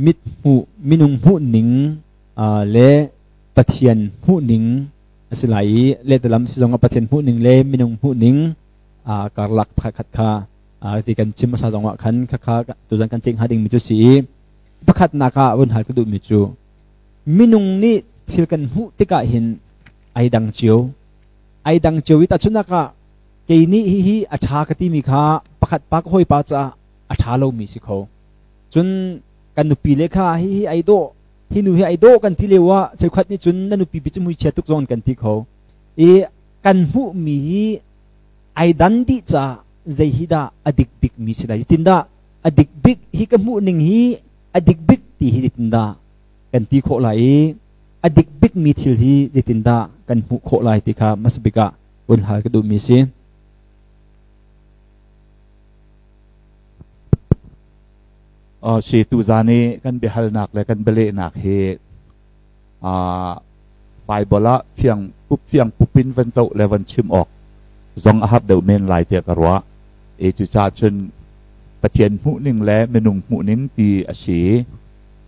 Mit hmuh minung hmuh ning le Pathian hmuh ning a si lai i lehtalam si zong ah Pathian hmuh ning le minung hmuh ning karlak pakhat kha ti kan chim hmasa zong ah khan khakha tuzan kan ceih hnga dingmi cu si i pakhatnak ah vun hal ka duhmi cu minung nih thil kan hmuh tikah hin ai dang cio ai dang cio i tahchunhnak ah kei nih hihi a ṭha ka timi kha pakhat pa ka hawipa caah a ṭha lomi si kho. Cun kan nupi le kha hihi ai dawh, hi nu hi ai dawh kan ti lio ah cheukhat nih cun na nupi pi cu muichia tuk zong kan ti kho. I kan hmuhmi hi ai dan dih caah zei hi dah a dik bikmi si lai? Zeitindah a dik bik hi ka hmuh ning hi a dik bik ti hi zeitindah kan ti khawh lai i a dik bikmi thil hi zeitindah kan hmuh khawh lai ti kha hmasa bik ah vun hal ka duhmi si. Si tuzan i kan biahalnak le kan bialehnak hi Bible ah fiang pup fiang pupin van zoh le van chim awk zong a har deuh men lai tiah ka ruah. E cucaah cun Pathian hmuhning le minung hmuhning ti a si.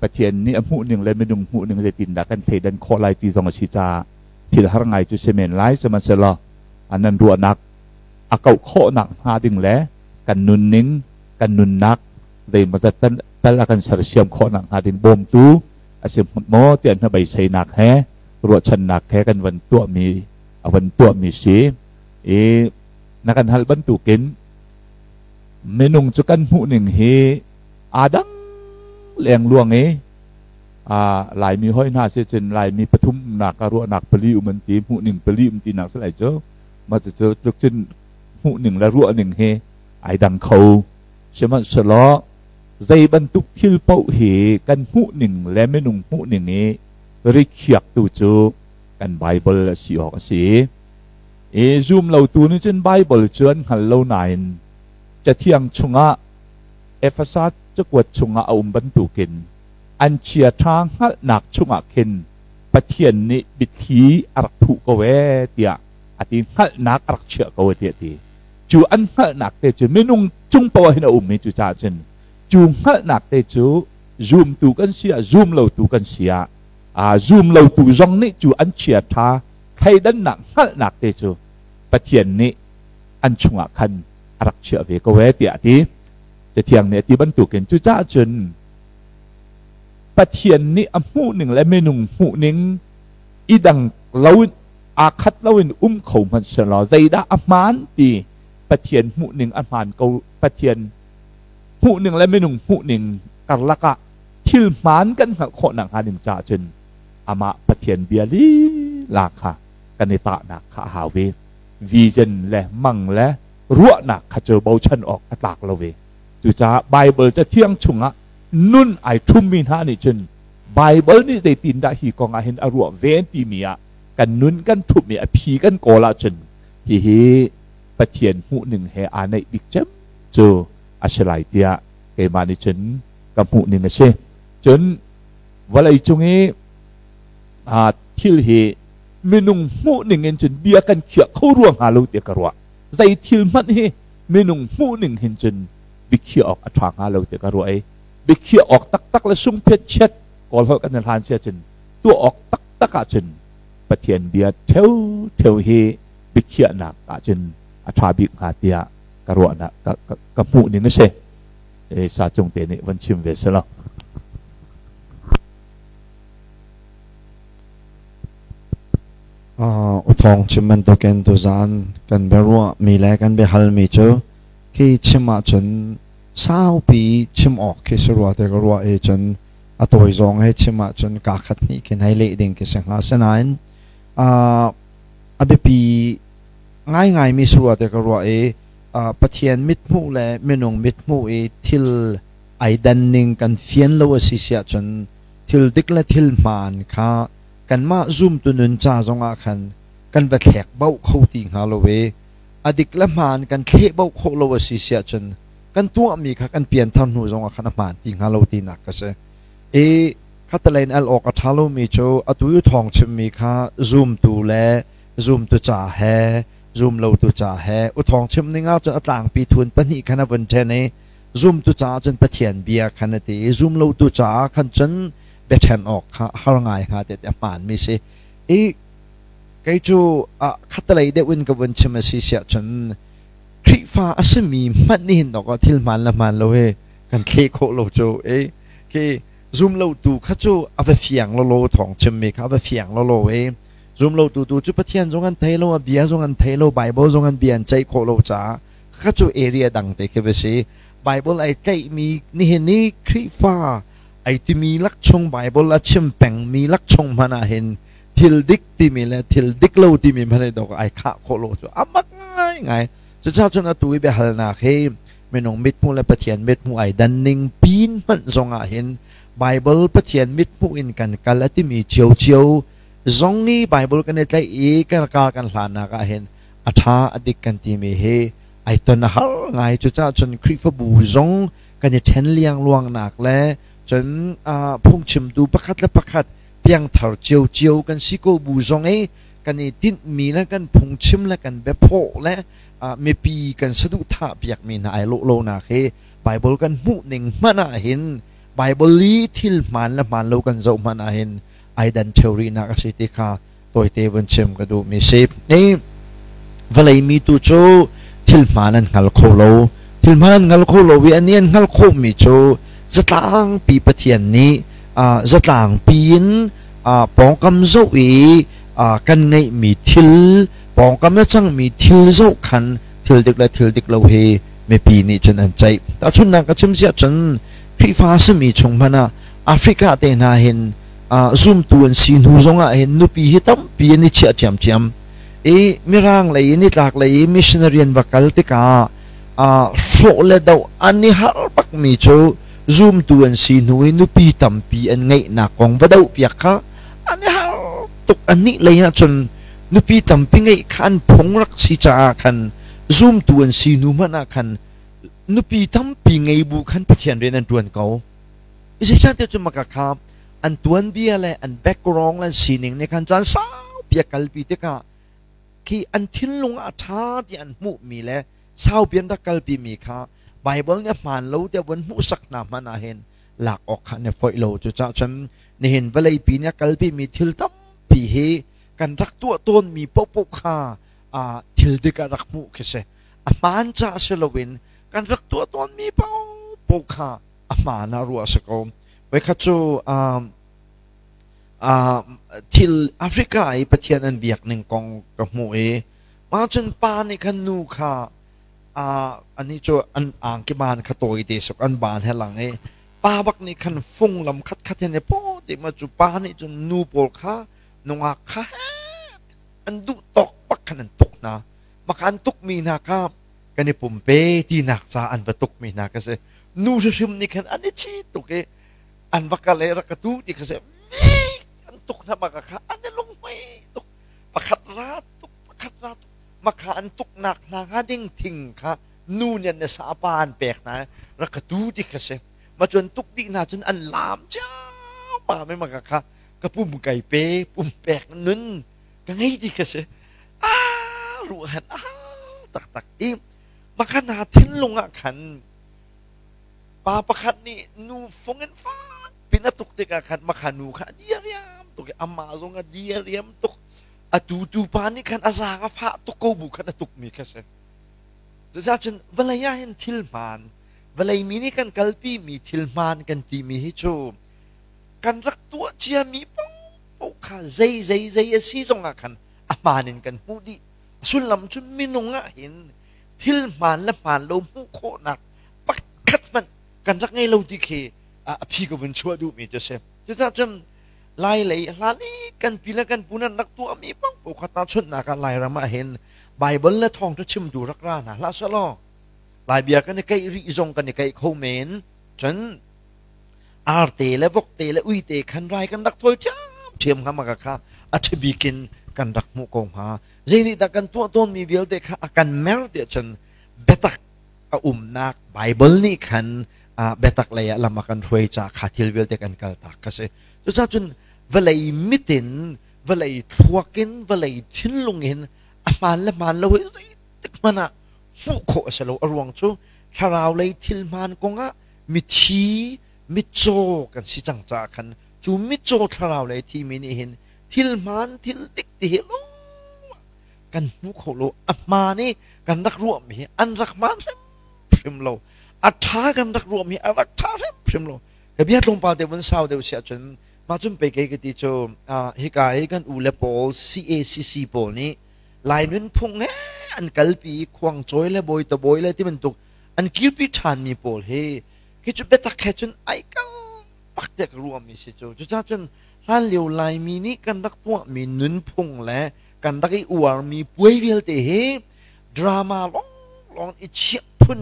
Pathian nih a hmuhning le minung hmuhning zeitindah kan thleidan khawh lai ti zong a si caah thil har ngai cu si men lai. Sihmanhsehlaw nan ruahnak a kauh khawhnak hnga ding le kan nunning, kan nunnak zeimawzat tal a kan sersiam khawhnak hnga ding bawmtu a si maw tiah hnabeiseinak he ruahchannak he kan van tuahmi a van tuahmi si. I na kan hal bantukin minung cu kan hmuhning hi aa dang lengluang i Laimi hoi hna si cun Laimi pathum umnak ah ruahnak pali um an ti, hmuhning pali um tinak si lai cu. Mah cucu tluk cun hmuhning le ruahning hi ai dang kho. Sihmanhsehlaw zei bantuk thil paoh hi kan hmuhning le minung hmuhning i rikhiaktu cu kan Bible a si awk a si. I zum lotu nih cun Bible cu an hngal lo nain Cathiang chungah Efesa cakuat chungah a um bantukin an chiaṭha hngalhnak chungah khin Pathian nih biathli a rak thuh ko ee tiah a ti, hngalhnak a rak chiah ko tiah a ti. Cu an hngalhnak te cu minung cung poah hin a um i cucaah cun cu hngalhnak te cu zumtu kan si ah zum lotu kan si ah zum lotu zong nih cu an chiaṭha thleidannak hngalhnak te cu Pathian nih an chungah khan a rak chiah ve ko ee tiah a ti. Cathiang nih a ti bantukin cucaah cun Pathian nih a hmuhning le minung hmuhning i dang loin aa khat loin um kho hmanh sehlaw zeidah a hmaan ti Pathian hmuhning a hmaan ko. Pathian hmuhning le minung hmuhning karlak ah thil hmaan kan hngalh khawh nakhnga ding caah cun amah Pathian bia lila kha kan i tahnak kha a hau ve. Vision le mang le ruahnak kha cu bochan awk a tlak lo ve. Cucaah Baibal Cathiang chungah nun ai ṭhummi hna nih cun Baibal nih zeitindah hi kong ah hin a ruah ve timi ah kan nun kan ṭhumh i a phi kan kawl ahcun hihi Pathian hmuhning he aa naih bik cem cu a si lai tiah keimah nih cun ka hmuhning a si. Cun vawlei cung i thil hi minung hmuhning in cun bia kan khiah kho rua hnga lo tiah ka ruah. Zei thil hmanh hi minung hmuhning hin cun biakhiah awk a ṭha hnga lo tiah ka ruah i biakhiah awk taktak le sungphet chiat Kawl holh kan i hlan sia cun tuah awk taktak ahcun Pathian bia ṭheuṭheu hi biakhiahnak ahcun a ṭha bik hnga tiah ka ruahnak ka hmuh ning a si. E sa cung te nih van chim ve selaw. Uthawng chim bantukin tuzaan kan biaruahmi le kan biahalmi cu khi chim ahcun saupi chim awk khi si rua ti ka ruah i cun a tawi zong he chim ahcun kaa khat hnih khin hei leh ding khi si hnga. Asinain a biapi ngaingaimi si rua ti ka ruah i Pathian mithmuh le minung mithmuh i thil ai dan ning kan fian lo a si si ahcun thil dik le thil hmaan kha kanmah zumtu nun ca zongah khan kan va thlek bauh kho ti hnga lo i a dik le hmaan kan thleh bauh khawh lo a si si ahcun kan tuahmi kha kan pianthar hnu zongah khan a hmaan ti hnga lo tinak ka si. I khattelei in al awk a ṭha lomi cu atu i thawng chimmi kha zumtu le zumtu ca he zum lotu ca he u thawng chim ning ah cun a tlangpi thun pahnih khan a vun ṭhen i Zumtu caah cun Pathian bia khan a ti i zum lotu caah khan cun biaṭhen awk kha har ngai hnga ti a hmaanmi si. I kei cu khattelei deuh in ka vun chim a si siah cun Khrihfa a simi hmanh nih hin awk ah thil hmaan le hmaan lo hi kan thleh khawh lo cu. I khi zum lotu kha cu a va fiang lawlaw thawng chimmi kha a va fiang lawlaw i zum lotu tu cu Pathian zong an thei lo, a bia zong an thei lo, Bible zong an bia an ceih khawh lo caah kha cu area dang te khi va si. Bible ai tlaihmi nihin ni Khrihfa ai timi lak chung Bible a chim pengmi lak chung hmanh ah hin thil dik timi le thil dik lo timi hmanh i dok ai khah khawh lo cu a mak ngaingai. Cucaah cun atu i biahalnak hi minung mithmuh le Pathian mithmuh ai dan ning pin hmanh zong ah hin Bible Pathian mithmuh in kan kal a timi ciocio zong i Bible kan i tlaih i kan kar kan hlannak ah hin a ṭha a dik kan timi hi ai ton a har ngai. Cucaah cun Khrihfabu zong kan i ṭhen liangluangnak le cun phungchimtu pakhat le pakhat piangthar ciocio kan si ko bu zong i kan i tinhmi le kan phungchim le kan biaphawh le mipi kan saduhthah piakmi hna ai lawh lonak hi Bible kan hmuh ning hmanh ah hin Bible i thil hmaan le hmaan lo kan zoh hmanh ah hin ai dan ṭheo rihnak a si ti kha tawite vun chim ka duhmi si. Ni vawlei mi tu cu thil hmaan an hngal kho lo. Thil hmaan an hngal kho lo i ani an hngal khawhmi cu zatlangpi Pathian nih zatlangpi in pawngkam zoh i kan ngeihmi thil pawngkam a cangmi thil zoh khan thil dik le thil dik lo hi mipi nih cun an ceih. Tahchunhnak ka chim siah cun Khrihfa simi chung hmanh ah Africa te hna hin zumtu an si hnu zongah hin nupi hi tampi an i chiah ṭhiamṭhiam. I Mirang lei i nitlak lei i missionary an va kal tikah hrawh le doh an i harh bakmi cu zumtu an si hnu i nupi tampi an ngeihnak kong va dohpiak kha an i har tuk. Anih lei ah cun nupi tampi ngeih kha an phung rak si caah khan zumtu an si hnu hmanh ah khan nupi tampi ngei bu khan Pathian rian an ṭuan ko. Zeicahtiah cun maka kha an tuanbia le an background le an sining nih khan caan saupi a kalpi tikah khi an thinlung ah a ṭha ti an hmuhmi le saupi an rak kalpimi kha Baibal nih a hmaan lo tiah vun hmuhsak hna hmanh ah hin lak awk kha an i foih lo. Cucaah cun nihin vawleipi nih a kalpimi thil tampi hi kan rak tuah tawnmi paohpaoh kha thil dik ah rak hmuh khi si. A hmaan caah si loin kan rak tuah tawnmi paohpaoh kha a hmaan ah ruah a si ko. Voikhat cu thil Africa i Pathian an biak ning kong ka hmuh i mah cun pa nih khan nu kha anih cu an angki ban kha tawi te suk an ban he lang i pa bak nih khan fung lam khat khat hin paw ti ma cu pa nih cun nu pawl kha nungak kha an duh tawk bak khan an tuk hna. Maka an tukmi hna kha kan i pumpe tinak ca an va tukmi hna ka si. Nu hrim nih khan an i chi tuk i an va kal i rak ka tu ti kha si an tuk hna maka kha an i lunghmui tuk. Pakhat ra tuk, pakhat ra tuk. Maka an tuknak hna hnga ding thing kha nu nih an sa pa an pek hna rak ka tu ti kha si. Ma cun tuk dih hna cun an lam ciammam i maka kha ka pum kai pe pum pek nun ka ngei ti kha si. Ah ruahan ah taktak i maka hna thinlung ah khan pa pakhat nih nu fung in fak pin a tuk tikah khan maka nu kha a diariam tuk i amah zong a diariam tuk. Atu tu pa nih khan a zaang a fah tuk ko bu khan a tukmi kha si. Cucaah cun vawlei ah hin thil hmaan, vawlei mi nih kan kalpi mi thil hmaan kan timi hi cu kan rak tuah ciami paohpaoh kha zei zei zei a si zongah khan a hmaan in kan hmuh dih. A sullam cu minung ah hin thil hmaan le hmaan lo hmuh khawhnak pakhat hmanh kan rak ngei lo ti khi a phi ka vun chuah duhmi cu a si. Cucaah cun Lai lei hlan i kan pi le kan pu nan rak tuahmi paohpaoh kha tahchunhnak ah Lairam ah hin Baibal le thawngṭha chimtu rak ra hna hlah selaw Lai bia kan i keih rih zong kan i keih kho men. Cun arte le vokte le uite khan rai kan rak thawi ṭhiamṭhiam hnga maka kha a ṭhabik in kan rak hmuh ko hnga. Zei nih dah kan tuah tawnmi vialte kha a kan mer tiah cun biatak a umnak Baibal nih khan biatak lei ah lam a kan hruai caah kha thil vialte kan kaltak kha si. Cucaah cun vawlei mit in, vawlei thluak in, vawlei thinlung in a hmaan le hmaan lo hi zeitik hmanh ah hmuh khawh a si lo. A ruang cu Thlarau lei thil hmaan kongah mithi mitcaw kan si cang caah khan cu mitcaw thlarau lei thimi nih hin thil hmaan thil dik ti hi kan hmu kho lo. A hmaan i kan rak ruahmi hi an rak hmaan hrimhrim lo, a ṭha kan rak ruahmi a rak ṭha hrimhrim lo. Ka bia tlawmpal te vun sau deuh si ahcun mah cun pei kei ka ti cu, hika hi kan u le pawl CACC pawl nih Lai nunphung he an kalpi i khuangcawi le bawi tabawi le ti bantuk an kirpi ṭhanmi pawl hi khi cu biatak he cun ai kal bak tiah ka ruahmi si cu. Cucaah cun hlanlio Laimi nih kan rak tuahmi nunphung le kan rak i uarmi puai vialte hi drama lawnglawng i chiah phun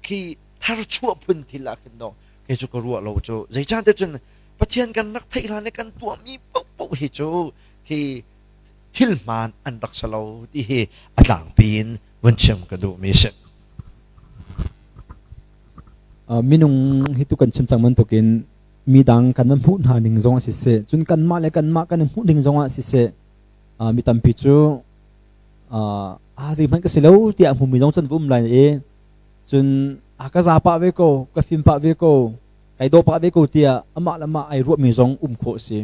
khi tharchuah phun thil ah khin dawh kei cu ka ruah lo cu. Zeicahtiah cun Pathian kan rak theih hlan i kan tuahmi paohpaoh hi cu khi thil hmaan an rak si lo ti hi a tlangpi in vun chim ka duhmi si. Minung hi tu kan chim cang bantukin midang kan van hmuh hna ning zong ah siseh, cun kanmah le kanmah kan i hmuh ning zong ah siseh, mi tampi cu a zeihmanh ka si lo tiah hmumi zong cun va um lai i cun a ka za pah ve ko, ka fim pah ve ko, kai daw pah ve ko tiah amah le amah ai ruahmi zong um khawh si.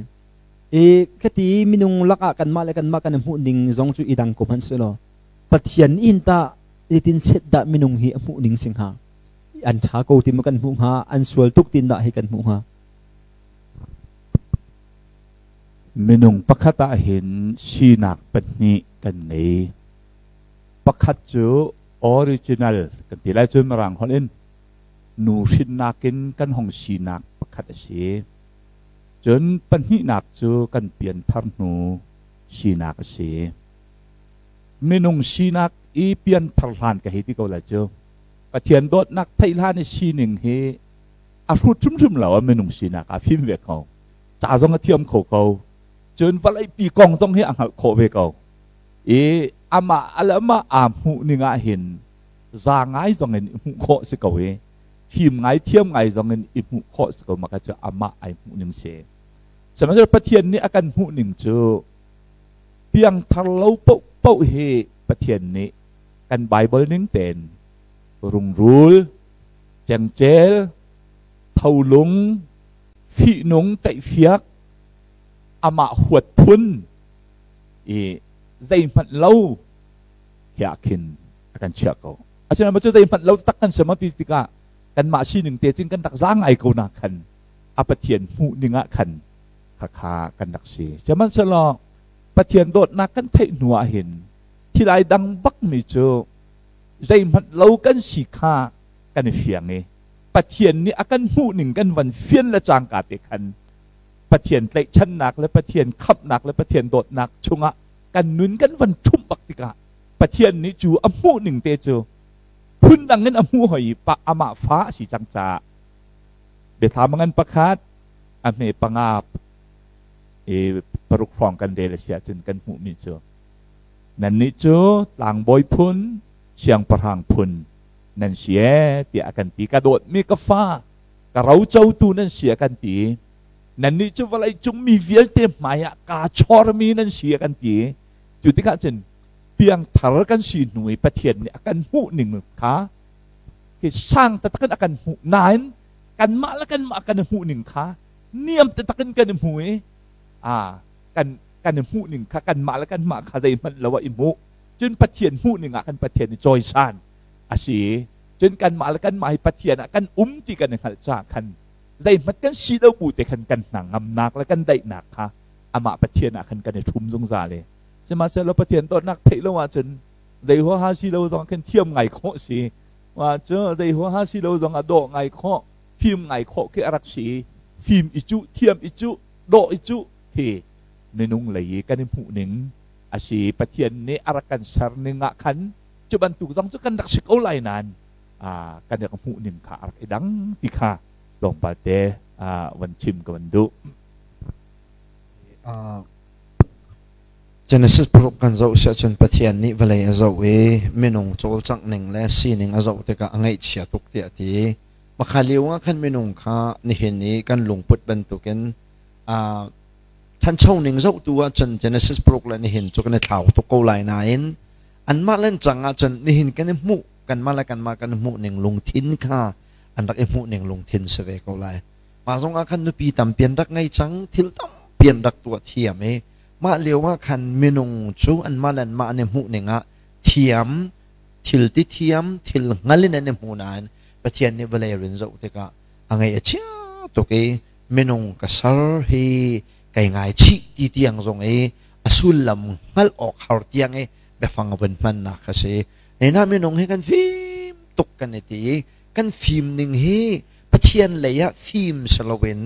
I khati minung lakah kanmah le kanmah kan i hmuh ning zong cu i dang ko hmanh selaw, Pathian nih hin tah zeitin set dah minung hi a hmuh ning si hnga? An ṭha ko ti maw kan hmuh hnga? An sual tuk tin dah hi kan hmuh hnga? Minung pakhat ah hin sinak pahnih kan ngei. Pakhat cu original kan ti lai cu Mirang holh in nu hrinnak in kan hong sinak pakhat a si. Cun pahnihnak cu kan pianthar hnu sinak a si. Minung sinak i pianthar hlan ka hei ti ko lai cu. Pathian dawtnak theih hlan i sining hi a hrut hrimhrim lo. A minung sinak ah fim ve ko. Ca zong a thiam kho ko. Cun vawleipi kong zong hi a hngalh khawh ve ko. I amah alamah aa hmuh ning ah hin za ngai zong in i hmuh khawh si ko i fim ngai thiam ngai zong in i hmuh khawh si ko. Maka cu amah ai hmuh ning si. Sihmanhsehlaw Pathian nih a kan hmuh ning cu piangthar lo paohpaoh hi Pathian nih kan Bible ning tein rungrul, cengcel, tholung, fihnung, ṭaihfiak, amah huat phun i zeihmanh lo he ah khin a kan chiah ko. Asinain cu zeihmanh lo tak kan si maw ti tikah kanmah sining te cin kan rak za ngai ko na khan a Pathian hmuh ning ah khan khakha kan rak si. Sihmanhsehlaw Pathian dawtnak kan theih hnu ah hin thil ai dang bakmi cu zeihmanh lo kan si kha kan i fiang i Pathian nih a kan hmuh ning kan van fian le cangka te khan Pathian tlaihchannak le Pathian khamhnak le Pathian dawtnak chungah kan nun kan van ṭhumh bak tikah Pathian nih cu a hmuh ning te cu phundang in a hmuh hoi i pa amah fa a si cang caah Biathlam ngan pakhat a hme panga i paruk hrawng kan rel a si ahcun kan hmuhmi cu nannih cu tlangbawi phun siangpahrang phun nan si ee tiah a kan ti. Ka dawtmi ka fa, ka rocotu nan si a kan ti. Nannih cu vawlei cung mi vialte hmaiah kaa chormi nan si a kan ti. Cu tikah cun piangthar kan si hnu i Pathian nih a kan hmuh ning kha khi sang taktak in a kan hmuh nain kanmah le kanmah kan i hmuh ning kha niam taktak in kan i hmu i a kan kan i hmuh ning kha kanmah le kanmah kha zeihmanh lo ah i hmuh cun Pathian hmuh ning ah kan Pathian i cawisan a si. Cun kanmah le kanmah hi Pathian ah kan um ti kan i hngalh caah khan zeihmanh kan si lo bu te khan kan hna ngamnak le kan daihnak kha amah Pathian ah khan kan i ṭhum zungzal i sihmanhsehlaw Pathian dawtnak theih lo ahcun zei huaha si lo zong khan thiam ngai khawh si wa cu zei huaha si lo zong ah dawh ngai khawh, fim ngai khawh khi a rak si. Fim i cuh, thiam i cuh, dawh i cuh khi minung lei i kan i hmuh ning a si. Pathian nih a rak kan ser ning ah khan cu bantuk zong cu kan rak si ko lai nain kan rak hmuh ning kha a rak i dang ti kha tlawmpal te van chim ka van duh. Genesis paruk kan zoh si ahcun Pathian nih vawlei a zoh i minung cawlcangh ning le sining a zoh tikah a ngaihchia tuk tiah a ti. Makha lio ah khan minung kha nihin i kan lungput bantukin thancho ning zohtu ahcun Genesis paruk le nihin cu kan i thlau tuk ko lai nain anmah len cang ahcun nihin kan i hmuh Kanmah le kanmah kan hmuh ning lungthin kha an rak i hmuh ning lungthin si ve ko lai. Mah zong ah khan nupi tampi an rak ngei cang, thil tampi an rak tuah thiam i mah lio ah khan minung cu anmah le anmah an i hmuh ning ah thiam, thil ti thiam, thil hngal in an i hmu nain Pathian nih vawlei rin zoh tikah a ngaih a chia tuk i minung ka ser hi kai ngaichih ti tiang zong i a sullam hngalh awk har tiang i biafang vun hmannak kha si. Nena minung hi kan fim tuk kan i ti i kan fim ning hi Pathian lei ah fim si loin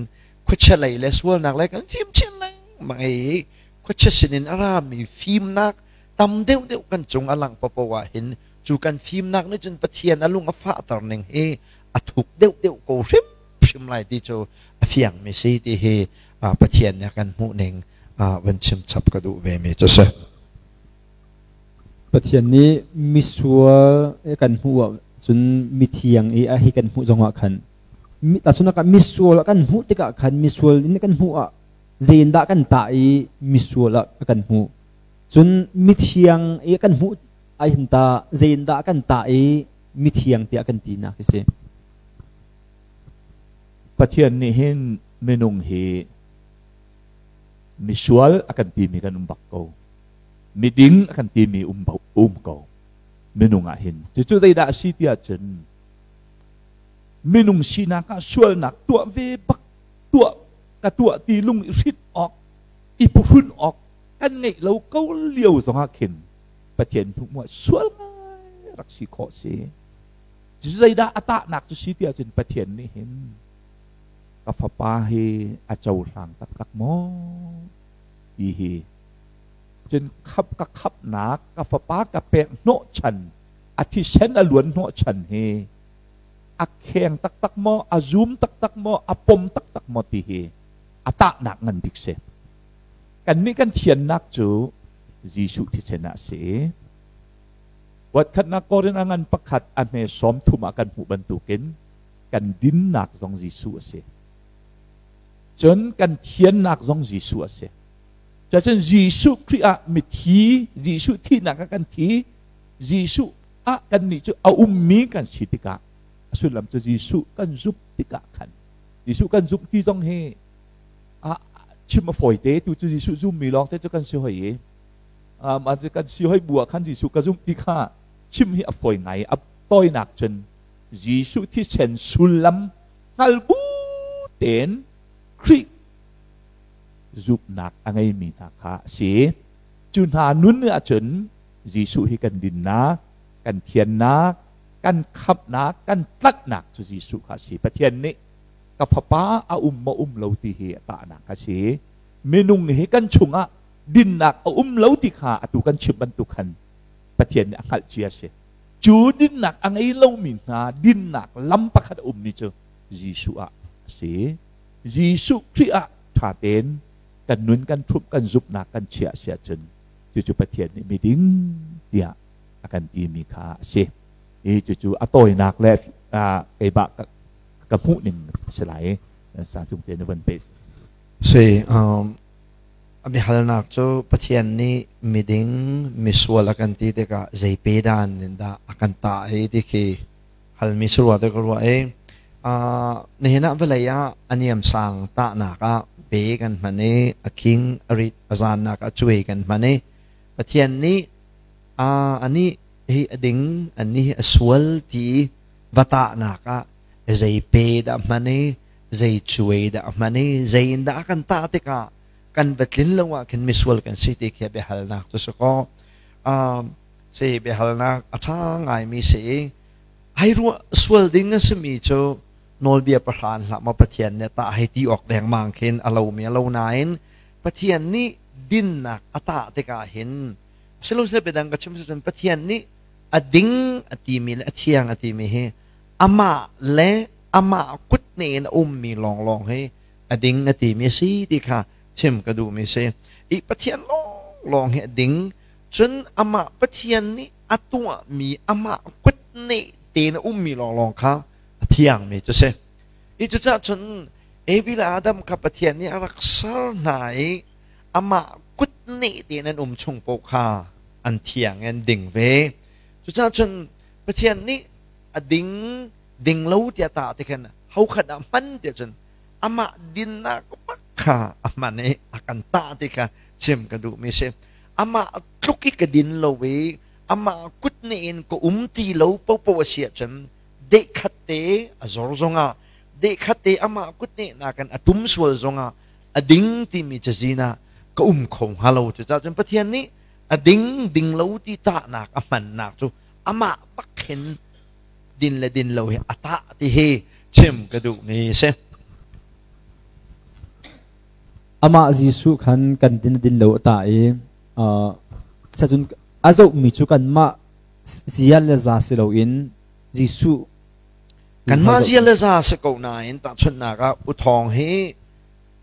khuachia lei le sualnak lei kan fim chin lengmang i khuachia sinin a rami fimnak tam deuhdeuh kan cung a langh paohpaoh ah hin cu kan fimnak nih cun Pathian a lung a fahter ning hi a thuk deuhdeuh ko hrimhrim lai ti cu a fiangmi si ti hi Pathian nih a kan hmuh ning van chim chap ka duh ve mi cu si. Pathian nih misual kan hmuh ah cun mithiang i a hi kan hmuh zongah khan tahchunhnak ah misual kan hmuh tikah khan misual in kan hmuh ah zeindah kan tah i misual ah kan hmuh, cun mithiang i kan hmuh ah hin ta zeindah kan tah i mithiang tiah kan tinak hi si. Pathian nih hin minung hi misual a kan timi kan um bak ko, miding a kan timi um ko minung ah hin. Cucu zeidah a si ti ahcun minung sinak ah sualnak tuah ve bak, tuah ka tuah ti lung i hrit awk, i phuhrun awk kan ngeih lo ko lio zongah khin Pathian hmuh sual ngai rak si khawh si. Zeidah a tahnak cu si ti ahcun Pathian nih hin ka fapa hi a cohlang taktak maw ti hi, cun khap ka khapnak ka fapa ka pek hnawhchan, a thisen a luan hnawhchan hi a kheng taktak maw, a zum taktak maw, a pom taktak maw ti hi a tahnak ngan bik si. Kannih kan thiannak cu Jesuh thisen ah si. Voikhatnak Korin a ngan pakhat a hme 30 ah kan hmuh bantukin kan dinnak zong Jesuh a si. Cun kan thiannak zong Jesuh a si. Cun Jesuh Khrih ah mithi, Jesuh thihnak ah kan thi, Jesuh ah kannih cu a ummi kan si tikah a sullam cu Jesuh kan zumh tikah khan, Jesuh kan zumh ti zong hi a chim a fawi te, tu cu Jesuh zummi lawng te cu kan si hoi i mah cu kan si hoi bu ah khan Jesuh ka zumh ti kha chim hi a fawi ngai. A tawinak cun Jesuh thisen sullam hngal bu tein Khrih zumhnak a ngeimi hna kha a si. Cu hna nun ahcun Jesuh hi kan dinnak, kan thiannak, kan khamhnak, kan tlanhnak cu Jesuh kha a si. Pathian nih ka fapa a um maw um lo ti hi a tahnak a si. Minung hi kan chungah dinnak a um lo ti kha atu kan chim bantuk khan Pathian nih a hngalh cia si. Cu dinnak a ngei lomi hna dinnak lam pakhat a ummi cu Jesuh ah a si. Jesuh Khrih ah ṭha tein kan nun kan ṭhumh, kan zumhnak kan chiah si ahcun cucu Pathian nih miding tiah a kan timi kha a si. I cucu a tawinak le keimah ka hmuh ning a si lai. Sa cung te na van pe. Si, a biahalnak cu Pathian nih miding, misual a kan ti tikah zei pe dan in dah a kan tah i ti khi halmi si rua te ka ruah i nihin ah vawlei ah a niamsang tahnak ah pe kan hman i a king, a rit, a zannak ah cuai kan hman i Pathian nih anih hi a ding, anih hi a sual ti va tahnak ah zei pe dah hman i zei cuai dah hman i zei in dah a kan tah tikah kan va tlin lo ah khin misual kan si ti khi biahalnak cu si kaw, si biahalnak a ṭha ngaimi si i ai ruah sual ding a simi cu nawlbia pahra hlah maw Pathian nih tah hei ti awk dengmang khin a lomi a lo nain Pathian nih dinnak a tah tikah hin silosile biadang ka chim cun Pathian nih a ding a timi le a thiang a timi hi amah le amah kut ne in a ummi lawnglawng hi a ding a timi a si ti kha chim ka duhmi si. I Pathian lawnglawng hi a ding, cun amah Pathian nih a tuahmi amah kut ne tein a ummi lawnglawng kha a thiangmi cu si. I cucaah cun Evi le Adam kha Pathian nih a rak ser hna i amah kut ne tein an um chung paoh kha an thiang i an ding ve. Cucaah cun Pathian nih a ding ding lo tiah ta ti khan ho khat ah hman tiah cun amah dinnak bak kha a hman i a kan tah ti kha chim ka duh mi si. Amah tluk i ka din lo i amah kut nih in ka um ti lo popo a si ahcun dehkhat te a zor zongah dehkhat te amah kut nih nakin a tum sual zongah a ding timi cazin ah ka um kho hnga lo. Cucaah cun Pathian nih a ding ding lo ti tahnak a hmannak cu amah bak hin din le din lo hi a tah ti hi chim ka duhmi a si. Amah Jesuh khan kan din din lo a tah i cun a zohmi cu kanmah zia le za si loin Jesuh Kanmah zia le za si ko nain tahchunhnak ah U Thawng hi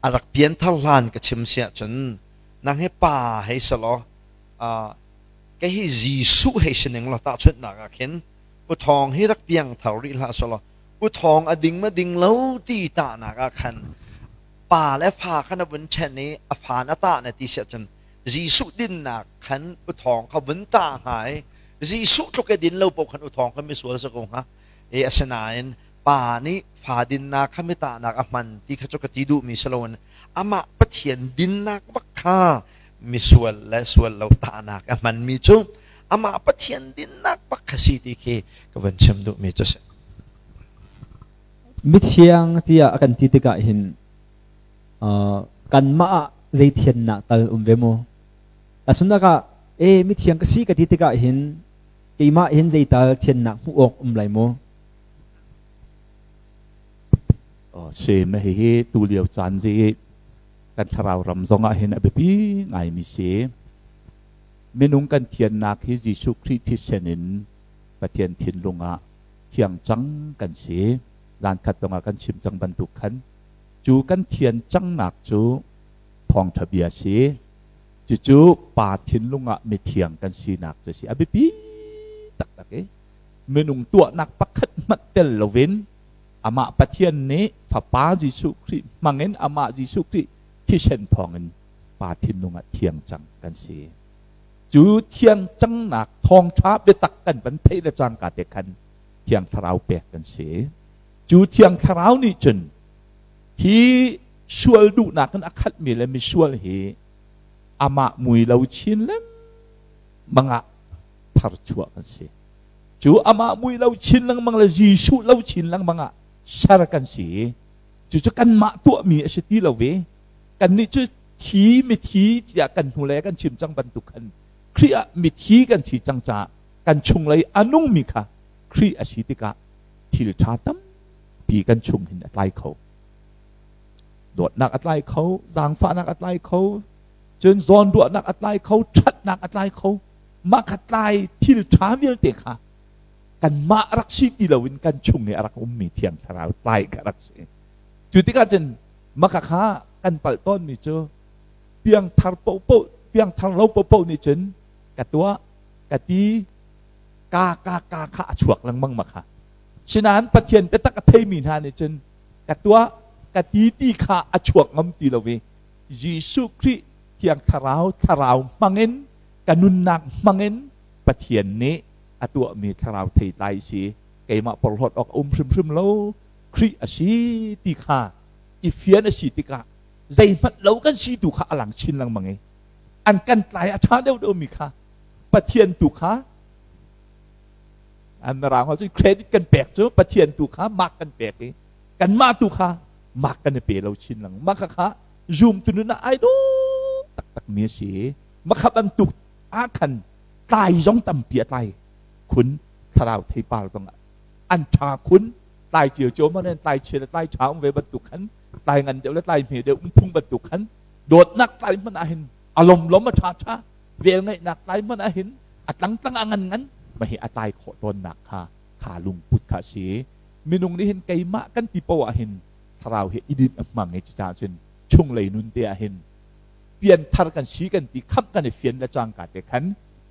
a rak pianthar hlan ka chim si ahcun nang hi pa hei si law kei hi Jesuh hei si ning law tahchunhnak ah khin U Thawng hi rak piangthar rih hlah selaw U Thawng a ding ma ding lo ti tahnak ah khan pa le fa khan a vun ṭhen i a fa na tah na ti si ahcun Jesuh dinnak khan U Thawng kha vun tah hnga i Jesuh tluk i din lo paoh khan U Thawng kha misual si ko hnga. E asinain pa nih fa dinnak kha mi tahnak a hman ti kha cu ka ti duhmi si loin amah Pathian dinnak bak kha misual le sual lo tahnak a hmanmi cu amah Pathian dinnak bak kha si ti khi ka van chim duhmi cu si. Mithiang tiah a kan ti tikah hin kanmah ah zei thiannak tal um ve maw? Asunak ah e mithiang ka si ka ti tikah hin keimah hin zeital thiannak hmuh awk um lai maw? Si ma hihi tu lio caan zi kan thlarau ram zong ah hin a biapi ngaimi si. Minung kan thiannak hi Jesuh Khrih thisen in Pathian thinlung ah thiang cang kan si. Zan khat zong ah kan chim cang bantuk khan cu kan thian cangnak cu thawngṭha bia si. Cucu pa thinlung ah mithiang kan sinak cu si. A biapi taktak i minung tuahnak pakhat hmanh tel loin amah Pathian nih Fapa Jesuh Khrih hmangin amah Jesuh Khrih thisen thawngin Pa thinlung ah thiang cang kan si. Cu thiang cangnak thawngṭha biatak kan van theih le cangka te khan Thiang Thlarau pek kan si. Cu Thiang Thlarau nih cun hi sual duhnak in a khatmi le misual hi amah mui lo chin lengmang ah tharchuah kan si. Cu amah mui lo chin lengmang le Jesuh lo chin lengmang ah ser kan si. Cucu kanmah tuahmi a si ti lo ve. Kannih cu thi mithi tiah kan hnulei kan chim cang bantuk khan Khrih ah mithi kan si cang caah kan chunglei a nungmi kha Khrih a si tikah thil ṭha tampi kan chung hin a tlai kho. Dawtnak a tlai kho, zaangfahnak a tlai kho, cun zawnruahnak a tlai kho, ṭhatnak a tlai kho. Mah kha tlai thil ṭha vialte kha kanmah rak si ti loin kan chung i a rak ummi Thiang Thlarau tlai kha rak si. Cu tikah cun maka kha kan palh tawnmi cu piangthar paohpaoh piangthar lo paohpaoh nih cun ka tuah ka ti ka ka ka kha a chuak lengmang ma kha. Sinain Pathian biatak a theimi hna nih cun ka tuah ka ti ti kha a chuak ngam ti lo i Jesuh Khrih Thiang Thlarau thlarau hmangin ka nunnak hmangin Pathian nih a tuahmi thlarau theitlai si keimah porhlawt awk a um hrimhrim lo Khrih a si ti kha i fian a si tikah zeihmanh lo kan si tu kha a lang chin lengmang i an kan tlai a ṭha deuhdeuhmi kha Pathian tu kha an mirang holh cun credit kan pek cu Pathian tu kha mark kan pek i kanmah tu kha mark kan i pe lo chin lengmang. Mah kha zoom tu nun ah ai dawh taktak mi a si. Makha bantuk ah khan tlai zong tampi a tlai khun thlarau theipar zong an ṭha khun tlai cio ma nen tlai chia le tlai ṭha um ve bantuk khan tlai ngan deuh le tlai hme deuh um phung bantuk khan dawtnak tlai hmanh ah hin a lom lom a ṭha ṭha vel ngeihnak tlai hmanh ah hin a tlang tlang a ngan ngan ma hi a tlai khawh tawnnak kha kha lungput kha si. Minung nih hin keimah kan ti poah ah hin thlarau hi i dinh a hmang i cucaah cun chunglei nun te ah hin pianthar kan si kan ti khamh kan i fian le cangka te khan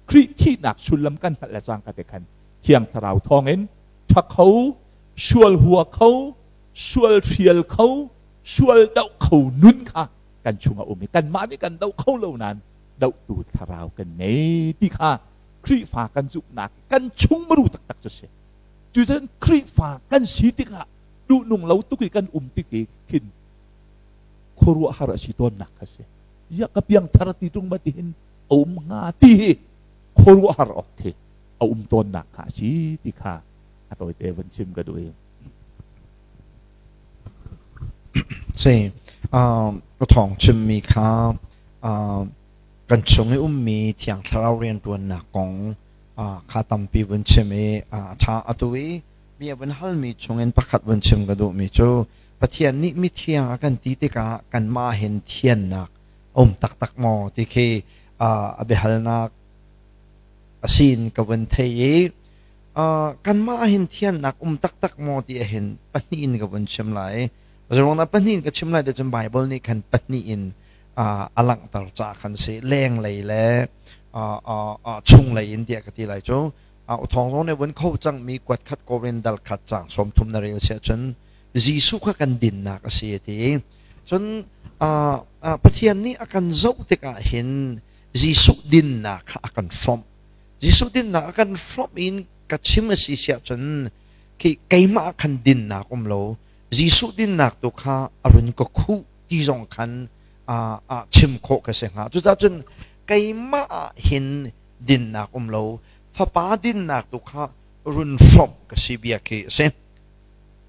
Khrih thihnak sullam kan hngalh le cangka te khan Thiang Thlarau thawngin ṭha kho sual hua kho sual hrial kho sual doh kho nun kha kan chungah um i kanmah nih kan doh kho lo nain dohtu thlarau kan ngei ti kha. Khrihfa kan zumhnak kan chung maru taktak cu si. Cucun Khrihfa kan si tikah duhnung lo tuk i kan um tik i khin khuaruahhar a si tawnnak kha si. Ya ka piangthar ti tung ma tihin a um hnga ti hi khuaruahhar awk khi a um tawnnak kha a si ti kha a tawite van chim ka duh i. Si, ka thawng chimmi kha kan chung i ummi Thiang Thlarau rianṭuannak kong kha tampi vun chim i a ṭha. Atu i bia vun halmi chungin pakhat vun chim ka duhmi cu Pathian nih mithiang a kan ti tikah kanmah hin thiannak a um taktak maw ti khi a biahalnak a si in ka vun thei i kanmah hin thiannak um taktak maw ti ahhin pahnih in ka vun chim lai. Zeiruangdah pahnih in ka chim lai ti cun Baibal nih khan pahnih in a langhter caah khan si lenglei le chunglei in tiah ka ti lai cu. Thawng zong nih vun kho cangmi kuat khat Korin dal khat caang 30 na rel siah cun Jesuh kha kan dinnak a si a ti. Cun Pathian nih a kan zoh tikah hin Jesuh dinnak kha a kan hrawmh. Jesuh dinnak a kan hrawmh in ka chim a si siah cun khi keimah ah khan dinnak um lo Jesuh dinnak tu kha a run ka khuh ti zong khan chim khawh ka si hnga. Cucaah cun keimah ah hin dinnak um lo Fapa dinnak tu kha run hrawmh ka si bia khi a si.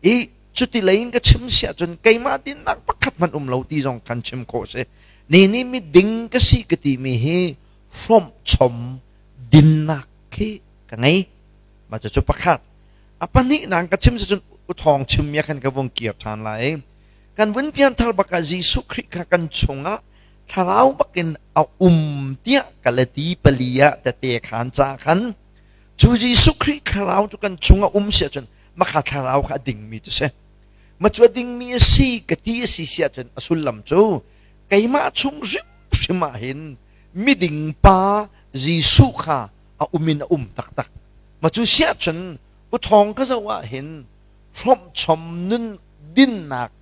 I cuti lei in ka chim siah cun keimah dinnak pakhat hmanh um lo ti zong khan chim khawh a si. Ni nih miding ka si ka timi hi hrawmh chom dinnak khi ka ngei. Mah cucu pakhat. A pahnihnak ka chim cun uthawng chim mi khan ka vung kir ṭhan lai. Kan vun pianthar bak ah Jesuh Khrih kha kan chungah thlarau bakin a um tiah Galati pali ah tete khan ca khan cu Jesuh Khrih thlarau cu kan chungah um si ahcun makha thlarau kha a dingmi cu si. Ma cu a dingmi a si ka ti a si si ahcun a sullam cu keimah chung hrimhrim ah hin miding pa Jesuh kha a um in a um taktak. Ma cu siah cun uthawng ka zoh ah hin hrawmhchom nun dinnak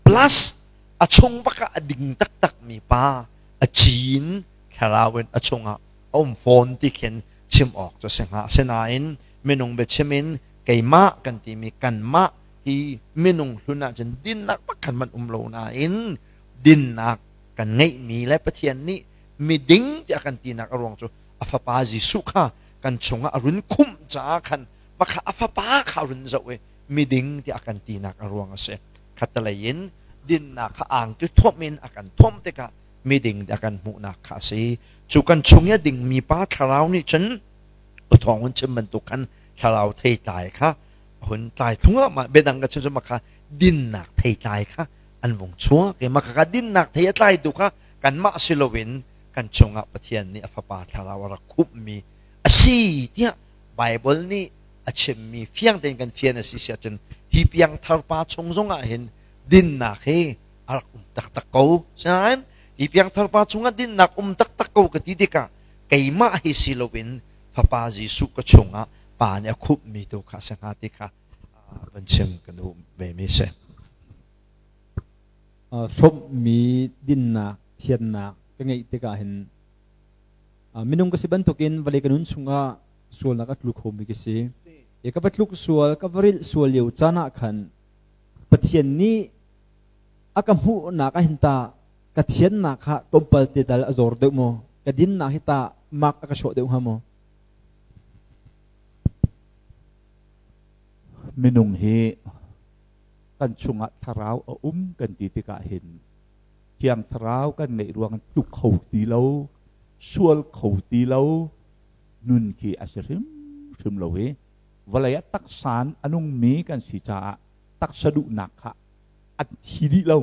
plus a chung bak ah a ding taktak mi pa a cin thlarau in a chungah a um fawn ti khin chim awk cu si hnga. Asinain minung biachim in keimah kan timi kanmah hi minung hlun ahcun dinnak pakhat hmanh um lo nain dinnak kan ngeihmi le Pathian nih miding tiah kan tinak a ruang cu a fapa Jesuh kha kan chungah a run khumh caah khan makha a fapa kha run zoh i miding tiah kan tinak a ruang a si. Khattelei in dinnak kha angki thuamh in a kan thuamh tikah miding tiah kan hmuhnak kha a si. Cu kan chung i a dingmi pa thlarau nih cun uthawng hun chim bantuk khan thlarau theitlai kha hun tlai thlungah mah biadang ka chim cu makha dinnak theitlai kha an vung chuak i maka ka dinnak thei a tlaitu kha kanmah si loin kan chungah Pathian nih a Fapa Thlarau a rak khumhmi a si tiah Baibal nih a chimmi fiang tein kan fian a si si ahcun hi piangthar pa chung zongah hin dinnak hi a rak um taktak ko. Sinain hi piangthar pa chungah dinnak um taktak ko ka ti tikah keimah hi si loin Fapa Jesuh ka chungah Pa nih a khumhmi tu kha a si hnga ti kha van chim kan duh ve mi si. Hrawmhmi dinnak, thiannak ka ngeih tikah hin minung ka si bantukin vawlei ka nun chungah sualnak a tlu khomi ka si. E ka va tluk sual, ka va rilh sual lio caan ah khan Pathian nih a ka hmuhnak ah hin ta ka thiannak kha tlawmpal te dal a zor deuh maw? Ka dinnak hi ta mak a ka hrawh deuh hnga maw? Minung hi kan chungah thlarau a um kan ti tikah hin Thiang Thlarau kan ngeih ruang tluk kho ti lo, sual kho ti lo nun khi a si hrimhrim lo i vawlei ah taksan a nungmi kan si caah taksa duhnak kha an thi dih lo.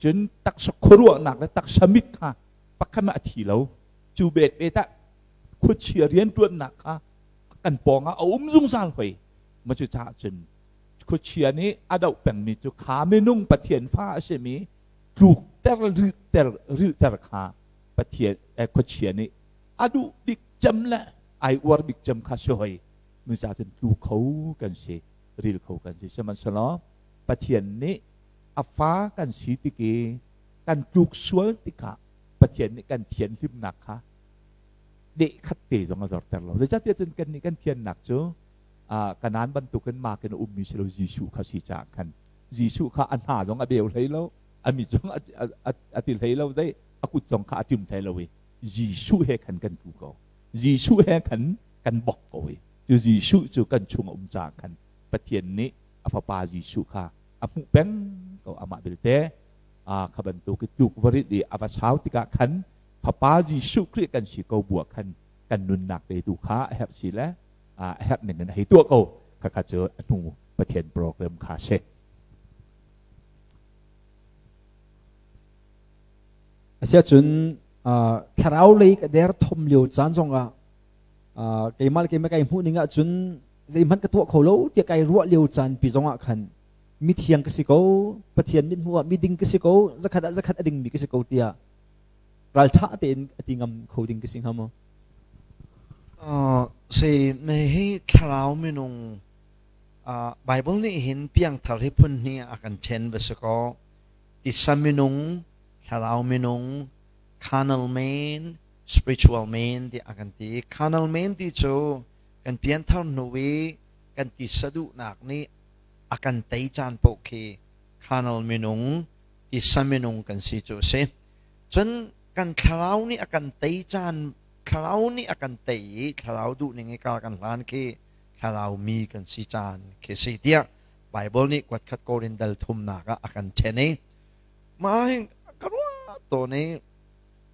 Cun taksa khuaruahnak le taksa mit kha pakhat a thi lo. Cu bet bet ah khuachia rianṭuannak kha kan pawngah a um zungzal hoi. Ma cu caah cun khuachia nih a doh pengmi cu kha minung Pathian fa a simi tlukter rilhter rilhter kha Pathian khuachia nih a duh bik cem le ai uar bik cem kha si hoi nu ca cun tlu kho kan si ril kho kan si sihmanhsehlaw Pathian nih a fa kan si tik i kan tluk sual tikah Pathian nih kan thianhlimnak kha Deh khat te zong a zorter lo. Zeicahtiah cun kannih kan thiannak cu Kanaan bantukin makin a ummi si lo, Jesuh kha si caah khan Jesuh kha a hna zong a beu hlei lo, a mit zong a ti hlei lo, zei a kut zong kha a ṭim hlei lo i Jesuh he khan kan tlu ko. Jesuh he khan kan bok ko i cu Jesuh cu kan chung a um caah khan Pathian nih a fapa Jesuh kha a hmuh peng ko. Amah belte kha bantuk i tluk varit i a va sau tikah khan Fapa Jesuh Khrih kan si ko buah khan kan nunnak te tu kha a herh si le a herh ning in a hei tuah ko. Khakha cu a hnu Pathian program kha si. Asiahcun thlarau lei ka der thom lio caan zongah keimah le keimah kai hmuh ning ahcun zeihmanh ka tuah kho lo tiah kai ruah lio caan pi zongah khan mithiang ka si ko, Pathian mithmuh ah miding ka si ko, zakhat ah zakhat a dingmi ka si ko tiah ralṭha tein a ti ngam kho ding ka si hnga maw? Si me hi thlarau minung Bible nih hin piangthar hi phun hnih a kan ṭhen va si kaw, tisa minung, thlarau minung, carnal man, spiritual man ti a kan ti. Carnal man ti cu kan pianthar hnu i kan tisa duhnak nih a kan tei caan paoh khi carnal minung, tisa minung kan si cu a si. Cun kan thlarau nih a kan tei caan, thlarau nih a kan tei i thlarau duhning i kar kan hlan khi thlarau mi kan si caan khi si tiah Bible nih kuatkhat Korin dal thumnak ah a kan ṭhen i mah hin ka ruah tawn i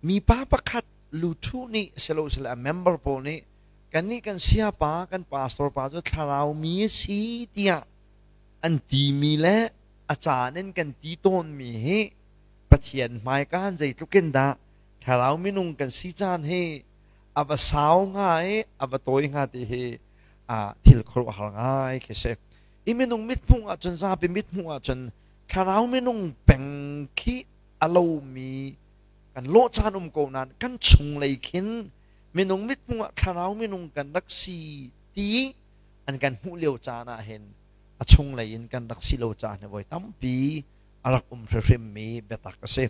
mipa pakhat luthu nih silo sile a member pawl nih kannih kan siapa kan pastor pa cu thlarau mi a si tiah an timi le a caan in kan ti tawnmi hi Pathian hmaikaan zeitluk in dah thlarau minung kan si caan hi a va sau hnga i a va tawi hnga ti hi thil khuaruahhar ngai khi si. I minung mithmuh ahcun, zapi mithmuh ahcun thlarau minung peng khi a lomi kan lawh caan um ko nain kan chunglei khin minung mithmuh ah thlarau minung kan rak si ti an kan hmuh lio caan ah hin a chunglei in kan rak si lo caan hi voi tampi a rak um hrimhrim mi biatak a si.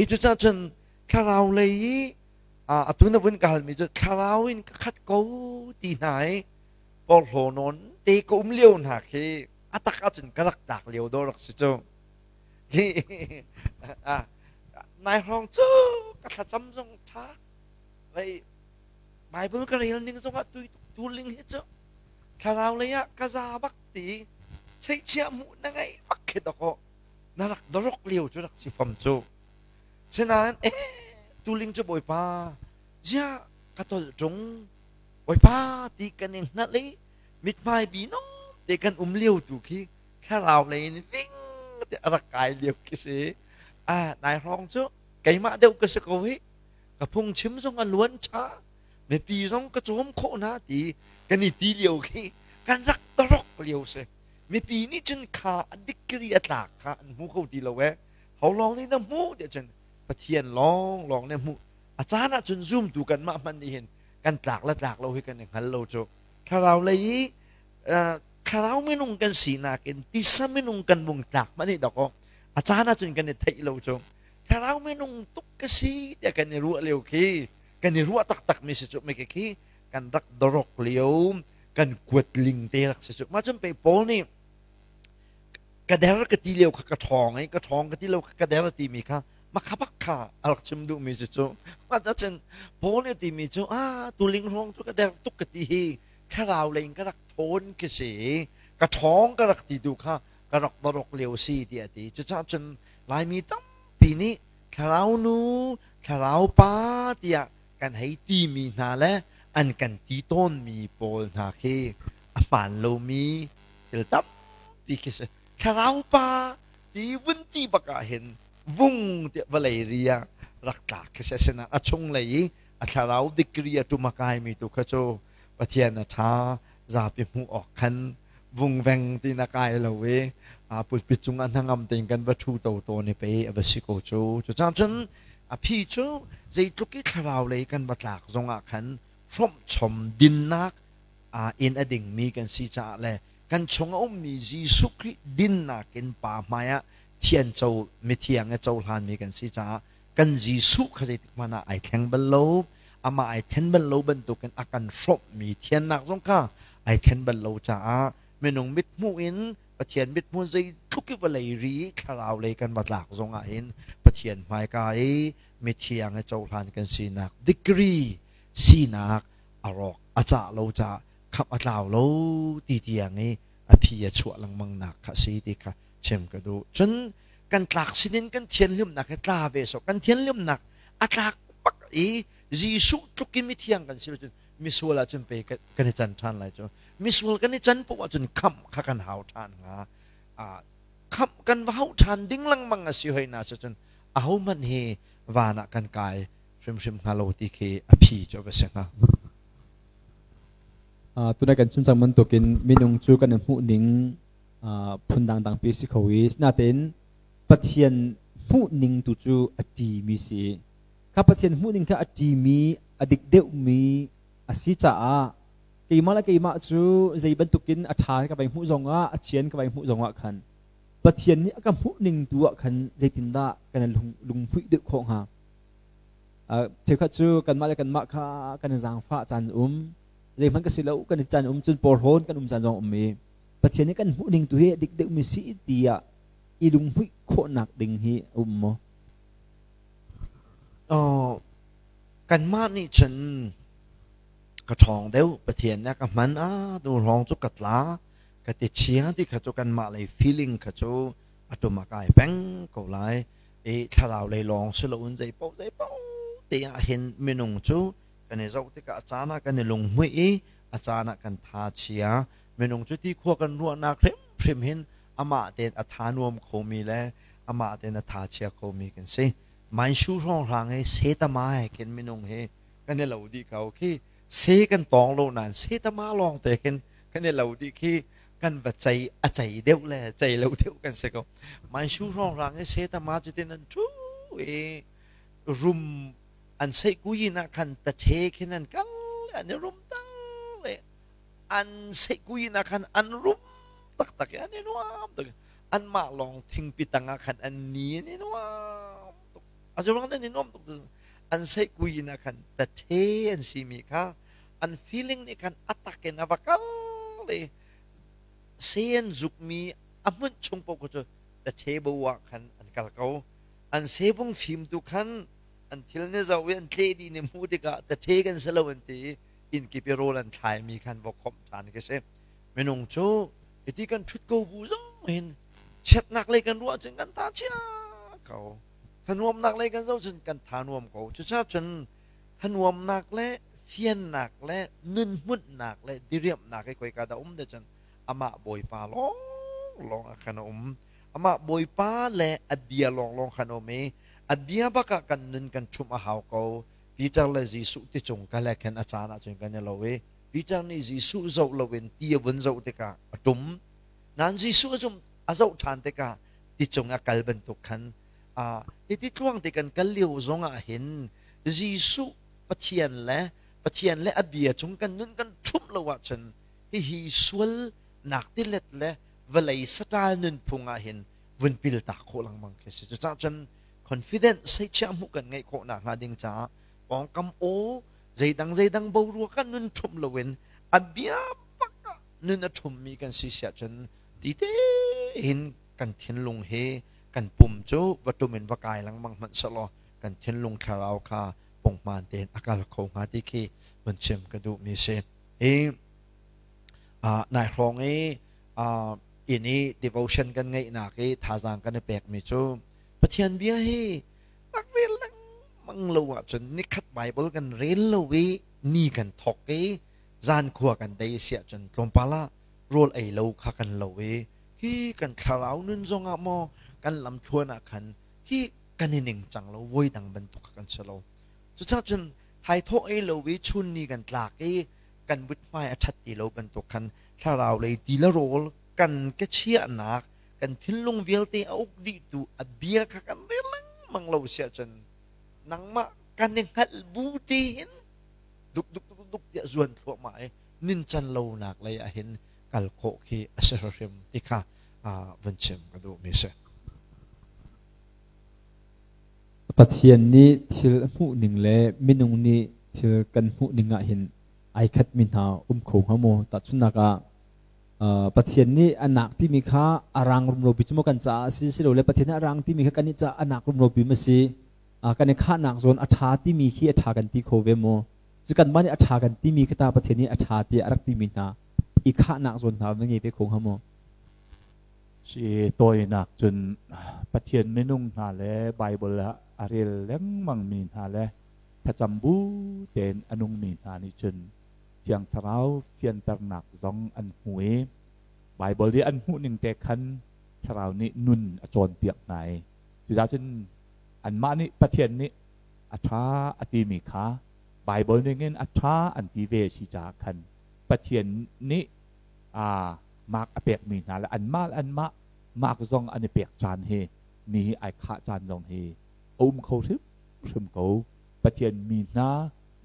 I cucaah cun thlarau lei i atu na vun ka halmi cu thlarau in ka khat ko ti hna i porhlaw nawn te ka um lio hna khi a tak ahcun ka rak tlak lio dawh rak si cu. Hi nai hrawng cu ka thlacam zong ṭha vei Bible ka rel ning zongah tu ling hi cu thlarau lei ah ka za bak ti cheihchiah hmuh na ngei bak khi dawkaw na rak dorok lio cu rak si fam cu. Sinain tuling cu Bawipa zia ka tolh ṭung, Bawipa ti kan i hngalh i mithmai bi nom te kan um lio tu khi thlarau lei in ving te a rak kai lio khi si. Nai hrawng cu keimah deuh ka si ko hi, ka phungchim zong a luan ṭha, mipi zong ka cawm khawh hna ti kan i ti lio khi kan rak tarok lio si. Mipi nih cun kha a degree a tlak kha an hmu kho ti lo e. Ho lawng nih na hmuh tiah cun Pathian lawng lawng nih hmuh. A caan ah cun zumtu kanmah hmanh nih hin kan tlak le tlak lo hi kan i hngal lo cu. Thlarau lei i thlarau minung kan sinak in tisa minung kan vung tlak hmanh hi dawkaw a caan ah cun kan i theih lo cu. Thlarau minung tuk ka si tiah kan i ruah lio khi, kan i ruah taktak mi si cu meke khi kan rak dorok lio, kan kuat ling te rak si cu. Mah cun pei Paul nih ka der ka ti lio kha ka ṭhawng i ka ṭhawng ka ti lo ka der timi kha makha bak kha a rak chim duhmi si cu. Mah cun Paul nih a timi cu tuling hrawng cu ka der tuk ka ti hi thlarau lei in ka rak ṭhawn khi si, ka ṭhawng ka rak ti tu kha ka rak dorok lio si tiah a ti. Cucaah cun Laimi tampi nih thlarau nu, thlarau pa tiah kan hei timi hna le an kan ti tawnmi pawl hna khi a hmaan lomi thil tampi khi si. Thlarau pa ti vun ti bak ah hin vung tiah vawlei ri ah rak tlak khi si. Asinain a chunglei i a thlarau degree a ṭum a kaimi tu kha cu Pathian a ṭha, zapi hmuh awk khan vungveng ti na kai lo i pulpit cungah hnangam tein kan va ṭhu to tawn i pei a va si ko cu. Cucaah cun a phi cu zeitluk i thlarau lei kan va tlak zongah khan hrawmhchom dinnak in a dingmi kan si caah le kan chung a ummi Jesuh Khrih dinnak in Pa hmaiah thian co mithiang i cohlanmi kan si caah kan Jesuh kha zeitik hmanh ah ai thleng bal lo. Amah ai then bal lo bantukin a kan hrawmhmi thiannak zong kha ai then bal lo caah minung mithmuh in Pathian mithmuh zeitluk i vawlei ri i thlarau lei kan va tlak zong ah hin Pathian hmaika i mithiang i cohlan kan sinak degree sinak a rawk a cah lo caah khamh a tlau lo ti tiang i a phi a chuah lengmang nak kha si ti kha chim ka duh. Cun kan tlak sinin kan thianhlimnak hi tla ve so kan thianhlimnak a tlak bak i Jesuh tluk i mithiang kan si lo cun misual ahcun pe kan i can ṭhan lai cu. Misual kan i can poah ahcun khamh kha kan hau ṭhan hnga. Khamh kan va hauh ṭhan ding lengmang a si hoi na si cun ahohmanh hi van ah kan kai hrimhrim hnga lo ti khi a phi cu a va si hnga. Tunai kan chim cang bantukin minung cu kan i hmuh ning phun dangdang pi si kho i natein Pathian hmuh ning tu cu a ṭimi si. Kha Pathian hmuh ning kha a ṭimi, a dik deuhmi a si caah keimah le keimah cu zei bantukin a ṭha ka vai hmuh zongah a chian ka vai hmuh zongah khan Pathian nih a ka hmuh ning tu ah khan zeitindah kan lunghmuih deuh khawh hnga? Cheukhat cu kanmah le kanmah kha kan i zaangfah caan um, zeihmanh ka si lo kan i caan um cun porhlawn kan um caan zong um i Pathian nih kan hmuh ning tu hi dik deuhmi si tiah i lunghmuih khawhnak ding hi a um maw? Kanmah nih cun ka ṭhawng deuh Pathian nih a ka hman a tu hrawng cu ka tla ka ti chia ti kha cu kanmah lei feeling kha cu a tum a kai peng ko lai i thlarau lei lawng si loin zei paoh zei paoh te ah hin minung cu kan i zoh tikah a caan ah kan i lunghmuih i a caan ah kan tha chia. Minung cu ti khua kan ruahnak hrimhrim hin amah tein a tha nuam khomi le amah tein a tha chia khomi kan si. Mainshu hrawnghrang hi setama he khin minung hi kan i lo dih ko khi. Se kan tawng lo nain setama lawng te khin kan i lo dih khi. Kan va cei a cei deuh le cei lo deuh kan si ko. Mainshu hrawnghrang hi setama cu tin an thu i rum an seih kuyin ah khan tathe khin an kal an i rum tal le an seih kuyin ah khan an rum taktak i an i nuam tuk. Anmah lawng thingpi tang ah khan an ni an i nuam tuk. A cu ruang an i nuam tuk. An seih kuyin ah khan tathe an simi kha an feeling nih khan a tak in a va kal i se an zukmi a hmunh chung paoh cu tathe bo ah khan an kal ko. An sevung fim tu khan an thil ni zoh i an tleh dih ni hmuh tikah tathe kan si lo an ti i inn kip i rawl an thlaimi khan va khawmh ṭhan khi si. Minung cu hiti kan ṭhut ko bu zong hin chiatnak lei kan ruah cun kan tha chia ko, thanuamnak lei kan zoh cun kan tha nuam ko. Cucaah cun thanuamnak le fiannak le nun hmunhnak le diriamhnak hi khoika dah um te cun amah Bawipa lawng lawng ah khan a um. Amah Bawipa le a bia lawnglawng khan a um i a bia bak ah kan nun kan ṭhumh a hau ko. Peter le Jesuh ti cung ka le khan a caan ah cun kan i lo i Peter nih Jesuh zoh loin ti a vun zoh tikah a ṭum. Nain Jesuh a zum a zoh ṭhan tikah ti cung a kal bantuk khan hiti tluang te kan kal lio zong ah hin Jesuh Pathian le Pathian le a bia cung kan nun kan ṭhumh lo ahcun hihi sual nak tilet le vawlei saṭal nunphung ah hin vun pil tak khawh lengmang khi si. Cucaah cun confident seichiah hmuh kan ngeih khawh nakhnga ding caah pawngkam aw zeidang zeidang boruak ah nun ṭhumh loin a bia bak ah nun a ṭhummi kan si siah cun ti tein kan thinlung hi kan pum cu va ṭum in va kai lengmang hmanh sehlaw kan thinlung thlarau kha punghman tein a kal kho hnga ti khi vun chim ka duhmi si. Hi nai hrawng i inn i devotion kan ngeihnak i thazaang kan i pekmi cu Pathian bia hi rak rel lengmang lo ahcun nikhat Bible kan rel lo i ni kan thawk i zan khua kan dei si ahcun tlawmpal ah rawl ei lo kha kan lo i hi kan thlarau nun zongah maw kan lamthluan ah khan hi kan i ning cang lo, voi dang bantuk kha kan si lo. Cucaah cun thaithawh ei lo i chun ni kan tlak i kan muthmai a ṭhat ti lo bantuk khan thlarau lei ti le rawl kan ka chiahnak kan thinlung vialte a uk dihtu a bia kha kan rel lengmang lo si ahcun nangmah kan i hngalh bu tein duk duk duk duk tiah zuan thluahmah i nincan lonak lei ah hin kal khawh khi a si hrim ti kha vun chim ka duhmi si. Pathian nih thil a hmuh ning le minung nih Thil kan hmuh ning ah hin ai khat mi hna um kho hnga maw? Tahchunhnak ah Pathian nih a nak timi kha a rang rumro pi cu maw kan caah a si, silole Pathian nih a rang timi kha kannih caah a nak rumro pi ma si? Kan i khahnak zawn a ṭha timi khi a ṭha kan ti kho ve maw? Cu kanmah nih a ṭha kan timi khi ta Pathian nih a ṭha tiah a rak timi hna i khahnak zawn hna va ngei ve kho hnga maw? Si tawinak cun Pathian minung hna le Baibal ah a rel lengmang mi hna le thlacam bu tein a nungmi hna nih cun Thiang Thlarau fianternak zong an hmu i Baibal i an hmuhning te khan Thlarau nih nun a cawnpiak hna i cucaah cun anmah nih Pathian nih a ṭha a timi kha Baibal ningin a ṭha an ti ve a si caah khan Pathian nih mark a pekmi hna le anmah le anmah mark zong an i pek caan hi mi hi ai khah caan zong hi a um kho hrimhrim ko. Pathian mi hna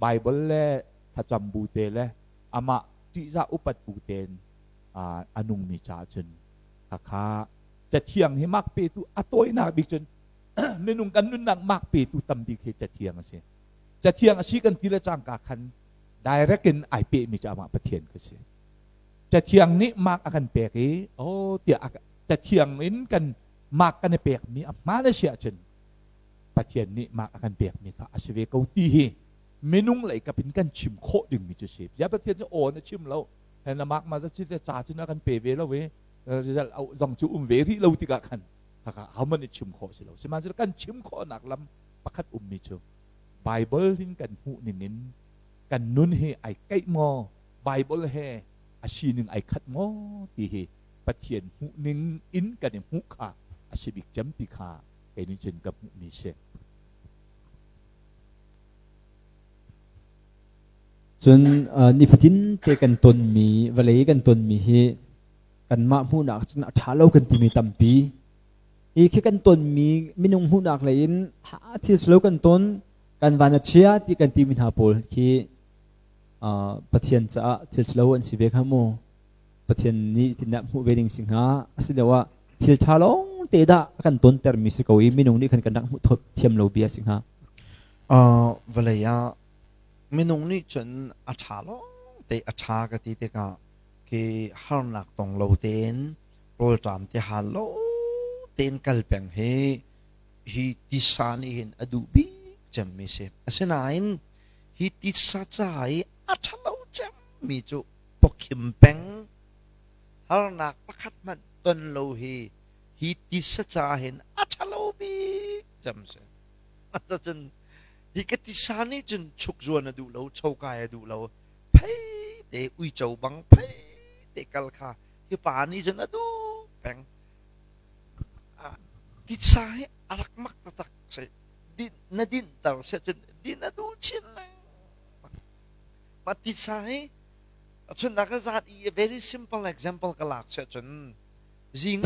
Baibal le thlacam bu te le amah ṭihzah upat bu tein a nungmi caah cun khakha Cathiang hi mark petu a tawinak bik cun minung kan nunnak mark petu tam bik hi Cathiang a si. Cathiang a si kan ti le cangka khan direct in ai pehmi cu amah Pathian ka si. Cathiang nih mark a kan pek i oh tiah Cathiang in kan mark kan i pekmi a hmaan a si ahcun Pathian nih mark a kan pekmi kha a si ve ko ti hi minung lei kap in kan chim khawh dingmi cu si. Bia Pathian cu aw na chim lo. Hen na mark ma za chi te ca cu na kan pe ve lo i result zong cu um ve rih lo tikah khan khaka ahohmanh nih chim khawh si lo. Sihmanhsehlaw kan chim khawhnak lam pakhat ummi cu Bible hin kan hmuh ning in kan nun hi ai keih maw Bible he a sining ai khat maw ti hi Pathian hmuh ning in kan i hmuh kha a si bik cem ti kha kei nih cun ka hmuhmi si. Cun nifatin te kan tonmi vawlei kan tonmi hi kanmah hmuhnak cun a ṭha lo kan timi tampi. Hi khi kan tonmi minung hmuhnak lei in ha thil lo kan ton kan van a chia ti kan timi hna pawl khi Pathian caah thil lo an si ve kha mu. Pathian nih tindah hmuh ve ding si hnga asiloah thil ṭha lawng te dah a kan tontermi si ko i minung nih khan kan rak hmuh thiam lo bia si hnga. Vawlei ah minung nih cun a ṭha lawng te a ṭha ka ti tikah khi harnak tong lo tein rawlṭam ti hal lo tein kal peng hi hi tisa nih hin a duh bik cemmi si. Asinain hi tisa ca i a ṭhalo cemmi cu pawkhim peng harnak pakhat hmanh ton lo hi hi tisa ca hin a ṭhalo bik cem si. Cun hi ka tisa nih cun chuk zuan a duh lo, chokai a duh lo, phei te uico bang phei te kal kha hi pa nih cun a duh peng. Titsa hi a rak mak taktak si. Din na dinter si cun din a duh chin lengmang. Mah titsa hi chun ka zat i very simple example ka lak si cun zing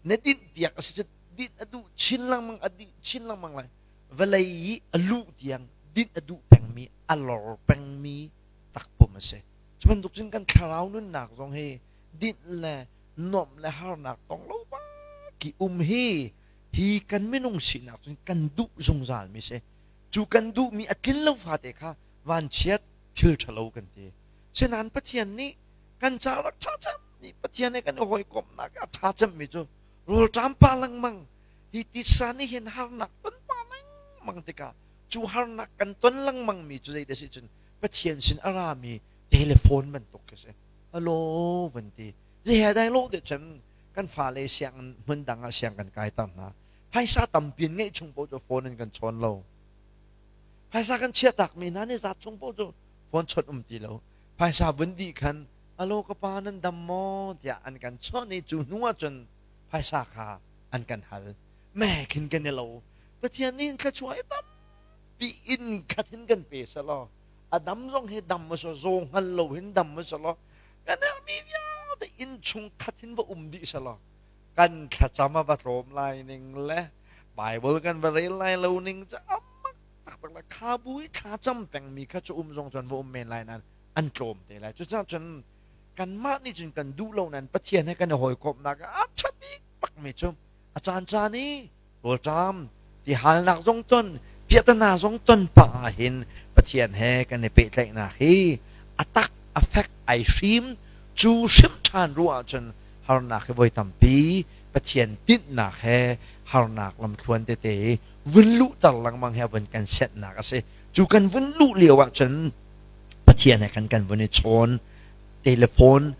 na din piak a si cun din a duh chin lengmang a dih chin lengmang lai vawlei i a luh tiang din a duh pengmi a lor pengmi takpum a si cu bantuk cun kan thlarau nunnak zong hi dinh le nuamh le harnak tong lo bak ki um hi hi kan minung sinak cun kan duh zungzal mi si cu kan duhmi a tlin lo fate kha vanchiat thil ṭhalo kan ti senan Pathian nih kan ca rak ṭha cem nih Pathian he kan i hawikomhnak a ṭha cemmi cu rawlṭam pa lengmang hi titsa nih hin harnak ton pa lengmang tikah cu harnak kan ton lengmang mi cu zei si cun Pathian sin a rami telephone bantuk khi si hello van ti zei he dai lo de cun kan fale siang hmun dang ah siang kan kai tar hna phaisa tampi ngeih chung po cu phone in kan chawn lo phaisa kan chiah tak mi hna nih zat chung po cu phone chawt um ti lo phaisa vun dih khan alo ka pa nan dam maw tiah an kan chawnh i cu hnu ah cun phaisa kha an kan hal me khin kan i lo Pathian nih thluachuah i tampi in khat hin kan pe selaw a dam zong hi dam ma so zaw hngal lo hin dam ma selaw kan herhmi vialte inn chung khat hin va um dih selaw kan thlacam a va tlawm lai ning le Bible kan va rel lai lo ning cu amak taktak la kha bu i thla cam pengmi kha cu um zong cun va um men lai nain an tlawm te lai cucaah cun Kanmah nih cun kan duh lo nain Pathian he kan i hawikomhnak ah a ṭha bik bakmi cu a caancaan i rawlṭam tihalnak zong ton piahtana zong ton pah ahhin Pathian he kan i pehtlaihnak hi a tak a fek ai hrim. Cu hrim ṭhan ruah ahcun harnak hi voi tampi Pathian tinhnak he harnak lamthluan tete i vun luhter lengmang he vun kan senhnak a si. Cu kan vun luh lio ahcun Pathian he kan kan vun i chawn. Telephone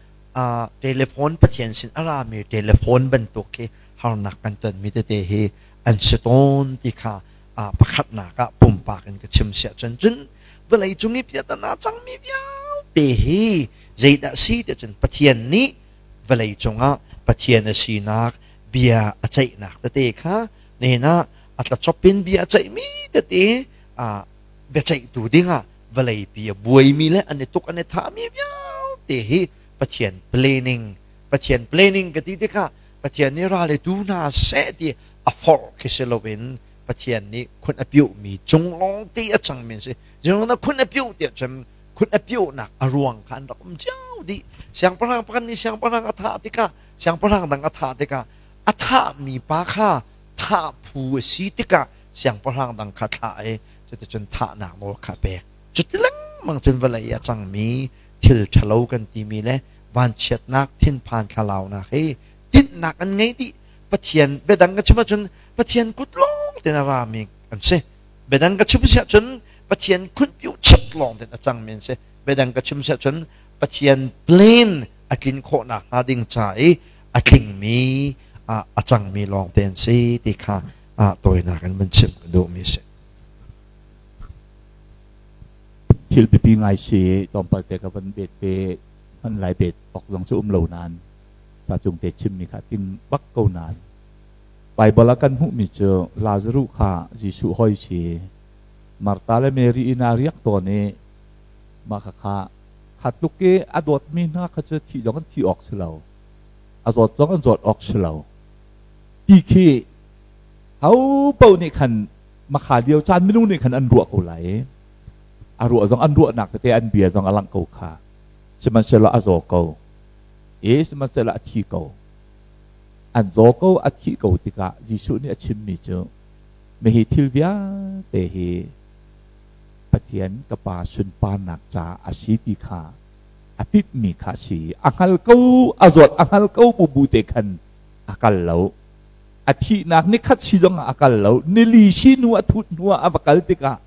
telephone Pathian sin a rami telephone bantuk khi harnak kan tonmi tete hi an si tawn ti kha pakhatnak ah pumpak in ka chim siah cun, cun vawlei cung i piahtana cangmi vialte hi zeidah si ti cun Pathian nih vawlei cungah Pathian a sinak bia a ceihnak tete kha nihin ah a tlachop in bia a ceihmi tete biaceihtu dingah vawleipi a buaimi le an i tuk an i thahmi vialte hi Pathian planning. Pathian planning ka ti tikah Pathian nih ral i tu hna seh ti a forh khi si loin Pathian nih khun a piuhmi cung lawng te a cangmi an si. Jing na khun a piuh tiah cun khun a piuhnak a ruang kha an rak um cio dih. Siangpahrang pakhat nih siangpahrang a thah tikah, siangpahrang dang a thah tikah, a thahmi pa kha thah phu a si tikah siangpahrang dang kha thlah i cuticun thahnak nawl kha pek. Cuti lengmang cun vawlei a cangmi thil ṭhalo kan timi le vanchiatnak, thinphan thlalaunak hi tinhnak an ngei dih. Pathian biadang ka chim ahcun Pathian kut lawng tein a rami an si. Biadang ka chim si ahcun Pathian khunpiu chit lawng tein a cangmi an si. Biadang ka chim si ahcun Pathian plan a tlin khawhnak hnga ding ca i a tlingmi a cangmi lawng te an si ti kha tawinak in van chim ka duhmi si. Thil biapi ngai si. Tlawmpal te ka van bet pe hman lai. Bet ok zong cu um lo nain sa cung te chimmi kha ting bak ko nain Bible ah kan hmuhmi cu Lazaruh kha Jesuh hoi si, Martha le Mary inn ah riak tawn i mah kha kha kha tluk i a dawtmi hna kha cu thih zong an thi awk si lo, a zawt zong an zawt awk si lo ti khi ho paoh nih khan makha lio caan minung nih khan an ruah ko lai. A ruah zong an ruahnak tete an bia zong a langh ko kha. Sihmanhsehlaw a zaw ko i sihmanhsehlaw a thi ko. An zaw ko, a thih ko tikah Jesuh nih a chimmi cu, "Mihi thil vialte hi Pathian ka Pa sunparnak caah a si ti kha a timhmi kha a si." A hngal ko, a zawt a hngal ko bu bu te khan a kal lo. A thihnak nikhat si zongah a kal lo. Nili si hnu a thut hnu ah a va kal tikah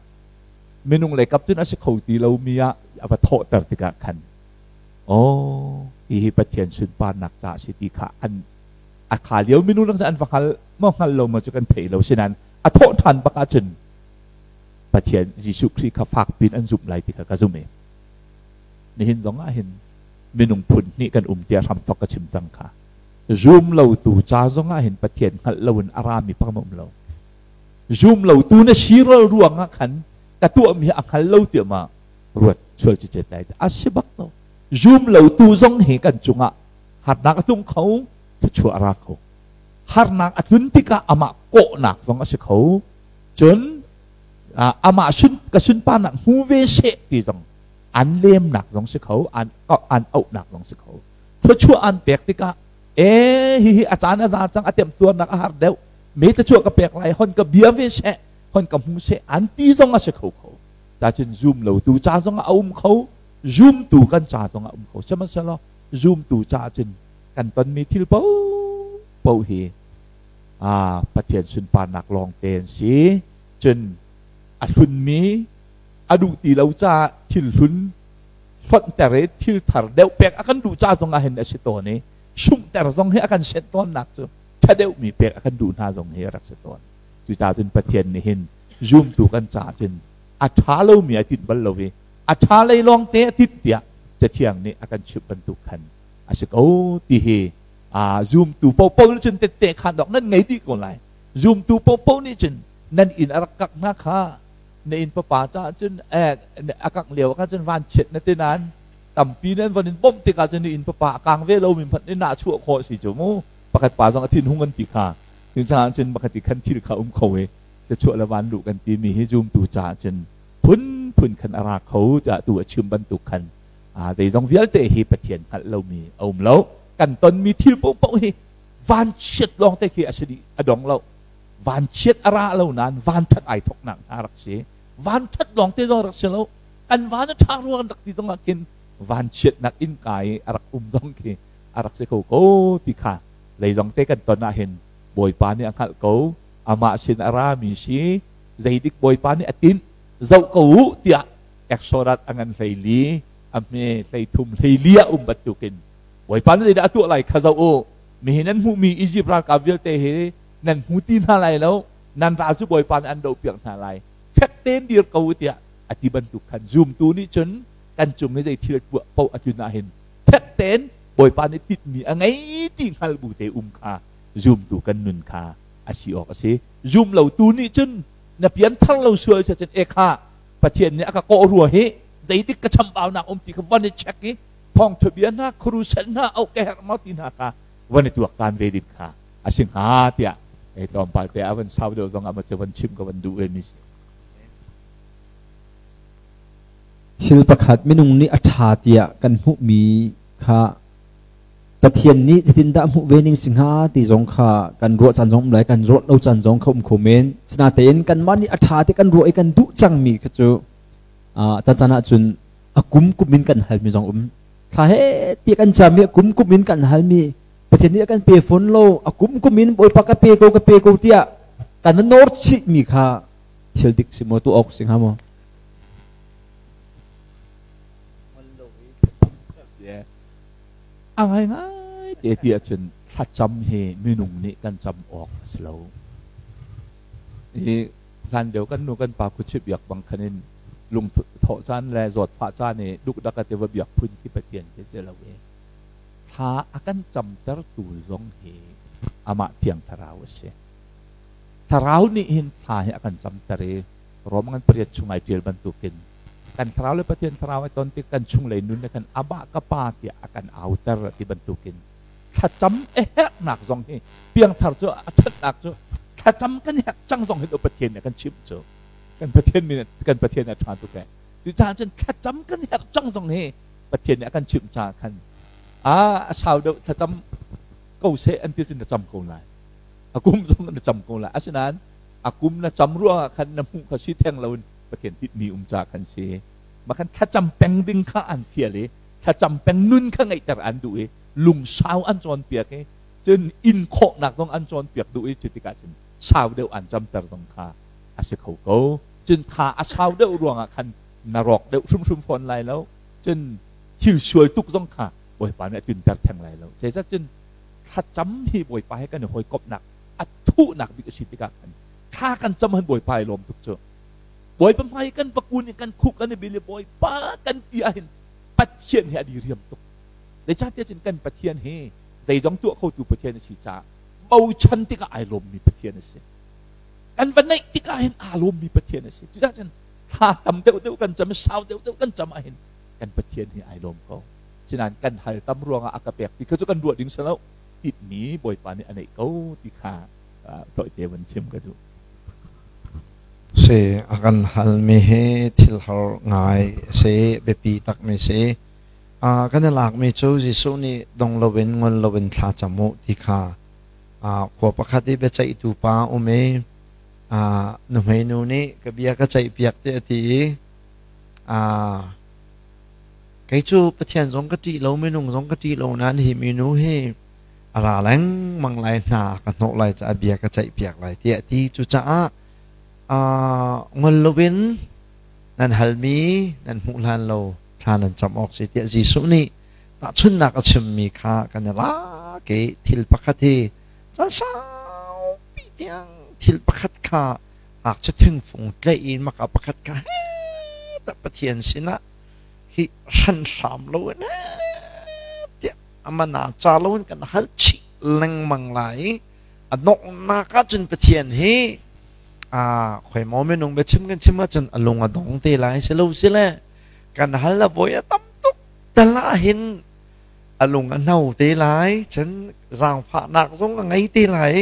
minung lei kap cun a si kho ti lomi ah a va thawhter tikah khan, oh, hihi Pathian sunparnak ca a si ti kha an a kha lio minung lang an va hngal maw hngal lo maw cu kan thei lo. Sinain a thawh ṭhan bak ahcun Pathian Jesuh Khrih kha fak pin an zumh lai ti kha ka zumh i nihin zong ah hin minung phun hnih kan um tiah hramthok ka chim cang kha. Zum lo tu ca zong ah hin Pathian hngalh loin a rami pakam um lo. Zum lo tu na siral ruang ah khan ka tuahmi a hngal lo tiah ma ruat sual ci cet lai a si bak lo. Zum lo tu zong hi kan cungah harnak a tlung kho, thluachuah a ra kho. Harnak a tlun tikah amah kawhnak zong a si kho, cun amah sun ka sunparnak hmu ve seh ti zong an lemnak zong si kho, an an auhnak zong si kho. Thluachuah an pek tikah, e hihi a caan a za cang, a temtuarnak a har deuh, me thluachuah ka pek lai, hon ka bia ve seh, hon ka hmu seh an ti zong a si kho kho. Ta cun zum lo tu ca zong ah a um kho, zumtu kan ca zong ah um kho. Sihmanhsehlaw zumtu ca cun kan tonmi thil paoh hi Pathian sunparnak lawng te an si. Cun a hlunmi a duh ti lo caah thil hlun hlonhter i thil thar deuh pek a kan duh ca zong ah hin a si tawn i sunghter zong hi a kan senh tawnnak cu ṭha deuhmi pek a kan duh hna zong hi a rak si tawn. Cucaah cun Pathian nih hin zumtu kan caah cun a ṭha lomi a tinh bal lo i a ṭha lei lawng te a tinh tiah Cathiang nih a kan chimh bantuk khan a si ko ti hi zumtu paohpaoh nih cun tette khan dok nan ngei dih ko lai. Zumtu paohpaoh nih cun nan inn a rak kak hna kha na inn papa caah cun a kak lio kha cun vanchiat na ti nain tampi nan von in bawmh tikah cun na inn papa a kang ve lomi hmanh nih nah chuah khawh si cu mu. Pakhat pa zong a thin hung an ti kha. Cucaah cun pakhat i khan thil kha um kho i chuah le van luh kan timi hi zumtu caah cun phunphun khan a ra kho caah tu a chim bantuk khan. Zeizong vialte hi Pathian hngalh lomi a um lo. Kan tonmi thil paohpaoh hi vanchiat lawng te khi a si dih, a dong lo. Vanchiat a ra lo nain vanthat ai thoknak hna rak si. Vanthat lawng te zong rak si lo. Kan van a ṭha rua kan rak ti zong ah khin vanchiatnak innka i a rak um zong khi a rak si kho ko ti kha zeizong te kan ton ah hin Bawipa nih a hngalh ko. Amah sin a rami si, zeidik Bawipa nih a tinh, zoh ko u tiah Exodus a ngan 14, a hme 13, 14 ah um bantukin Bawipa nih zeidah a tuah lai kha zoh u. Nihin nan hmuhmi Izipt ralkap vialte hi nan hmu ti hna lai lo. Nan ral cu Bawipa nih an dohpiak hna lai. Fek tein dir ko u tiah a ti bantuk khan zumtu nih cun kan cung i zei thil tuah paoh a tlun ah hin fek tein Bawipa nih tinhmi a ngei ti hngal bu te um kha zumtu kan nun kha a si awk a si. Zum lotu nih cun na pianthar lo sual si cun e kha Pathian nih a ka kawh rua hi zeitik ka chambaunak um ti kha van i check i thawngtha bia hna crusade hna au ka herh maw ti hna kha van i tuaktan ve ding kha a si hnga tiah ei tlawmpal te a van sau deuh zong ah ma cu van chim ka van duh ve mi si. Thil pakhat minung nih a ṭha tiah kan hmuhmi kha Pathian nih zeitindah hmuh ve ning si hnga ti zong kha kan ruah caan zong um lai, kan ruah lo caan zong kha um kho men. Sinain kanmah nih a ṭha ti kan ruah i kan duh cangmi kha cu caan caan ahcun a kum kum in kan halmi zong um. Thla he ti kan cam i a kum kum in kan halmi Pathian nih a kan pe fawn lo, a kum kum in Bawipa ka pe ko, ka pe ko tiah kan va nawr chihmi kha thil dik si maw, tuah awk si hnga maw? A ngaingai te ti ahcun thlacam hi minung nih kan cam awk a si lo. Hi hlan deuh kan nu kan pa khuachia biak bang khan in lung thawh caan le zawtfah caan i dukdak a ti va biak phun khi Pathian khi si lo i thla a kan camtertu zong hi amah Thiang Thlarau a si. Thlarau nih hin thla hi a kan camter i Rom ngan pariat chung ai ṭial bantukin kan thlarau le Pathian thlarau ai ton tik kan chunglei nun le kan Abba ka Pa tiah a kan auter ti bantukin thlacam a herhnak zong hi piangthar cu a ṭhatnak cu thlacam kan herh cang zong hi Pathian nih a kan chimh cu kan Pathian min kan Pathian a ṭha tuk ee. Cucaah cun thlacam kan herh cang zong hi Pathian nih a kan chimh caah khan a sau deuh thlacam ko seh an ti cun na cam ko lai, a kum zong na cam ko lai. Asinain a kum na cam ruangah khan na hmuh kha si theng loin Pathian tinhmi um ca khan si. Mah khan thlacam peng ding kha an fial i thlacam peng nun kha ngeihter an duh i lungsau an cawnpiak i cun inn khawhnak zong an cawnpiak duh i cu tikah cun sau deuh an camter zong kha a si kho ko. Cun kha a sau deuh ruangah khan na rawk deuh hrimhrim fawn lai lo, cun thil sual tuk zong kha Bawipa nih a tunter theng lai lo. Zeicah cun thlacam hi Bawipa he kan i hawikomhnak a thuhnak bik a si tikah khan thla kan cam han Bawipa i lawm tuk cu. Bawipa hmai kan va kun i kan khuk kan i bil i Bawipa kan ti ahhin Pathian hi a diriam tuk. Zeicahtiah cun kan Pathian hi zeizong tuah khotu Pathian a si caah bochan tikah ai lawmmi Pathian a si. Kan va neih tikah hin aa lawmmi Pathian a si. Cucaah cun thla tam deuhdeuh kan cam i sau deuhdeuh kan cam ahhin kan Pathian hi ai lawm ko. Sinain kan hal tam ruangah a ka pek ti kha cu kan ruah ding si lo. Tinhmi Bawipa nih a neih ko ti kha tawite van chim ka duh. Si, a kan halmi hi thil har ngai a si, biapi takmi si. Kan i lakmi cu Jesuh nih dong loin ngol loin thla cam u ti kha khua pakhat i biaceihtu pa um i nuhmei nu nih ka bia ka ceihpiak tiah a ti i kei cu Pathian zong ka ṭih lo, minung zong ka ṭih lo nain hi minu hi a ra lengmang lai, hna ka hnawh lai caah bia ka ceihpiak lai tiah a ti. Cucaah ngol loin nan halmi nan hmuh hlan lo thla nan cam awk si tiah Jesuh nih tahchunhnak a chimmi kha kan i lak i thil pakhat hi caan saupi tiang thil pakhat kha ngakchia thingfung tlaih in maka pakhat kha he Pathian sinah hi hranhram loin tiah amana ca loin kan hal chih lengmang lai. A donghnak ahcun Pathian hi a khoi maw minung biachim kan chim ahcun a lung a dong te lai si lo si le kan hal a voi a tam tuk tal ah hin a lung a hno te lai, cun zaangfahnak zong a ngei te lai,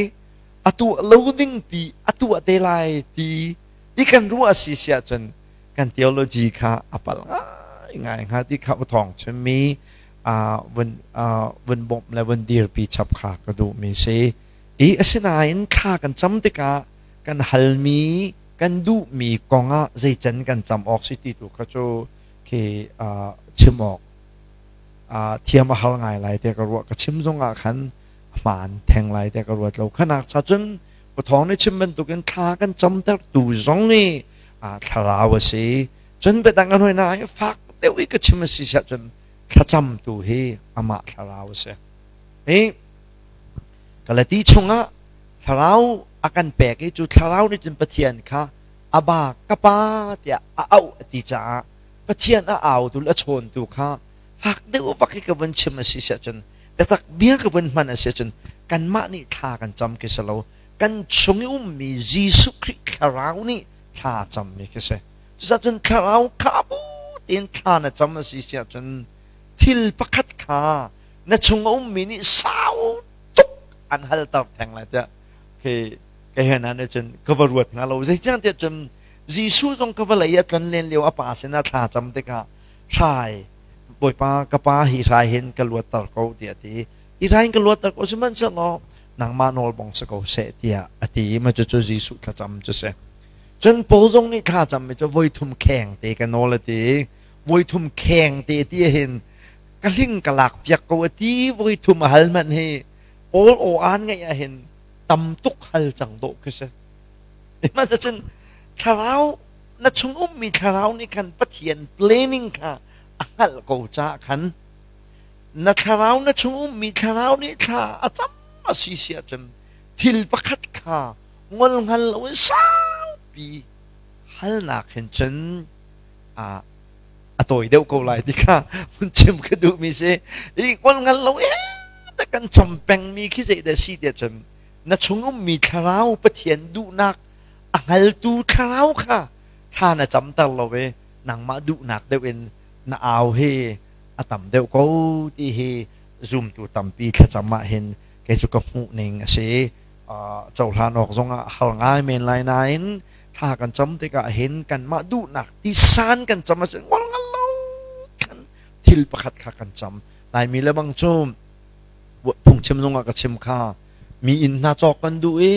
a tuah lo ding pi a tuah te lai ti i kan ruah si si ahcun kan theology kha a pal ngai. Ngai hnga ti kha thawng chimmi vun vun bawmh le vun dirpi chap kha ka duhmi si. I asinain thla kan cam tikah kan halmi kan duhmi kongah zeican kan cam awk si ti tu kha cu khi chim awk thiam a har ngai lai tiah ka ruah. Ka chim zongah khan hmaan theng lai tiah ka ruat lo. Khanak cha cun Pathawng nih chim bantukin thla kan camtertu zong nih thlarau a si. Cun biadang an hoi na i fak deuh i ka chim a si siah cun thlacamtu hi amah thlarau a si. Hi Galati chungah thlarau a kan pek i cu thlarau nih cun Pathian kha Aba ka pa tiah a auh a ti caah Pathian a autu le a chawntu kha fak deuh vak i ka vun chim a si siah cun biatak bia ka vun hman a si cun kanmah nih thla kan cam khi si lo, kan chung i ummi Jesuh Khrih thlarau nih thla cammi khi si. Cucaah cun thlarau kha bu tein thla na cam a si siah cun thil pakhat kha na chung a ummi nih sau tuk an halter theng lai tiah khi ka he hna nih cun ka va ruat hnga lo. Zeicahtiah cun Jesuh zong ka vawlei a tlon len lio a pa sinah thla cam tikah, hrai Bawipa ka pa, hi hrai hin ka luatter ko, tiah a ti. Hi hrai hin ka luatter ko, sihmanhsehlaw nangmah nawl bong si ko seh, tiah a ti. Mah cucu Jesuh thlacam cu si. Cun Paul zong nih thlacam mi cu voi thum kheng te ka nawl a ti. Voi thum kheng te ti hin ka hling ka lak piak ko a ti. Voi thum a hal hmanh hi Paul aw aan ngeih ah hin tam tuk hal cang dawh khi si. Mah cun thlarau na chung ummi thlarau nih khan Pathian planning kha a hngalh ko caah khan na thlarau, na chung ummi thlarau nih thla a cam a si si ahcun thil pakhat kha ngol hngal loin saupi halnak hin cun a tawi deuh ko lai ti kha vun chim ka duhmi si. I ngol hngal lo e ta kan cam pengmi khi zeidah si tiah cun na chung ummi thlarau, Pathian duhnak a hngaltu thlarau kha thla na camter lo i nangmah duhnak deuh in na au hi a tam deuh ko ti hi zumtu tampi thlacam ah hin kei cu ka hmuh ning a si. Cohlan awk zongah har ngai men lai nain thla kan cam tikah hin kanmah duhnak tisan kan cam a si, ngol ngal lo khan thil pakhat kha kan cam. Laimi le bang cu phungchim zongah ka chim kha, mi inn hna cawk kan duh i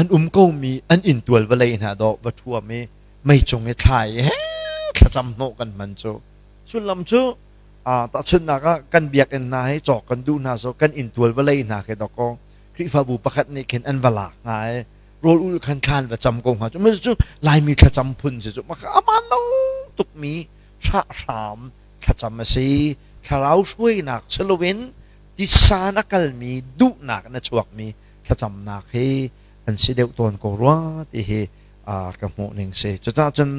an um ko mi an inn tual vawlei hna dawh va ṭhuam i mei cung i thlai i he thlacam hnawh kan hman cu sullam cu tahchunhnak ah kan biakinn hna hi cawk kan duh hna, so kan inn tual vawlei hna khi dawkaw Khrihfabu pakhat nih khin an va lak hnga i rawl ul khan thlan va cam ko hnga cu. Cu Laimi thlacam phun si cu maka aman lo tukmi hrahhram thlacam a si. Thlarau hruainak siloin tisa na kalmi duhnak na chuakmi thlacamnak hi an si deuh tawn ko rua ti hi ka hmuh ning si. Cucaah cun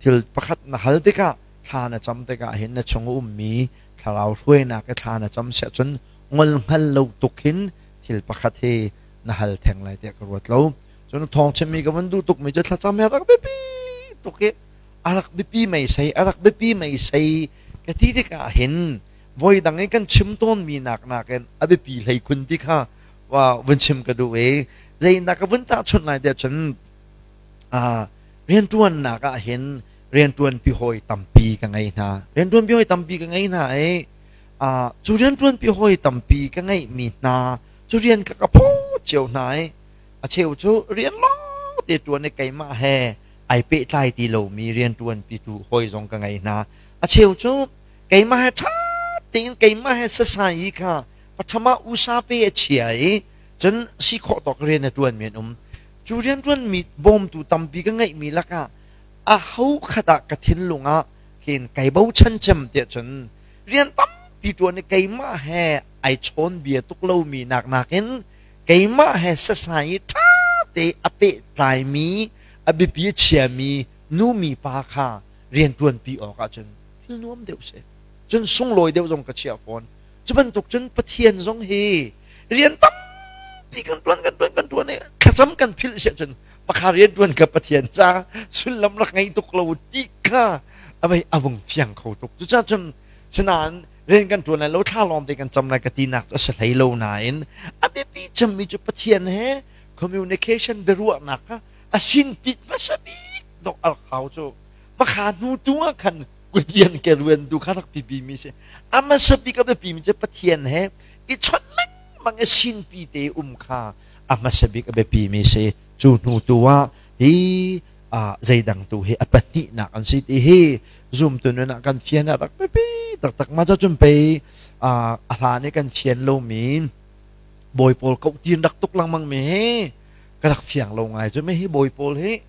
thil pakhat na hal tikah, thla na cam tikah hin na chung ummi thlarau hruainak i thla na cam siah cun ngol hngal lo tuk hin thil pakhat hi na hal theng lai tiah ka ruat lo. Cun thawng chimmi ka vun duh tukmi cu thlacam hi rak biapi tuk i a rak biapi meisei, a rak biapi meisei ka ti tikah hin voi dang i kan chim tawnmi nak nakin a biapi hlei khun ti kha vun chim ka duh i zeinak ka vun tahchunh lai tiah cun rianṭuannak ah hin rianṭuanpi hawi tampi ka ngei hna. Rianṭuanpi hawi tampi ka ngei hna i cu rianṭuanpi hawi tampi ka ngeihmi hna cu rian ka ka phaw cio hna i a cheu cu rian lawng te ṭuan i keimah he ai pehtlai ti lomi rianṭuanpi tu hawi zong ka ngei hna. A cheu cu keimah he ṭha tein, keimah he sasai i kha pathama usa pe a chia i cun si khawh tawk rian a ṭuanmi an um. Cu rianṭuanmi bawmtu tampi ka ngeihmi lakah a ho khat ah ka thinlung ah khin kai bochan cem tiah cun rian tampi ṭuan i keimah he ai chawn bia tuk lomi nak nakin keimah he sasai i ṭha te a pehtlaimi, a biapi a chiami nu mi pa kha rian ṭuanpi awk ahcun thil nuam deuh si, cun sunglawi deuh zong ka chiah fawn. Cu bantuk cun Pathian zong hi rian tampi kan ṭuan, kan ṭuan, kan ṭuan i thlacam kan philh siah cun pakha rian ṭuan ka Pathian ca sullam rak ngei tuk lo ti kha avei avung fiang kho tuk. Cucaah cun sinain rian kan ṭuan lai lo, thla lawng te kan cam lai ka tinak cu a si hlei lo nain a biapi cemmi cu Pathian he communication, biaruahnak kha a sin pit hmasa bik dok ar hau cu pakha hnu tu ah khan. Kut rian ke ruan tu kha rak pipi mi si. Ama sapi ka biapi mi cu Pathian he i chawnh lengmang i sinpi te um kha a hmasa bik a biapi mi si. Cu hnu tu ah hi zeidang tu hi a pahnihnak an si ti hi zumtu nun ah kan fian a rak biapi taktak. Mah cun pei a hlan i kan fian lomi bawi pawl koh tin rak tuk lengmang mi hi ka rak fiang lo ngai cu. Mi hi bawi pawl hi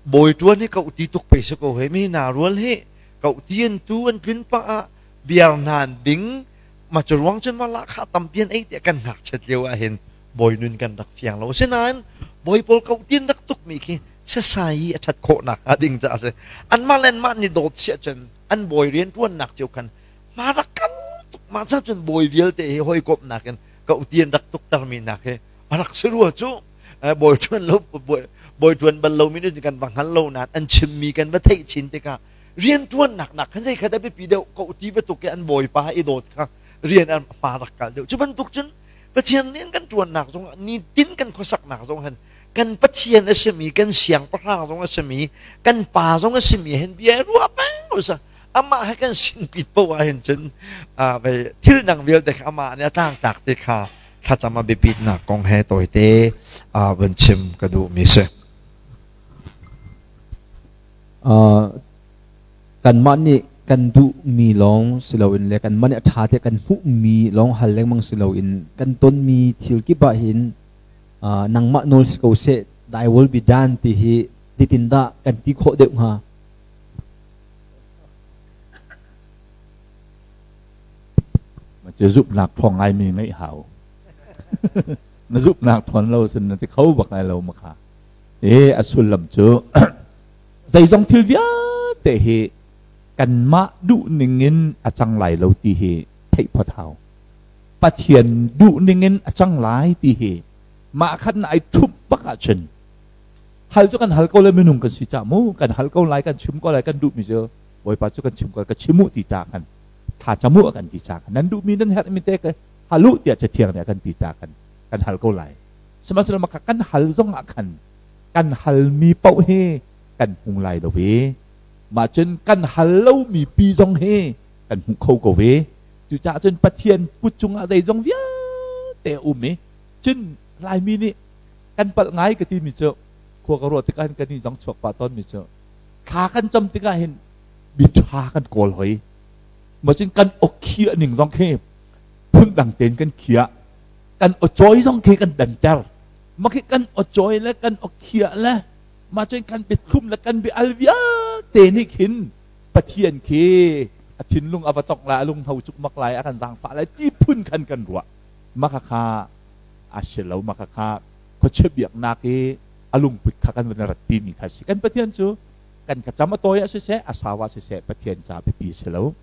bawi ṭuan hi koh ti tuk pei si ko he, mi na rual hi koh ti an tu an tlun pah ah biar hna an ding ma cu ruang cun ma lahkhah tampi an ei tiah kan ngakchiat lio ah hin bawi nun kan rak fiang lo. Asinain bawi pawl koh tin rak tuk mi khi sasai i a ṭhat khawhnak hnga ding caah a si. Anmah le anmah ni dawt siah cun an bawi rian ṭuannak cio khan ma rak kal tuk ma ca cun bawi vialte hi hawikomhnak in koh ti an rak tuktermi nak hi a rak si rua cu. Bawi ṭuan lo, bawi ṭuan bal lomi nih kan va hngal lo nain an chimmi kan va theih chin tikah rian ṭuannak nak khan zei kha dah biapi deuh, koh ti va tuk i an bawipa i dawt kha rian an pa rak kal deuh. Cu bantuk cun Pathian rian kan ṭuannak zong nitin kan khuasaknak zong hin kan Pathian a simi, kan siangpahrang zong a simi, kan pa zong a simi hin bia ruah peng usa amah he kan sinpit poah ah hin cun thil dang vialte kha amah nih a tlangtlak te kha thlacam a biapitnak kong he tawite vun chim ka duhmi si. Kanmah nih kan duhmi lawng si loin le kanmah nih a ṭha tiah kan hmuhmi lawng hal lengmang si loin kan tonmi thil kip ah hin nangmah nawl si ko seh, thy will be done ti hi zeitindah kan ti khawh deuh hnga? Cu zumhnak ṭhawng ngaimi ngeih hau. Na zumhnak ṭhawn lo sin na ti kho bak lai lo ma kha. E a sullam cu zeizong thil vialte hi kanmah duh ning in a cang lai lo ti hi theih phot hau. Pathian duh ning in a cang lai ti hi mah khan ai ṭhumh bak ahcun hal cu kan hal ko le minung kan si cah mu, kan hal ko lai, kan chim ko lai, kan duhmi cu Bawipa cu kan chim ko, ka chim u ti ca khan tha cam u a kan ti ca khan nan duhmi nan herhmi te ka hal u tiah Cathiang nih a kan ti ca khan kan hal ko lai. Sihmanhsehlaw maka kan hal zong ah khan kan halmi paoh hi kan hmu lai lo ve. Mah cun kan hal lomi pi zong hi kan hmu kho ko ve. Cucaah cun Pathian kut cungah zeizong vialte a um i cun Laimi nih kan palh ngai ka timi cu khua ka ruah tikah hin kan nih zong chuak pah tawnmi cu thla kan cam tikah hin mi ṭha kan kawl hoi. Macun kan awkhiah ning zong khi phundang tein kan khiah, kan awcawi zong khi kan danter. Mah khi kan awcawi le kan awkhiah le mah cun kan biathlum le kan bia al vialte nih khin Pathian khi a thinlung a va tongh lai, a lunghno cukmak lai, a kan zaangfah lai ti phun khan kan ruah. Mah khakha a si lo. Mah khakha khuachia biaknak i a lungput kha kan van ratpi mi kha si. Kan Pathian cu kan thlacam a tawi ah siseh, a sau ah siseh, Pathian ca biapi si lo.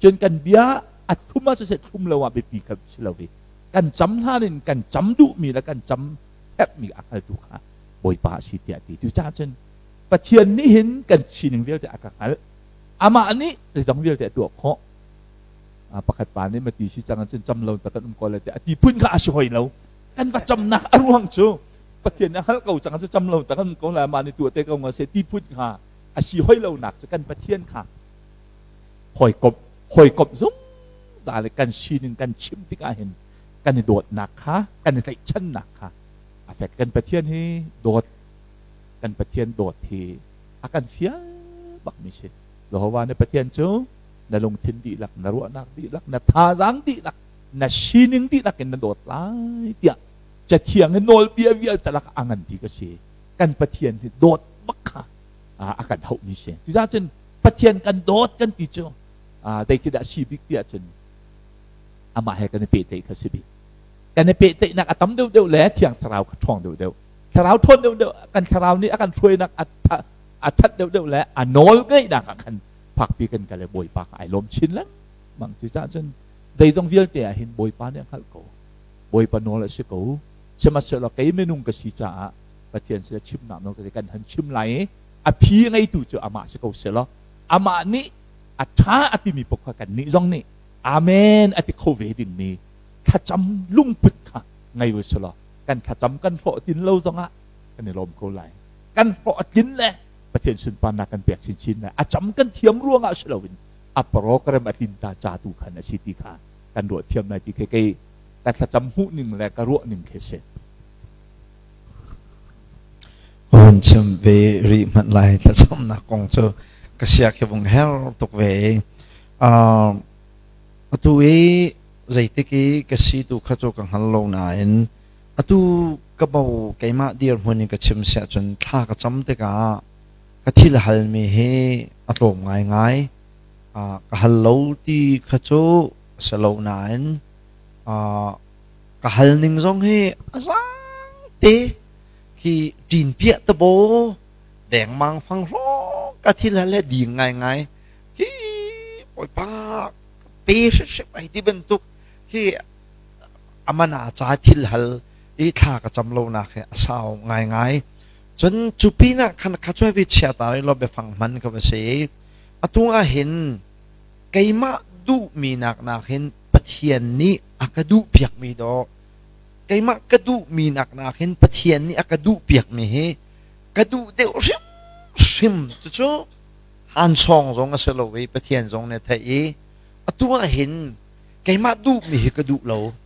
Cun kan bia a thlum ah siseh, thlum lo ah biapi kha si lo i kan cam hlan in kan cam duhmi le kan cam herhmi a hngaltu kha Bawipa a si tiah ti. Cucaah cun Pathian nih hin kan sining vialte a ka hngalh. Amah nih zeizong vialte a tuah khawh. Pakhat pa nih mati si cang cun cam lo ta kan um ko lai tiah a ti phun kha a si hoi lo. Kan va camnak a ruang cu Pathian nih a hngalh ko cang cu cam lo ta kan um ko lai, amah nih tuah te ko nga se ti phun kha a si hoi lo nak cu kan Pathian kha hawikomh hawikomh zungzal i kan sining kan chim tikah hin kan i dawtnak kha, kan i tlaihchannak kha a fek. Kan Pathian hi dawt, kan Pathian dawt hi a kan fial bak mi si. Jehovah nih Pathian cu na lungthin dihlak, na ruahnak dihlak, na thazaang dihlak, na sining dihlak in na dawt lai tiah Cathiang hi nawlbia vialte lak a ngan bik a si. Kan Pathian hi dawt bak kha a kan hauhmi si. Cucaah cun Pathian kan dawt kan ti cu zei khi dah si bik tiah cun amah he kan i pehtlaih kha si bik. Kan i pehtlaihnak a tam deuhdeuh le Thiang Thlarau kha ṭhawng deuhdeuh. Thlarau ṭhawn deuhdeuh, kan Thlarau nih a kan hruainak a ṭhat deuhdeuh le a nawl ngeihnak ah khan fakpi kan kal i Bawipa kha ai lawm chin lengmang. Cucaah cun zeizong vialte ah hin Bawipa nih a hngalh ko. Bawipa nawl a si ko. Sihmanhsehlaw kei minung ka si caah Pathian sin chimnak nawl kan han chim lai i a phi ngeitu cu amah si ko selaw amah nih a ṭha a timi paoh kha kannih zong nih amen a ti kho ve dingmi thlacam lungput kha ngei u selaw kan thlacam kan hlawh tin lo zongah kan i lawm ko lai. Kan hlawh a tlin le Pathian sunparnak kan pek chinchin lai. A cam kan thiam ruangah si loin a program a tlin ta ca tu khan a si ti kha kan ruah thiam lai ti khi kei ka thlacam hmuh ning le ka ruah ning khi si. Hun chim ve rih hmanh lai thlacamnak kong cu ka sia khi vung her tuk ve. Atu i zeitik i ka si tu kha cu ka hngal lo nain atu ka bo keimah dirhmun in ka chim siah cun thla ka cam tikah ka thil halmi hi a tlawm ngaingai. Ka hal lo ti kha cu a si lo nain ka hal ning zong hi a zaang te khi ṭin piah tabo dengmang fang hrawng ka thil hal he ding ngaingai khi bawipa pe hrimhrim ai ti bantuk khi amana ca thil hal i thla ka cam lonak he a sau ngaingai. Cun cu pinah khan kha cuai ve chia ta lo biafang hman ka va si. Atu ah hin keimah duhmi nak nak hin Pathian nih a ka duh piakmi dawh keimah ka duhmi nak nak hin Pathian nih a ka duh piakmi hi ka duh deuh hrimhrim. Cucu hansawng zong a si lo i Pathian zong nih a theih i atu ah hin keimah duhmi hi ka duh lo.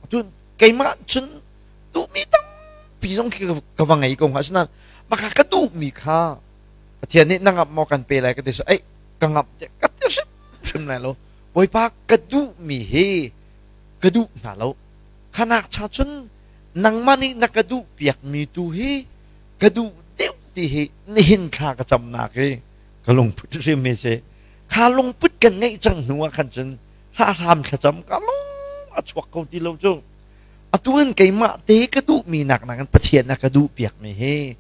Atu keimah cun duhmi tampi zong khi ka va ngei ko hnga, asinain maka ka duhmi kha Pathian nih na ngamh maw kan pe lai ka ti so, ei ka ngamh te ka ti hrimhrim lai lo. Bawipa, ka duhmi hi ka duh hna lo, khanak cha cun nangmah nih na ka duh piakmi tu hi ka duh deuh ti hi nihin thla ka camnak hi ka lungput hrim hi si. Kha lungput kan ngeih cang hnu ah khan cun hram thlacam ka lung a chuak ko ti lo cu. Atu hin keimah te ka duhmi nak nakin Pathian a ka duh piakmi hi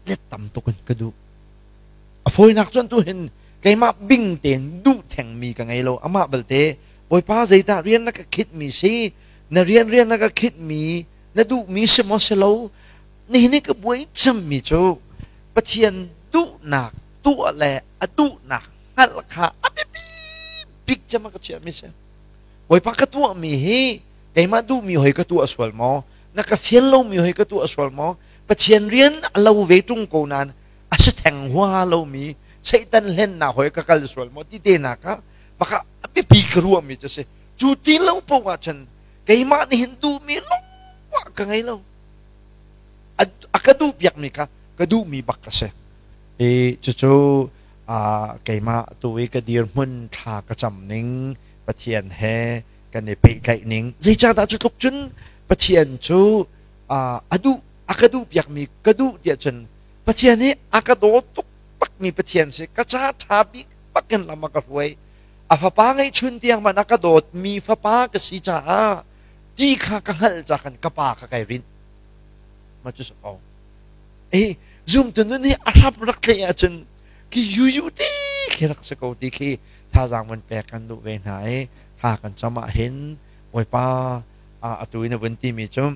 let tam tuk in ka duh. A fawinak cun tu hin keimah bing tein duh thengmi ka ngei lo. Amah balte Bawipa, zeidah rian na ka khitmi si, na rian rian na ka khitmi na duhmi si maw si lo? Nihin i ka buai cemmi cu Pathian duhnak tuah le a duhnak hngalh kha a biapi bik cem a ka chiahmi si. Bawipa, ka tuahmi hi keimah duhmi hoi ka tuah sual maw, na ka fial lomi hoi ka tuah sual maw, Pathian rian a lo ve ṭung ko nain a si theng hua lomi Satan hlennak hoi ka kal sual maw ti te nak ah baka a biapi ka ruahmi cu si. Cu ti lo paoh ahcun keimah nih hin duhmi lawng ka ngei lo. A ka duh piakmi kha ka duhmi bak ka si. I cucu keimah tu i ka dirhmun, thla ka cam ning, Pathian he kan i pehtlaih ning. Zeicahdah cu tluk cun Pathian cu a duh a ka duh piakmi ka duh tiah cun Pathian hi a ka daw tuk bakmi Pathian si, ka ca ṭha bik bakin lam a ka hruai, a fapa ngeihchun tiang man a ka dawtmi fapa ka si caah ti kha ka hngalh ca khan ka pa kha kai rinh ma cu si ko. E zumtu nun hi a hrap rak tleih ahcun khi yuyu te khi rak si ko ti khi thazaang van pek kan duh ve hna i thla kan cam ah hin Bawipa, atu in a vun timi cu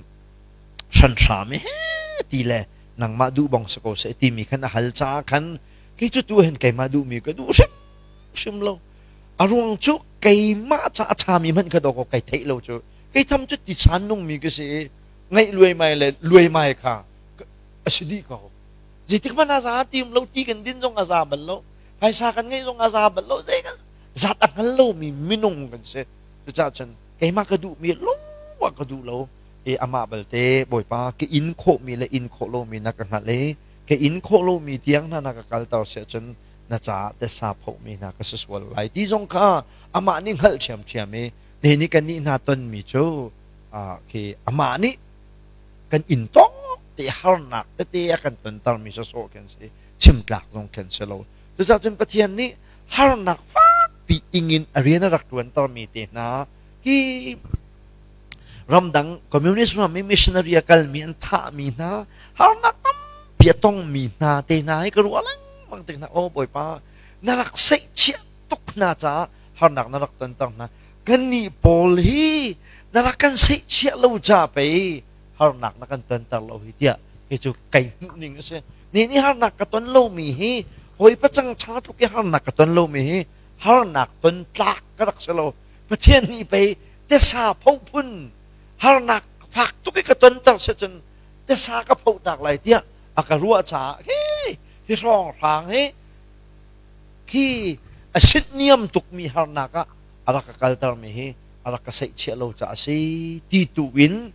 hranhram he ti le nangmah duh bang si ko seh timi khan a hal caah khan kei cu tu hin keimah duhmi ka duh hrimhrim lo. A ruang cu keimah ca a ṭhami hmanh kha dawkaw kai theih lo cu. Kei tham cu tichan nungmi ka si i ngaih luaimai le luaimai kha a si dih ko. Zeitik hmanh a za tim lo, ti kan din zong a za bal lo, phaisa kan ngeih zong a za bal lo, zei kan zat a hngal lomi minung kan si. Cucaah cun keimah ka duhmi lungah ka duh lo i amah balte Bawipa, ka in khawhmi le in khawh lomi na ka hngalh i ka in khawh lomi tiang hna na ka kalter si ahcun na caah tesa phohmi hna ka si sual lai ti zong kha amah nih hngalh ṭhiamṭhiam i te nih kan nih hna tonmi cu khi amah nih kan in tawk te harnak tete a kan tontermi sawsawh kan si, chimtlak zong kan si lo. Cucaah cun Pathian nih harnak fakpi ingin a rian a rak ṭuantermi te hna khi ramdang communist ram i missionary a kalmi an thahmi hna, harnak tampi a tongmi hna te hna hi ka ruah lengmang tik hna, aw Bawipa, na rak seihchiah tuk hna caah harnak na rak tonter hna. Kannih pawl hi na rak kan seihchiah lo ca pei harnak na kan tonter lo hi tiah kei cu kai hmuh ning a si. Ni nih harnak ka ton lomi hi, hawi pacang ṭha tluk i harnak ka ton lomi hi harnak ton tlak ka rak si lo. Pathian nih pei tesa pho phun harnak fak tuk i ka tonter si cun tesa ka phohtak lai tiah a ka ruah caah hi Hi hrawng hrang hi khi a sit niam tukmi harnak ah a rak ka kaltermi hi a rak ka seihchiah lo caah a si ti tu in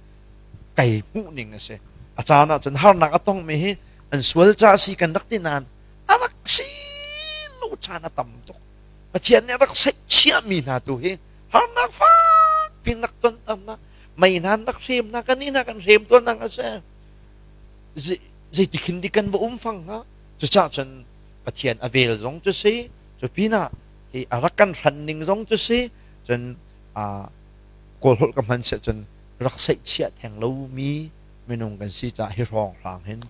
kai hmuh ning a si. A caan ah cun harnak a tongmi hi an sual caah a si kan rak ti nain a rak si lo caan a tam tuk. Pathian nih a rak seihchiahmi hna tu hi harnak fak pin rak tonter na mei hna rak hrem na kan ina kan hrem tuan nang a si zeiti khin di kan va um fang hnga. Cucah cun Pathian a vel zong cu si, cu pinah hi a rak kan hran ning zong cu si, cun Kawl holh ka hman seh cun rak seihchiah theng lomi minung kan si caah hi hrawng hrang hin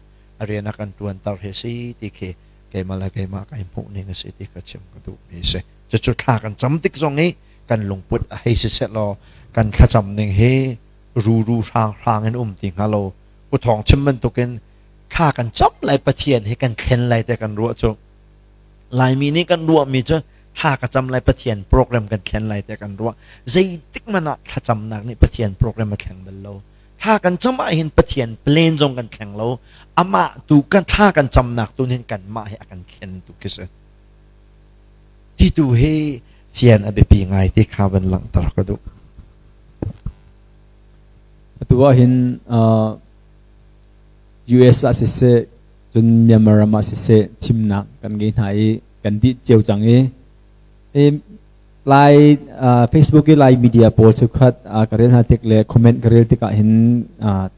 a rian a kan ṭuanter hi si ti khi keimah le keimah kai hmuh ning a si ti kha chim ka duhmi a si. Cucu thla kan cam tik zong i kan lungput a hei si seh law kan thlacam ning hi ruru hrang hrang in um ti hnga lo. Pu Thawng chim bantukin thla kan cam lai, Pathian hi kan thlen lai te kan ruah cu. Laimi nih kan ruahmi cu thla ka cam lai, Pathian program kan thlen lai te kan ruah. Zeitik hmanh ah thlacamnak nih Pathian program a thleng bal lo. Thla kan cam ah hin Pathian plan zong kan thleng lo. Amah tu kan thla kan camnak tu hin kanmah hi a kan thlen tu khi si. Ti tu hi fian a biapi ngai ti kha van langhter ka duh. Atu ah hin US ah siseh, cun Myanmar ram ah siseh thimnak kan ngei hna i kan dih cio cang i Lai Facebook i Lai media pawl cheukhat ka rel hna tik le comment ka rel tikah hin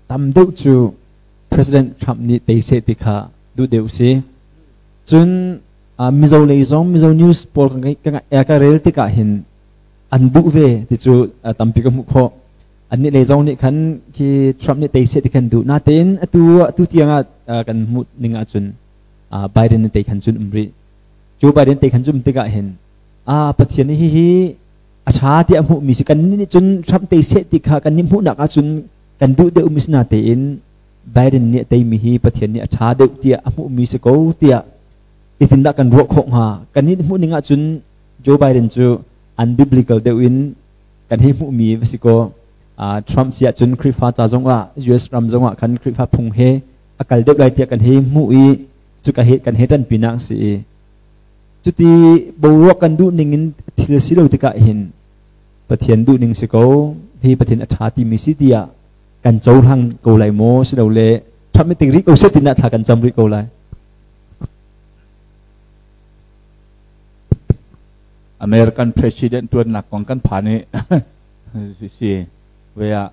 tam deuh cu President Trump nih tei seh ti kha duh deuh si. Cun Mizo lei zong Mizo news pawl ka rel tikah hin an duh ve ti cu tampi ka hmuh khawh. Annih lei zong nih khan khi Trump nih tei seh ti khan duh. Natein atu tiang ah kan hmuh ning ahcun Biden nih tei khan cun um rih. Joe Biden tei khan zum tikah hin Pathian nih hihi a ṭha tiah a hmuhmi si, kan nih cun Trump tei seh ti kha kan nih hmuhnak ahcun kan duh deuh mi si natein Biden nih a teimi hi Pathian nih a ṭha deuh tiah a hmuhmi si ko tiah itindah kan ruah khawh hnga? Kan nih hmuh ning ahcun Joe Biden cu unbiblical deuh in kan hei hmuhmi va si kaw, Trump si ahcun Khrihfa ca zongah US ram zongah khan Khrihfa phung he a kal deuh lai tiah kan hei hmuh i cu ka he kan he ṭanpinak si i cuti boruak kan duh ning in thil si lo tikah hin Pathian duh ning si ko hi, Pathian a ṭha timi si tiah kan cohlang ko lai maw, si lo le Trump nih rih ko seh tinah thla kan cam rih ko lai? American President tuannak kong kan phan i si ve ah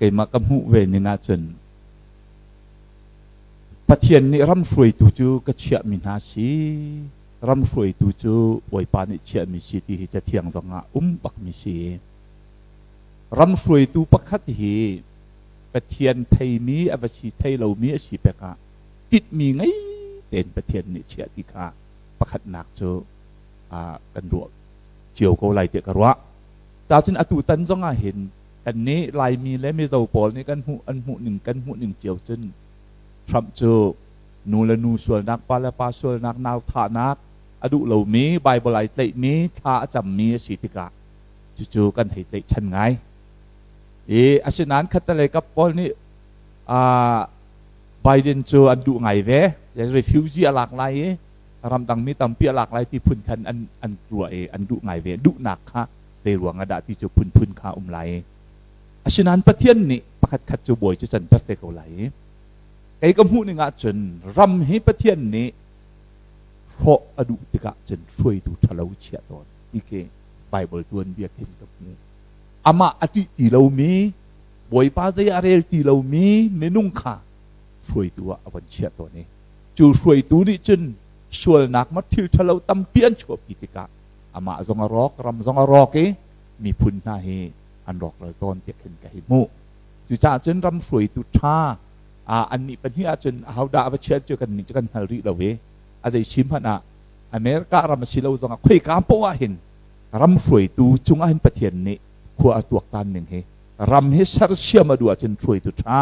keimah ka hmuh ve ning ahcun Pathian nih ram hruaitu cu ka chiahmi hna si, ram hruaitu cu Bawipa nih chiahmi si ti hi Cathiang zongah um bakmi si. Ram hruaitu pakhat hi Pathian theimi a va si, thei lomi a si pek ah tinhmi ngei tein Pathian nih chiah ti kha pakhatnak cu kan ruah cio ko lai tiah ka ruah. Cacun atu tan zongah hin kannih Laimi le Mizo pawl nih kan hmuh an hmuh ning kan hmuh ning cio cun Trump cu nu le nu sualnak, pa le pa sualnak, nau thahnak a duh lomi, Bible ai tlaihmi, thla a cammi a si tikah cucu kan hei tlaihchan ngai. I asinain khattelei kap pawl nih Biden cu an duh ngai ve. Refugee a lak lai i ramdangmi tampi a lak lai ti phun khan an tuah i an duh ngai ve. Duhnak kha zei ruang ah dah ti cu phunphun kha um lai. Asinain Pathian nih pakhat khat cu bawi cu canter te ko lai i kei ka hmuh ning ahcun ram hi Pathian nih hrawh a duh tikah cun hruaitu ṭhalo chiah tawn ti khi Bible tuanbia khin ka hmu. Amah a ṭih ti lomi, Bawipa zei a rel ti lomi minung kha hruaitu ah a von chiah tawn i cu hruaitu nih cun sualnak ma thil ṭhalo tampi an chuahpi tikah amah zong a rawk, ram zong a rawk i miphun hna hi an rawkral tawn tiah khin ka hi hmuh. Cucaah cun ram hruaitu ṭha annih pahnih ahcun ahodah a va chiat cu kannih cu kan hngal rih lo i a zei si hmanh ah America ram a si lo zongah khoika poah ah hin ram hruaitu cungah hin Pathian nih khua a tuaktan ning hi ram hi sersiam a duh ahcun hruaitu ṭha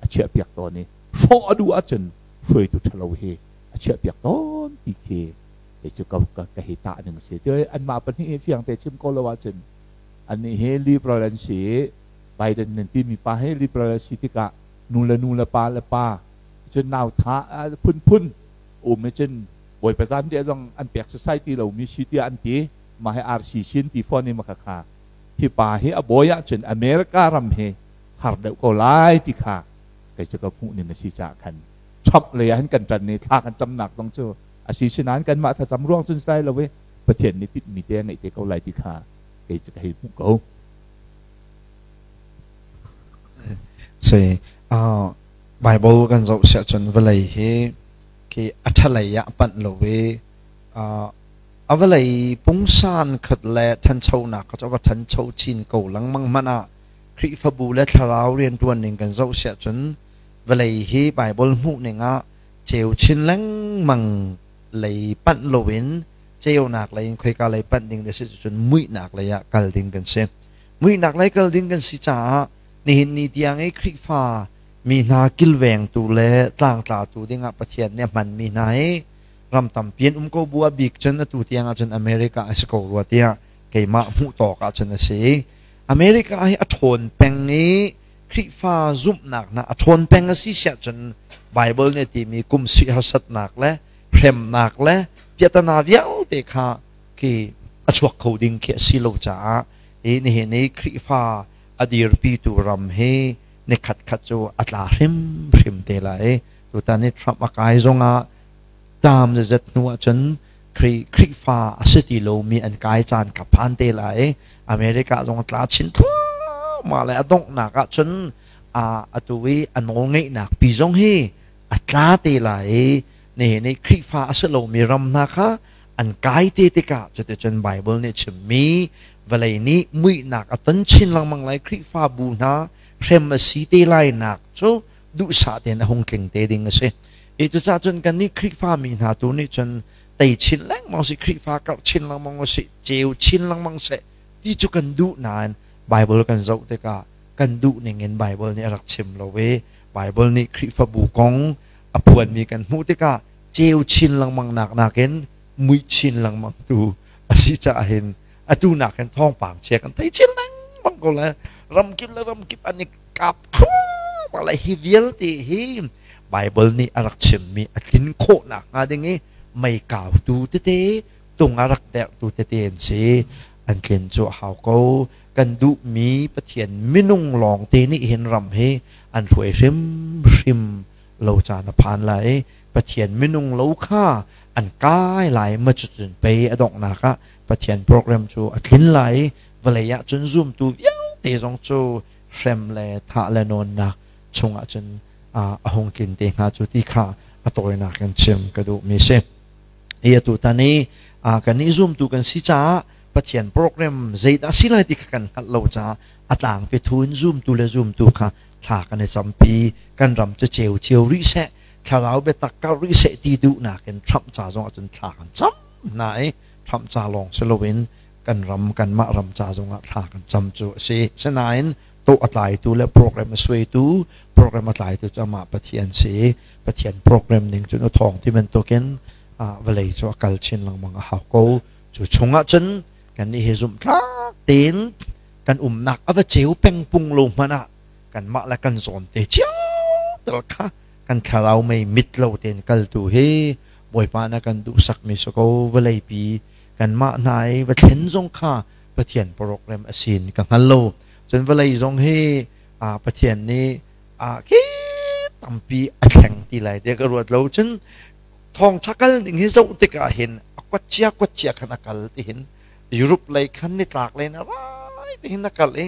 a chiahpiak tawn i hrawh a duh ahcun hruaitu ṭhalo hi a chiahpiak tawn ti khi kei cu ka hi tah ning a si. Cu anmah pahnih hi fiang te chim ko lo ahcun annih hi liberal an si i Biden nan timi pa hi liberal a si tikah nu le nu le pa le pa cun nau tha phunphun Um i cun Bawipa zanriah zong an pek sasai ti lomi si tiah an ti. Mah hi RCC an ti fawn i maka kha hi pa hi a bawi ahcun America ram hi har deuh ko lai ti kha kei cu ka hmuh ning a si caah khan Trump lei ah hin kan ṭan i thla kan camnak zong cu a si sinain kanmah thlacam ruang cun si lai lo i Pathian nih tinhmi te a ngeih te ko lai ti kha kei cu ka hei hmuh ko. Si, Bible kan zoh siah cun vawlei hi khi a ṭhalei ah a panh lo i a vawlei pungsan khat le ṭhanchonak kha cu a va ṭhancho chin ko lengmang hmanh ah Khrihfabu le thlarau rianṭuan ning kan zoh siah cun vawlei hi Bible hmuh ning ah ceu chin lengmang lei panh loin ceunak lei in khoika lei panh ding dah si cun muihnak lei ah kal ding kan si. Muihnak lei kal ding kan si caah nihin ni tiang i Khrihfa mi hna kilvengtu le tlangtlatu dingah Pathian nih a hmanmi hna hi ram tampi an um ko bu a bik cun atu tiang ahcun America a si ko rua tiah keimah hmuh tawk ahcun a si. America hi a ṭhawn peng i Khrihfa zumhnak hna a ṭhawn peng a si siah cun Bible nih a timi kum sui harsatnak le hremnak le piahtana vialte kha khi a chuak kho ding khi a si lo caah hi nihin i Khrihfa a dirpitu ram hi nikhat khat cu a tla hrimhrim te lai. Tutan i Trump a kai zongah tam zet hnu ahcun Khrihfa a si ti lomi an kai caan ka phan te lai. America zong a tla chin thluahmah lai. A donghnak ahcun atu i a nawlngeihnak pi zong hi a tla te lai i nihin i Khrihfa a si lomi ram hna kha an kai te tikah cuticun Bible nih chimmi vawlei nih muihnak a ton chin lengmang lai. Khrihfabu hna hrem a si te lai nak cu duhsah tein a hung tling te ding a si. I cucaah cun kannih Khrihfa mi hna tu nih cun tei chin lengmang si, Khrihfa karh chin lengmang usih, ceu chin lengmang seh ti cu kan duh nain Bible kan zoh tikah kan duh ning in Bible nih a rak chim lo i Bible nih Khrihfabu kong a phuanmi kan hmuh tikah ceu chin lengmang nak nakin muih chin lengmang tu a si caah hin atu nakin thawngpang chia kan thei chin lengmang ko le ramkip le ramkip an i kap thluahmah le hi vialte hi Bible nih a rak chimmi a tlin khawh nakhnga ding i mei kautu tete tung a rak derhtu tete an si. An tlin cu a hau ko. Kan duhmi Pathian minung lawngte nih hin ram hi an hruai hrimhrim lo caan a phan lai. Pathian minung lo kha an kai lai ma cucun pei a donghnak ah Pathian program cu a tlin lai. Vawlei ah cun zumtu vialte zong cu hrem le thah le nawnnak chungah cun a hung tlin te hnga cu ti kha a tawinak in chim ka duhmi si. Hi atu tan i kan nih zumtu kan si caah Pathian program zeidah si lai ti kha kan hngalh lo caah a tlangpi thu in zumtu le zumtu kha thla kan i campi. Kan ram cu ceu cio rih seh, thlarau biatak kar rih seh ti duhnak in Trump ca zong ahcun thla kan cam hna i Trump ca lawng si loin kan ram kanmah ram ca zongah thla kan cam cu a si. Sinain tawh a tlaitu le program a suaitu, program a tlaitu cu amah Pathian si. Pathian program ning cun a thawng ti bantukin vawlei cu a kal chin lengmang a hau ko. Cu chungah cun kannih hi zumhtlak tein kan umnak a va ceu peng pung lo hmanh ah kanmah le kan zawn te cio tal kha kan thlarau mei mit lo tein kaltu hi Bawipa na kan duhsakmi si ko. Vawleipi kanmah hna i va thlen zong kha Pathian program a sin ka hngal lo. Cun vawlei zong hi Pathian nih khi tampi a thleng ti lai tiah ka ruat lo. Cun thawngṭha kal ning hi zoh tikah hin a kuatcia kuatcia khan a kal ti hin Europe lei khan nitlak lei in a rai ti hin a kal i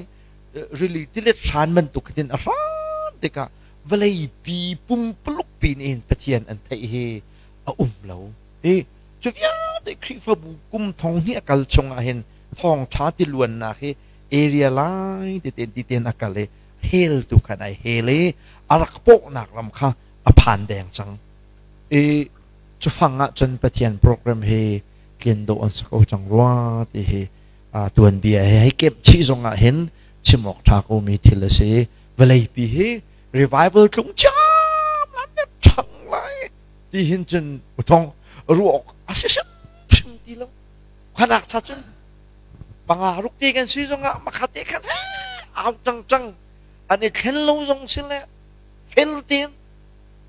rili tilet hran bantuk khin a hran tikah vawlei pi pumpuluk pi nih hin Pathian an theih hi a um lo. Hi cu vialte Khrihfabu kum thong hnih a kal chungah hin thawngṭha tiluannak hi area lai teten titen a kal i hell tu khan ai hel i a rak pawhnak ram kha a phan deng cang. I cufang ah cun Pathian program hi tlin dawh an si ko cang rua ti hi tuanbia he hei kemh chih zong ah hin chim awk ṭha ko mi thil a si. Vawleipi hi revival tlung ciam lan le ṭhang lai ti hin cun uthong ruah awk a si hrimhrim ti lo. Khanak cha cun panga ruk te kan si zongah makhat te khan au ṭang ṭang an i thlen lo zong si le fel tein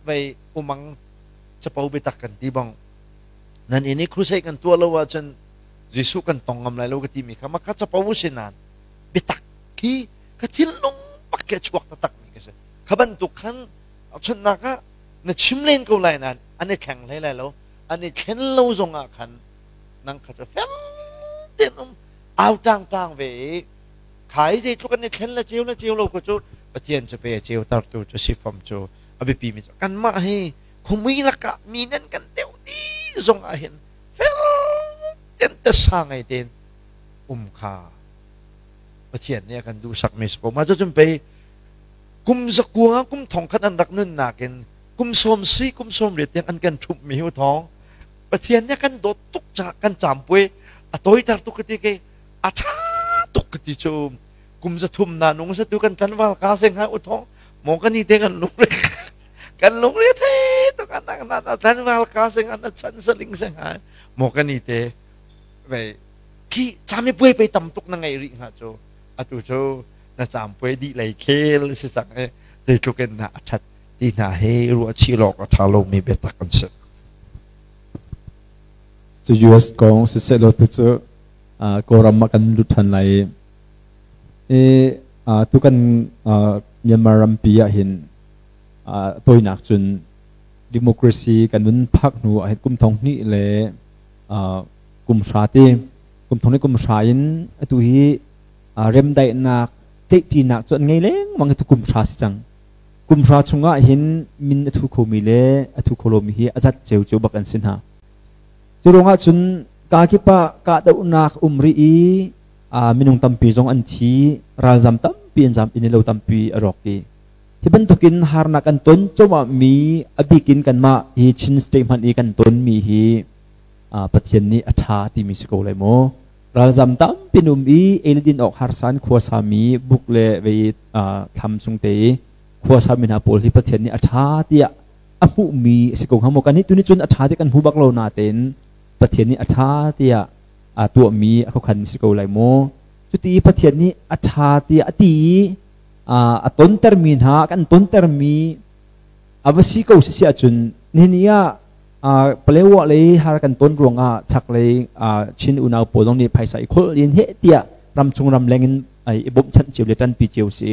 vei umang Capo biatak kan ti bang nan inn i crusade kan tuah lo ahcun Jesuh kan tong ngam lai lo ka timi kha maka capo si nain biatak khi ka thinlung bak khi a chuak taktak mi ka si. Kha bantuk khan chunnak ah na chim len ko lai nain an i thleng hlei lai lo. An i thlen lo zong ah khan nang kha cu fel tein um au tang tang ve i khai zeitluk an i thlen le ceu le ceu lo ko cu Pathian cu pe ceu tartu cu si fam cu a biapi mi cu kanmah hi khumui lakah mi nan kan deuh ti zong ah hin fel ten te sa ngei tein um kha Pathian nih a kan duhsak mi si ko. Mah cu cun pei kum zakua kum thong khat an rak nun nakin kum sawm si kum sawm riat tiang an kan ṭhumh mi hu thawng Pathian nih kan dawt tuk ca kan campui a tawiter tuk ka ti ke a ṭha tuk ka ti cu kum 300 na nung sa tu kan tlanval ka seng ha u thong mo kan ni te kan lungre kan lungre the to kan nang na na tlanval ka seng na chan saling seng ha mo kan ni te ve khi chami puai pe tam tuk na ngai ri nga chu atu chu na cham puai di lei khel si sang e zeitluk in na a that ti hna hi ruah chih lawk a ṭha lomi biatak an si. Cu US kong siseh law tu cu Kawlram ah kan lut ṭhan lai i tu kan Myanmar rampi ah hin tawinak cun democracy kan vun phak hnu ah hin kum thong hnih le kum hra ti kum thong hnih kum hra in atu hi remdaihnak ceihṭinak cu an ngei lengmang i tu kum hra si cang. Kum hra chungah hin min a thu khomi le a thu kho lomi hi a zat ceu bak an si hna. Cu ruangah cun kakip ah kahdohnak um rih i minung tampi zong an thi, ralzam tampi an zam, inn le lo tampi a rawk i hi bantukin harnak an ton cuahmah mi a bikin kanmah hi Chin State hmanh i kan tonmi hi Pathian nih a ṭha timi si ko lai maw? Ralzam tampi an um i ei le din awk harsa in khuasa mi buk le vei thlam chung te i khuasa mi hna pawl hi Pathian nih a ṭha tiah a hmuhmi a si ko hnga maw? Kan nih tu nih cun a ṭha ti kan hmu bak lo natein Pathian nih a ṭha tiah a tuahmi a khuakhan si ko lai maw? Cuti i Pathian nih a ṭha tiah a ti i a tontermi hna kan tontermi a va si ko si si ahcun nihin ni ah Palewa lei har kan ton ruangah chaklei Chin unau pawl zong nih phaisa i kholh in heh tiah ramchung ramleng in i bawmhchanh cio le ṭanpi cio si.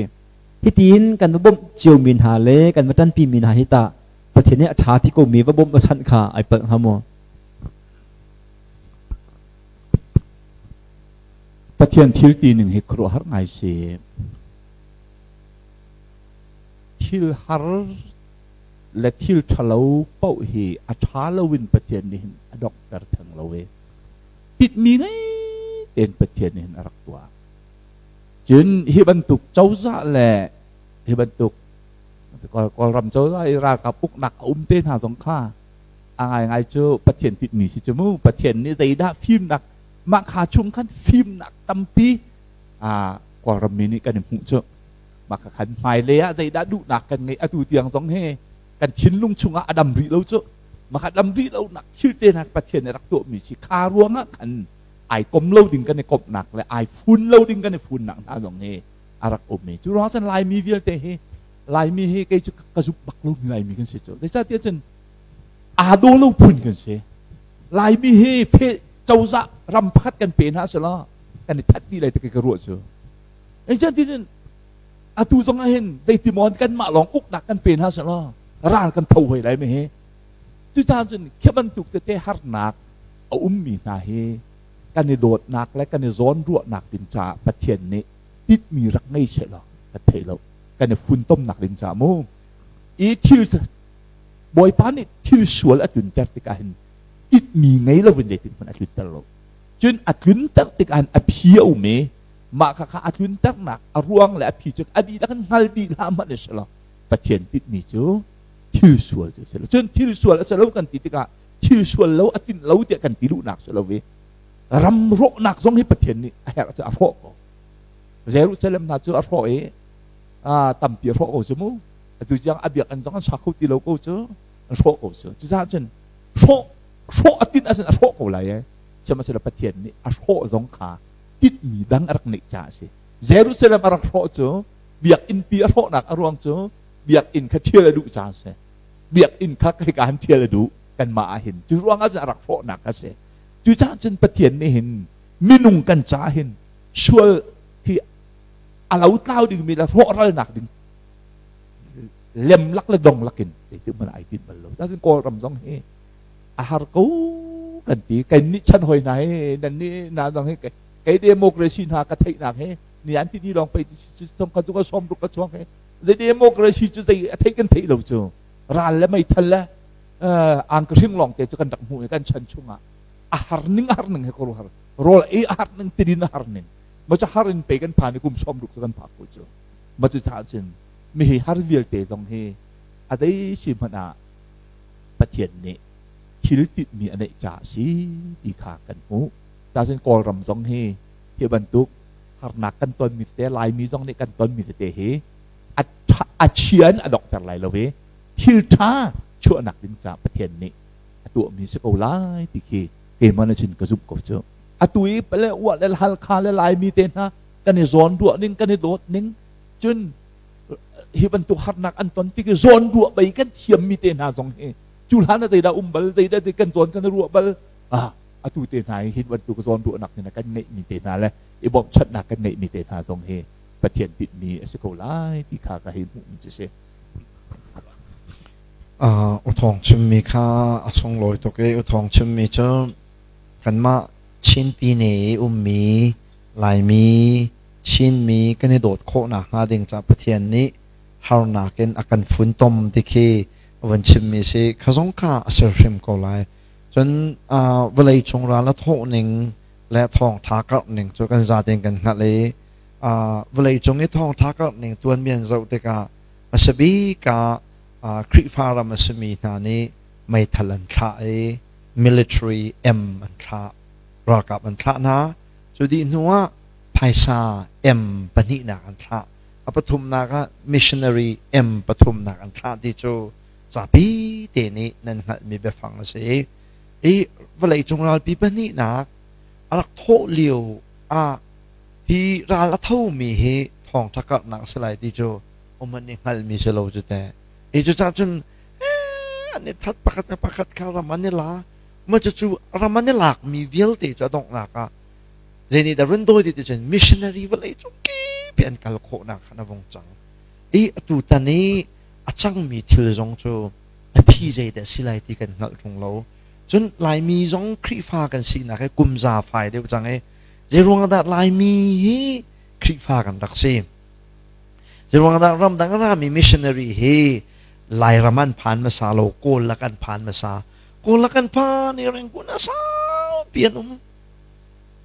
Hitin kan va bawmh cio mi hna le kan va ṭanpi mi hna hi tah Pathian nih a ṭha ti ko mi va bawmh va chanh kha ai palh hnga maw? Pathian thil ti ning hi khuaruahhar ngai si. Thil har le thil ṭhalo paoh hi a ṭha loin Pathian nih hin a donghter theng lo i titmi ngei tein Pathian nih hin a rak tuah. Cun hi bantuk cozah le hi bantuk Kawlram cozah i ralkap uknak a um te hna zong kha a ngaingai cu Pathian titmi si cu mu. Pathian nih zeidah fimnak mah kha chung khan fimnak tampi Kawlram mi nih kan i hmuh cu. Mah kha hmailei ah zeidah duhnak kan ngeih atu tiang zong hi kan thinlung chungah a dam rih lo cu. Mah kha dam rih lo nak thil te hna Pathian nih rak tuahmi si kha ruangah khan ai kom lo ding kan i komhnak le ai fun lo ding kan i funnak hna zong hi a rak um i cu ruangah cun Laimi vialte hi Laimi hi kei cu ka zumh bak lomi Laimi kan si cu. Zeicahtiah cun aa daw lo phun kan si. Laimi hi fe cozah ram pakhat kan pe hna selaw kan i that dih lai ti ka ruah cu. Zeicahtiah cun atu zong ah hin zeitimaw kanmah lawng uknak kan pe hna selaw ral kan tho hoi lai mi hi. Cucaah cun khi bantuk tete harnak a ummi hna hi kan i dawtnak le kan i zawnruahnak ding caah Pathian nih titmi rak ngei sehlaw kan thei lo. Kan i funtomnak ding caah mu. I thil Bawipa nih thil sual a tlunter tikah hin titmi ngei lo in zeitin hmanh a tlunter lo. Cun a tlunter tikah hin a phi a um i mah kha kha a tlunternak a ruang le a phi cu a dihlak in hngal dih hlah hmanh a si lo. Pathian titmi cu thil sual cu a si lo. Cun thil sual a si lo kan ti tikah thil sual lo a tinh lo tiah kan ti duhnak si lo i ram rawhnak zong hi Pathian nih a herh cu a hrawh ko. Jerusalem hna cu a hrawh i tampi a hrawh ko cu mu. Atu tiang a biakinn zong an sa kho ti lo ko cu an hrawh ko cu. Cucaah cun hrawh hrawh a tinh ahcun a hrawh ko lai ee. Sihmanhsehlaw Pathian nih a hrawh zong kha tinhmi dang a rak neih caah a si. Jerusalem a rak hrawh cu biakinn pi a hrawhnak a ruang cu biakinn kha ṭhial a duh caah a si. Biakinn kha hika hin ṭhial a duh. Kanmah ah hin cu ruangah cun a rak hrawhnak a si. Cucaah cun Pathian nih hin minung kan ca hin sual hi a lo tlau dingmi le rawhralnak ding lem lak le dong lakin zeitik hmanh ai tinh bal lo. Cun Kawlram zong hi a har ko kan ti. Kan nih chan hoi hna hi nan nih na zong hi kei democracy hna ka theihnak hi ni an ti ni lawng pei thong kha cu ka som ruk ka chuang hi zei democracy cu zei a theih kan theih lo cu ral le meithal le ang ka hring lawng te cu kan rak hmuh i kan chan chungah a har ning a har ning he ko har rawl ei a har ning tidin a har ning ma cu har in pe kan phan i kum 60 cu kan phak ko cu ma cu tha cun mi hi har vialte zong hi a zei si hmanh ah Pathian nih thil tinhmi a neih caah si ti kha kan hmuh. Cacun Kawlram zong hi hi bantuk harnak kan tonmi tete Laimi zong nih kan tonmi tete hi a chia in a donghter lai lo i thil ṭha chuahnak ding caah Pathian nih a tuahmi si ko lai ti khi keimah nih cun ka zumh ko cu. Atu i pale uah le Halkha le Laimi te hna kan i zawn ruah ning kan i dawt ning cun hi bantuk harnak an ton tik i zawn ruah bei kan thiammi te hna zong hi cu hlan ah zeidah um bal zeidah zei kan zawn kan ruah bal ah atu te hna hi hin bantuk zawn ruahnak hna kan ngeihmi te hna le i bawmhchanhnak kan ngeihmi te hna zong hi Pathian tinhmi a si ko lai ti kha ka hei hmuhmi cu si. U Thawng chimmi kha a sunglawi tuk i U Thawng chimmi cu kanmah Chin pine i ummi Laimi Chinmi kan i dawt khawh nakhnga ding ca Pathian nih harnak in a kan funtom ti khi van chimmi si. Kha zong kha a ser hrim ko lai. Cun vawlei cung ral a thawh ning le thawngṭha karh ning cu kan zatein kan hngalh i vawlei cung i thawngṭha karh ning tuanbia zoh tikah hmasa bik ah Khrihfa ram a simi hna nih meithal an thlah i military M an thlah, ralkap an thlah hna. Cu dih hnu ah phaisa M pahnihnak an thlah. A pathumnak ah missionary M pathumnak an thlah ti cu zapi te nih nan hngalhmi biafang a si. I vawleicung ralpi pahnihnak a rak thawh lio ah hi ral a thomi hi thawngṭha karhnak a si lai ti cu uman nih hngalhmi si lo cu teh. I cucaah cun an i that pakhat le pakhat kha ram an i la. Mah cucu ram an i lakmi vialte cu a donghnak ah zei nih dah run dawi ti cun missionary vawlei cung kip an kal khawhnak khan a vung cang. I atu tan i a cangmi thil zong cu a phi zeidah si lai ti kan hngalh ṭung lo. Cun Laimi zong Khrihfa kan sinak hi kum za fai deuh cang i zeiruang dah Laimi hi Khrihfa kan rak si? Zeiruang dah ramdang rami missionary hi Lairam an phan hmasa lo, Kawl lak an phan hmasa. Kawl lak an phan i Rangoon ah saupi an um.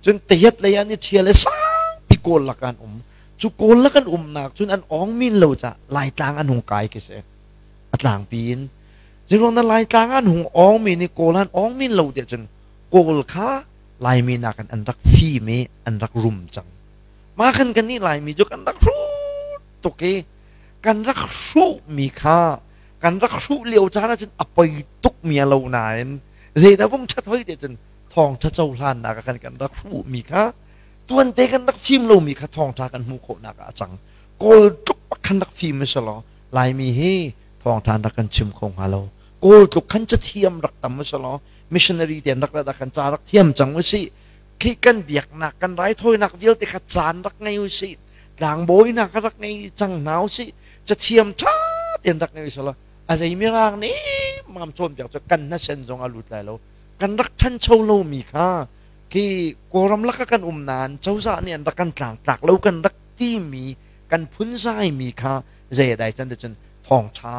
Cun Tayat lei an i ṭhial i saupi Kawl lak an um. Cu Kawl lak an umnak cun an awng min lo cah Laitlang an hung kai khi si. A tlangpi in. Zeiruang dah Laitlang an hung awng mi nih Kawl an awng min lo tiah cun Kawl kha Laimi nakin an rak fim i an rak rum cang. Mah khan kannih Laimi cu kan rak hrut tuk i kan rak hruhmi kha kan rak hruh lio caan ahcun a poi tukmi a lo nain zeidah vung ṭhat hoi tiah cun thawngṭha cohlannak ah kan kan rak hruhmi kha tuante kan rak fim lomi kha thawngṭha kan hmuh khawhnak ah a cang. Kawl tluk bak khan rak fim i selaw Laimi hi thawngṭha rak kan chim kho hnga lo. Kawl tluk khan cathiam rak tam u selaw missionary te rak rat ah khan ca rak thiam cang u sih. Khi kan biaknak kan raithawinak vialte kha caan rak ngei u sih. Tlangbawi hna kha rak ngei cang hna u sih. Cathiam ṭha tein rak ngei u selaw a zei mirang nih mam cawnpiak cu kan hnasen zong a lut lai lo. Kan rak ṭhancho lomi kha khi Kawlram lak ah kan um nain cozah nih an rak kan tlangtlak lo kan rak timi kan phunzaimi kha zei a dai can te cun thawngṭha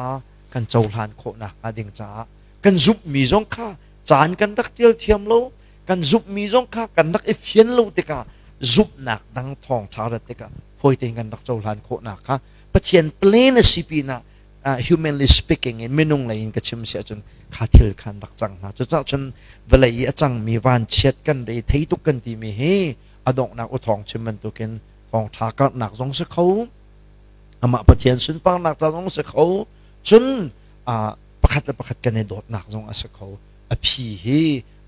kan cohlan khawhnak hnga ding caah kan zumhmi zong kha caan kan rak tial thiam lo kan zumhmi zong kha kan rak i fian lo tikah zumhnak dang thawngṭha rat tikah fawi tein kan rak cohlan khawhnak kha Pathian plan a si pinah humanly speaking in minung lei in ka chim si ahcun kha thil khan rak cang hna. Cucaah cun vawlei i a cangmi vanchiat kan re thei tuk kan timi hi a donghnak u thawng chim bantukin thawngṭha karhnak zong si kho, amah Pathian sunparnak ca zong si kho, cun pakhat le pakhat kan i dawtnak zong a si kho. A phi hi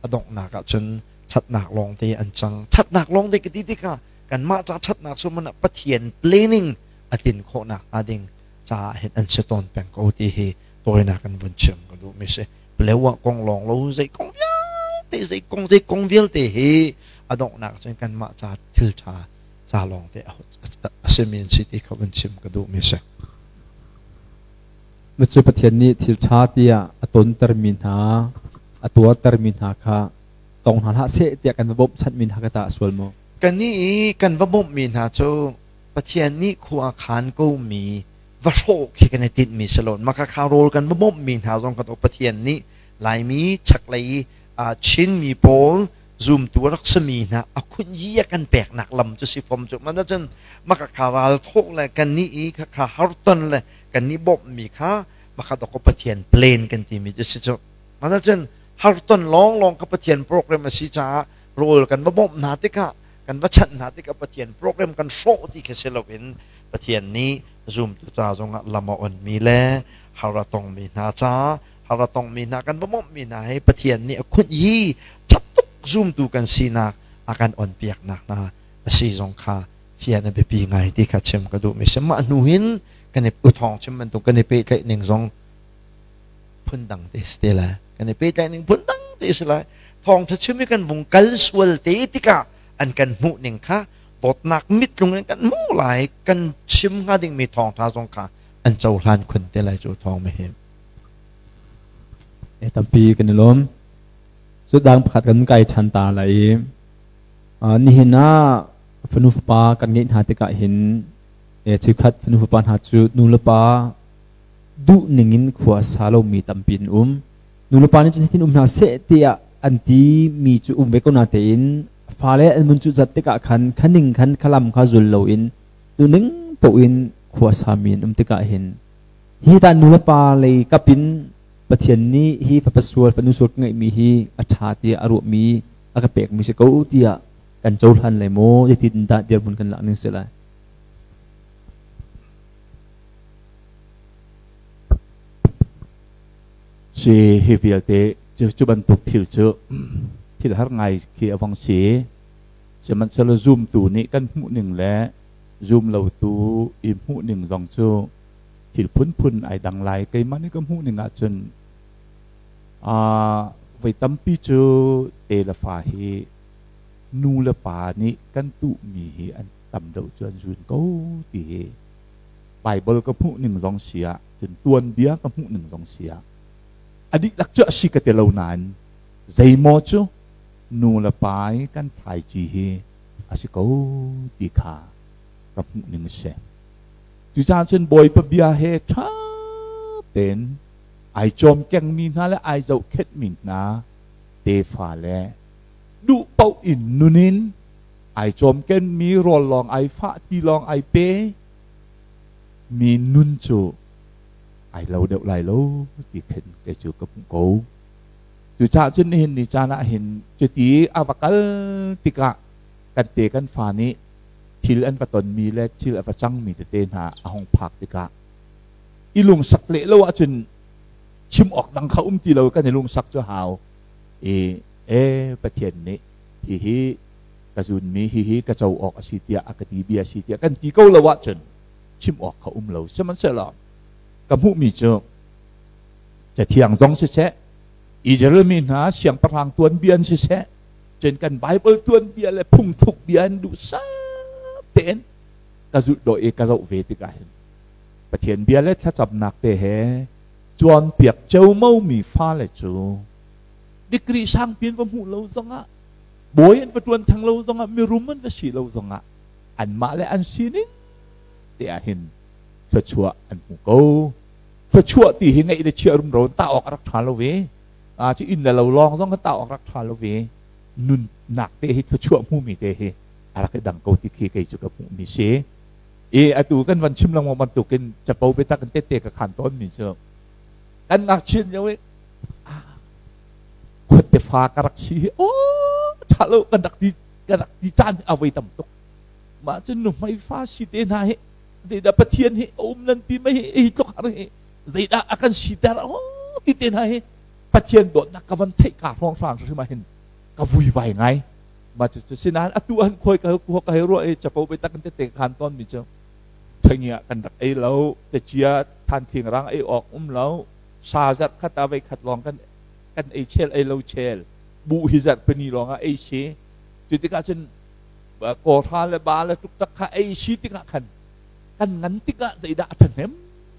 a donghnak ah cun ṭhatnak lawngte an cang. Ṭhatnak lawngte ka ti tikah kanmah ca ṭhatnak cu man ah Pathian planning a tlin khawhnak hnga ding caah hin an si tawn peng ko ti hi tawinak in vun chim ka duhmi si. Palewa kong lawng lo zei kong vialte zei kong zei kong vialte hi a donghnak cun kanmah ca thil ṭha ca lawng te a simi an si ti kha van chim ka duhmi a si. Cu Pathian nih thil ṭha tiah a tontermi hna, a tuartermi hna kha tong hna hlah seh tiah kan va bawmhchanhmi hna kha tah a sual maw? Kannih i kan va bawmhmi hna cu Pathian nih khua a khaan komi va hrawh khi kan i tinhmi si lo. Mah kha rawl kan va bawmhmi hna zong kha Pathian nih Laimi chaklei Chinmi pawl zumtu a rak simi hna a khunyi a kan peknak lam cu si fom cu. Mah cun mah kha ral thawh le kannih i khakha harton le kannih bawmhmi kha mah kha dawkaw Pathian plan kan timi cu si cu. Mah cun harton lawnglawng kha Pathian program a si caah rawl kan va bawmh hna tikah kan va chanh hna tikah Pathian program kan hrawh ti khi si loin Pathian nih zumtu ca zongah lam a onmi le har a tongmi hna ca har a tongmi hna kan va bawmhmi hna hi Pathian nih a khunh hi ṭhat tuk zumtu kan sinak a kan onpiaknak hna a si zong kha fian a biapi ngai ti kha chim ka duhmi si. Mah hnu hin kan i uthawng chim bantuk kan i pehtlaih ning zong phundang te si te lai. Kan i pehtlaih ning phundang te si lai. Thawngṭha chim i kan vung kal sual te tikah an kan hmuh ning kha dawtnak mitlung in kan hmuh lai, kan chim hnga dingmi thawngṭha zong kha an cohlan khun te lai cu thawng mi hi. Tampi kan i lawm. Cu dang pakhat kan kai ṭhan ta lai i nihin ah fanu fapa kan ngeih hna tikah hin chikkhat fanu fapa hna cu nu le pa duh ning in khua a sa lomi tampi an um. Nu le pa nih cun hitin um hna seh tiah an ti mi cu um ve ko na tein fale an vun cuh zat tikah khan khaning khan khalam kha zul loin duhning paoh in khua sami an um tikah hin hi ta nu le pa lei kapin Pathian nih hi fapa sual fanu sual ka ngeihmi hi a ṭha tiah a ruahmi a ka pekmi si ko tiah kan cohlan lai maw zeitin dah dirhmun kan lak ning si lai? Si hi vialte cu bantuk thil cu thil har ngai khi a vong si. Sihmanhsehlaw zumtu nih kan hmuh ning le zum lotu i hmuh ning zong cu thil phunphun ai dang lai. Keimah nih ka hmuh ning ahcun voi tampi cu te le fa hi nu le pa nih kan tuhmi hi an tam deuh cu an zun ko ti hi Bible ka hmuh ning zong si ah cun tuanbia ka hmuh ning zong si ah a dihlak cu a si ka ti lo nain zeimaw cu nu le pa i kan thlaici hi a si ko ti kha ka hmuh ning a si. Cucaah cun Bawipa bia he ṭha tein ai cawmkengmi hna le ai zohkhenhmi hna tefa le duh paoh in nun in ai cawmkenmi rawl lawng ai fah ti lawng ai pe mi nun cu ai lo deuh lai lo ti khin kei cu ka hmuh ko. Cucaah cun nihin ni caan ah hin cuti a va kal tikah kan te kan fa nih thil an va tonmi le thil a va cangmi tete hna a hung phak tikah i lungsak leh lo ahcun chim awk dang kha um ti lo kan i lungsak cu hau i e Pathian nih hihi ka zunmi hihi ka co awk a si tiah a ka ti bia si tiah kan ti ko lo ahcun chim awk kha um lo. Sihmanhsehlaw ka hmuhmi cu Cathiang zong siseh, Israel mi hna siangpahrang tuanbia an siseh, cun kan Bible tuanbia le phungthluk bia an duhsah tein ka zulh dawh i ka zoh ve tikah hin Pathian bia le thlacamnak te he cawnpiak ceomo mi fale cu degree sangpi an va hmuh lo zongah, bawi an va ṭuan theng lo zongah, mirum an va si lo zongah anmah le an sining te ah hin thluachuah an hmu ko. Thluachuah ti hi ngeih le chiah rumro in tah awk a rak ṭha lo ve. Cu inn le lo lawng zong kha tah awk rak ṭha lo ve. Nunnak te hi thluachuah hmumi te hi a rak i dang ko ti khi kei cu ka hmuhmi si. I atu kan van chim lengmang bantukin capo biatak in tette ka khan tawnmi cu kan ngakchiat lio i khuate fa ka rak si hi aw ṭha lo kan rak ti ka rak ti caan a voi tam tuk. Mah cun nuhmei fa si te hna hi zeidah Pathian hi a um nan ti mei hi hi tluk har hi zeidah a kan siter aw ti te hna hi Pathian dawtnak ka van theih ka hrawng hrang hrim ah hin ka vuivai ngai. Ma cu cu sinain atu an khoi ka ka hei ruah i capo be tak te te khan ton mi cu thangia kan rak ei lo te chia than thing rang ei awk um lo sa zat khat a vei khat lawng kan Kan ei chel ei lo chel. Bu hi zarhpini lawng ah ei si. Cu tikah cun kawhra le ba le tuktak kha ei si tikah khan kan ngan tikah zeidah a ṭhahnem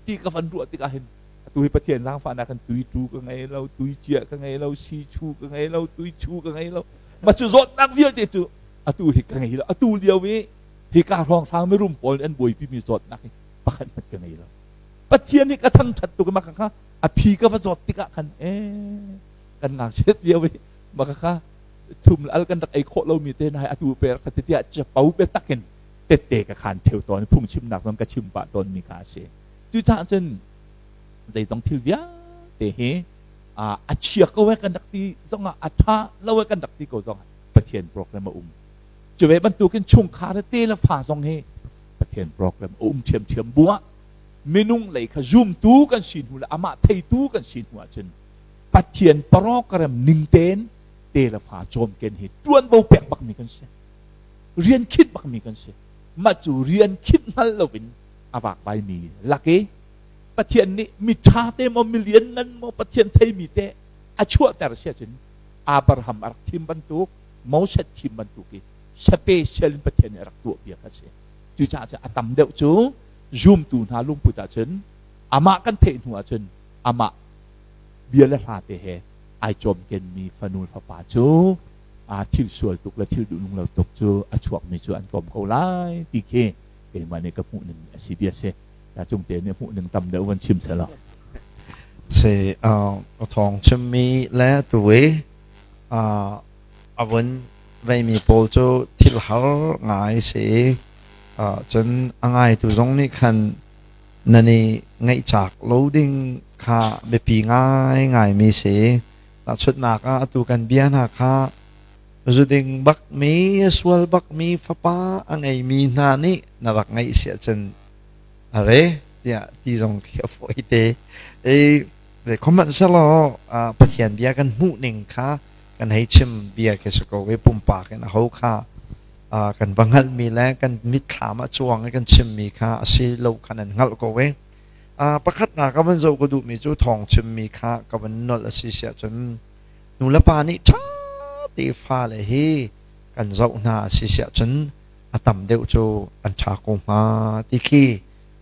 ti ka van ruah tikah hin atu hi Pathian zaangfahnak kan tui tu ka ngei lo, tui cia ka ngei lo, si chu ka ngei lo, tui chu ka ngei lo. Ma cu zawtnak vialte cu atu hi ka ngei lo. Atu lio i hika hrawnghrang mirum pawl an buaipi mi zawtnak hi pakhat hmanh ka ngei lo. Pathian hi ka thangṭhat tuk i maka kha a phi ka va zawt tikah khan ee kan ngakchiat lio i maka kha thum al kan rak ei khawh lomi te na atu per kha tiah capo biatak in tette ka khan theu tawn phungchimnak zong ka chim pah tawn mi kha a si. Cucaah cun zeizong thil vialte hi a chia ko e kan rak ti zongah a ṭha lo e kan rak ti ko zongah Pathian program a um. Cu ve bantukin chungkhar te le fa zong hi Pathian program a um ṭhiamṭhiam bu ah minung lei kha zumtu kan si hnu le amah theitu kan si hnu ahcun Pathian program ning tein te le fa cawmken hi ṭuanvo pek bakmi kan si. Rian khinh bakmi kan si. Mah cu rian khinh hngal loin a vakvaimi lak i Pathian nih mi ṭha te maw mi lianngan maw Pathian theimi te a chuahter si ahcun Abraham a rak thim bantuk Moses thim bantuk i special in Pathian nih a rak tuahpiak a si. Cucaah cun a tam deuh cu zumtu hna lungput ahcun amah kan theih hnu ahcun amah bia le hla te he ai cawmkenmi fanu fapa cu thil sual tuk le thil duhnung lo tuk cu a chuakmi cu an tlawm ko lai ti khi keimah nih ka hmuh ning a si bia si. Ta cung te nih hmuh ning tam deuh van chim selaw. Si thawng chimmi le tuwi a vun veimi pawl cu thil har ngai si. Cun a ngaitu zong nih khan nan i ngaihcak lo ding kha biapi ngaingaimi si. Tahchunhnak ah atu kan bia hna kha zuding bakmi, sual bakmi fapa a ngeimi hna nih na rak ngaih si ahcun are tiah ti zong khi a fawi te. I hmanhsehlaw Pathian bia kan hmuh ning kha kan hei chim bia khi si ko i pumpak in aho kha kan va hngalhmi le kan mitthlam ah cuang i kan chimmi kha a si lo kha nan hngalh ko i pakhatnak ka van zoh ka duhmi cu thawng chimmi kha ka van nolh a si siah cun nu le pa nih ṭha te fale hi kan zoh hna a si siah cun a tam deuh cu an ṭha ko hnga ti khi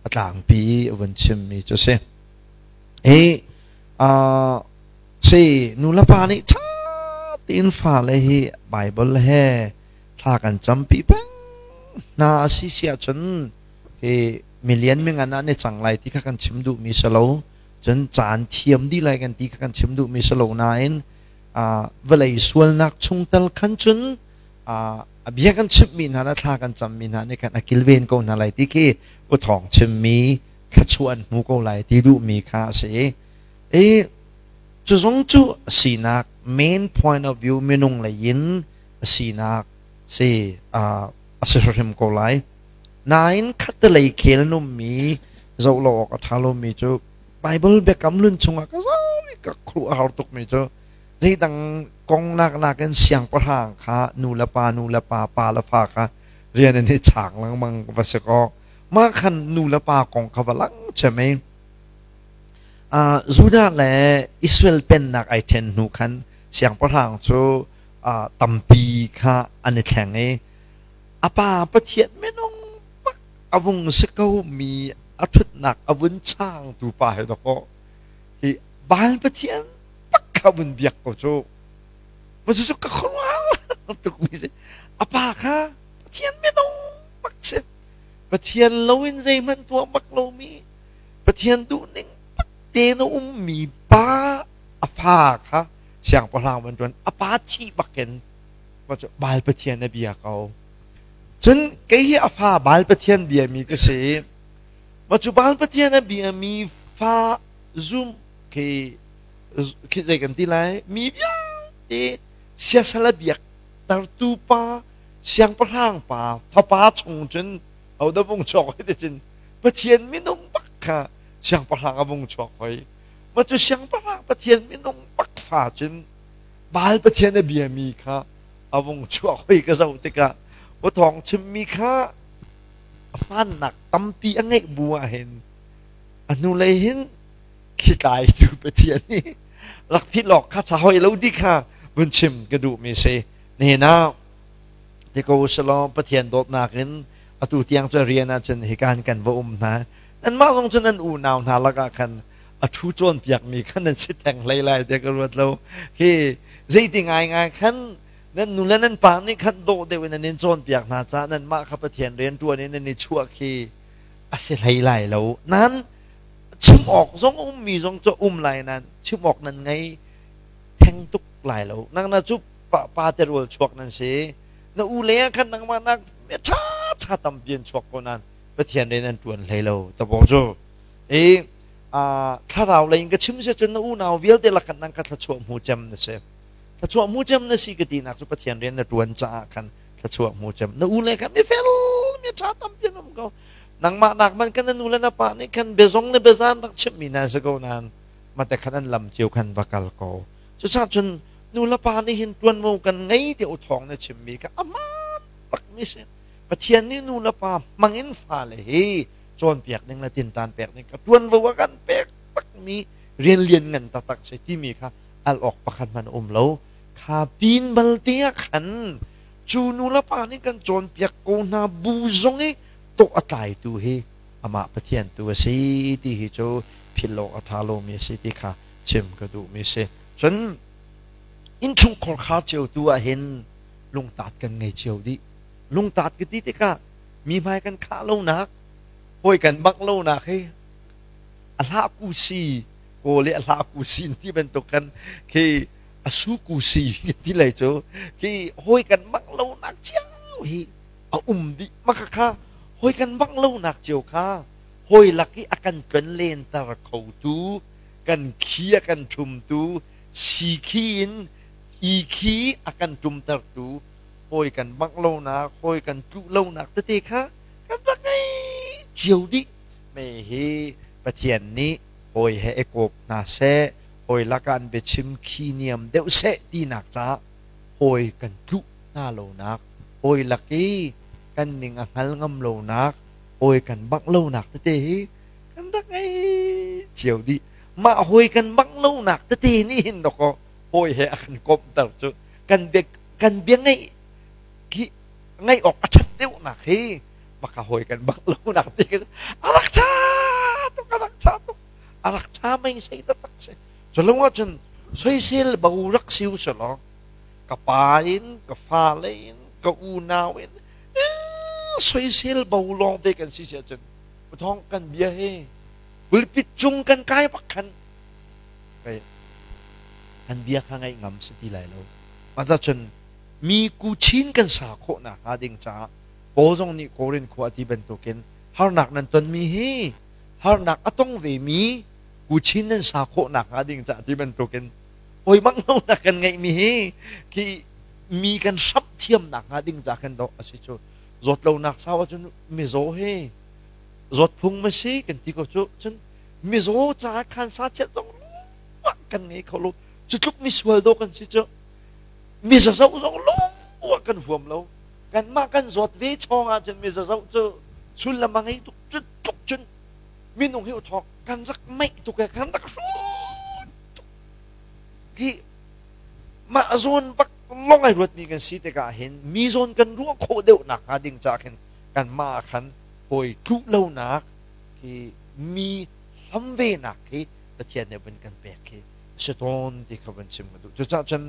a tlangpi a vun chimmi cu si. Hi si nu le pa nih ṭha tein fale hi Bible he thla kan campi peng hna a si siah cun hi milian mingan ah ne cang lai ti kha kan chim duhmi si lo. Cun caan thiam dih lai kan ti kha kan chim duhmi si lo nain vawlei sualnak chungtel khan cun a bia kan chimhmi hna le thla kan cammi hna nih khan a kilven ko hna lai ti khi u thawng chimmi thluachuah an hmu ko lai ti duhmi kha a si. I cu zong cu sinak main point of view minung lei in a sinak si a si hrim ko lai. Nain khattelei khel nummi zoh lo awk a ṭha lomi cu Bible biakam lun chungah ka zoh i ka khuaruah a har tukmi cu zeidang kong nakin siangpahrang kha nu le pa nu le pa pa le fa kha rian an i chaang lengmang va si kaw mah khan nu le pa kong kha va lang cem i Judah le Israel pennak ai ṭhen hnu khan siangpahrang cu tampi kha an i thleng i a pa Pathian minung bak a vung si ko mi a ṭhutnak a vun chaangtu pa he dawkaw hi Baal Pathian bak kha vun biak ko cu. Ma cu ka khuaruah tuk mi si. A pa kha Pathian minung bak si. Pathian loin zeihmanh tuah bak lomi Pathian duhning bak tein a ummi pa a fa kha siangpahrang van ṭuan a pa thih bakin ma cu Baal Pathian a bia ko. Cun kei hi a fa Baal Pathian biami ka si. Ma cu Baal Pathian a biami fa zum khi khi zei kan ti lai mi vialte siasal a biak tartu pa siangpahrang pa fapa chung cun hodah vung chuak hoi ti cun Pathian minung bak kha siangpahrang a vung chuak hoi. Ma cu siangpahrang Pathian minung bak fa cun Baal Pathian a biami kha a vung chuak hoi ka zoh tikah aw thawng chimmi kha a hmannak tampi a ngeih bu ah hin a hnulei hin khitlaitu Pathian nih. Rak phit lawk kha tha hoi lo di kha vun chim ka duh mi si. Nihin ah ti ko usalaw Pathian dawtnak in atu tiang cu rian ah cun hikan kan va um hna. Nanmah zong cu nan unau hna lakah khan a thu cawnpiak mi khan nan si theng hlei lai tiah ka ruat lo. Khi zeiti ngaingai khan nan nu le nan pa nih khan dawh deuh in an in cawnpiak hna caah nanmah kha Pathian rian ṭuan in nan i chuah khi a si hlei lai lo. Nan chim awk zong a ummi zong cu um lai nan chim awk nan ngei theng tuk lai lo. Nang na cu pa, pa te rual chuak nan si. Na u le ah khan nangmah nak ṭha ṭha tampi an chuak ko nan Pathian rian an ṭuan hlei lo. Tabo cu i thlarau lei in ka chim si cun na unau vialte lakah nang ka thluachuah hmu cem na si. Thluachuah hmu cem na si ka tinak cu Pathian rian na ṭuan caah khan thluachuah hmu cem. Na u le khan mi fel mi ṭha tampi an um ko. Nangmah nak man kan na nu le na pa nih khan biazong le biazan rak chimhmi na si ko nain mate khan an lam cio khan va kal ko. Cucaah cun nu le pa nih hin ṭuanvo kan ngei ti u thawng na chimmi kha a hmaan bakmi si. Pathian nih nu le pa hmang in fale hi cawnpiak ding le tinṭan pek ding ka ṭuanvo a kan pek takmi rian lian ngan taktak si timi kha al awk pakhat hmanh a um lo. Kha pin balte ah khan cu nu le pa nih kan cawnpiak ko hna bu zong i tawh a tlaitu hi amah Pathian tu a si ti hi cu philh awk a ṭha lomi a si ti kha chim ka duhmi a si. Cun innchungkhar khar cio tu ah hin lungtat kan ngei cio dih. Lungtat ka ti tikah mi hmai kan khah lonak, hawi kan bangh lonak hi a hlah ku si kawl i a hlah ku si ti bantuk kan khi a su ku si ti lei cu khi hawi kan bangh lonak cio hi a um dih. Maka kha hawi kan bangh lonak cio kha hawi lak i a kan tlon lenter khotu, kan khi a kan ṭhumtu, si khi in i khi a kan ṭumtertu hawi kan bangh lonak, hawi kan tluh lonak tete kha kan rak ngei cio dih. Me hi Pathian nih hawi he i kawp hna seh, hawi lakah an biachim khi niam deuh seh tinak caah hawi kan tluh hna lonak, hawi lak i kan ning a hngal ngam lonak, hawi kan bangh lonak tete hi kan rak ngei cio dih. Mah hawi kan bangh lonak tete nih hin dawkaw hawi he a kan komhter cu kan bia kan bia ngaih khi ngaih awk a ṭhat deuhnak hi maka hawi kan bangh lonak ti a rak ṭha tuk, a rak ṭha tuk, a rak ṭha mei sei taktak si. Cu lo ahcun soisel bo rak si u selaw ka pa in, ka fale in, ka unau in soisel bo lawng te kan si si ahcun thong kan bia hi pulpit cung kan kai bak khan kan bia kha ngaih ngam si ti lai lo. Mah cun mi kuchin kan sa khawh nakhnga ding caah Paul zong nih Korin khua a ti bantukin harnak nan tonmi hi harnak a tong vemi kuchin nan sa khawh nakhnga ding caah ti bantukin oi bang lonak kan ngeihmi hi khi mi kan hramh thiam nakhnga ding ca khan dawh a si cu. Zawt lonak sau ahcun mizaw hi zawt phung ma si kan ti ko cu. Cun mizaw caah khan sa chiat zong kan ngei kho lo. Cu tluk misual dawh kan si cu. Mi zazoh zong lung kan huam lo. Kanmah kan zawt ve chawng ahcun mi zazoh cu sullam a ngei tuk. Cu tluk cun minung hi uthawk kan rak meih tuk e, kan rak hrut tuk. Hi mah zawn bak long ai ruatmi kan si tikah hin mi zawn kan ruah khawh deuh nak hnga ding ca khin kanmah khan hawi tluh lonak khi mi hlam ve nak khi Pathian nih vun kan pek khi si tawn ti kha vun chim ka duh. Cucaah cun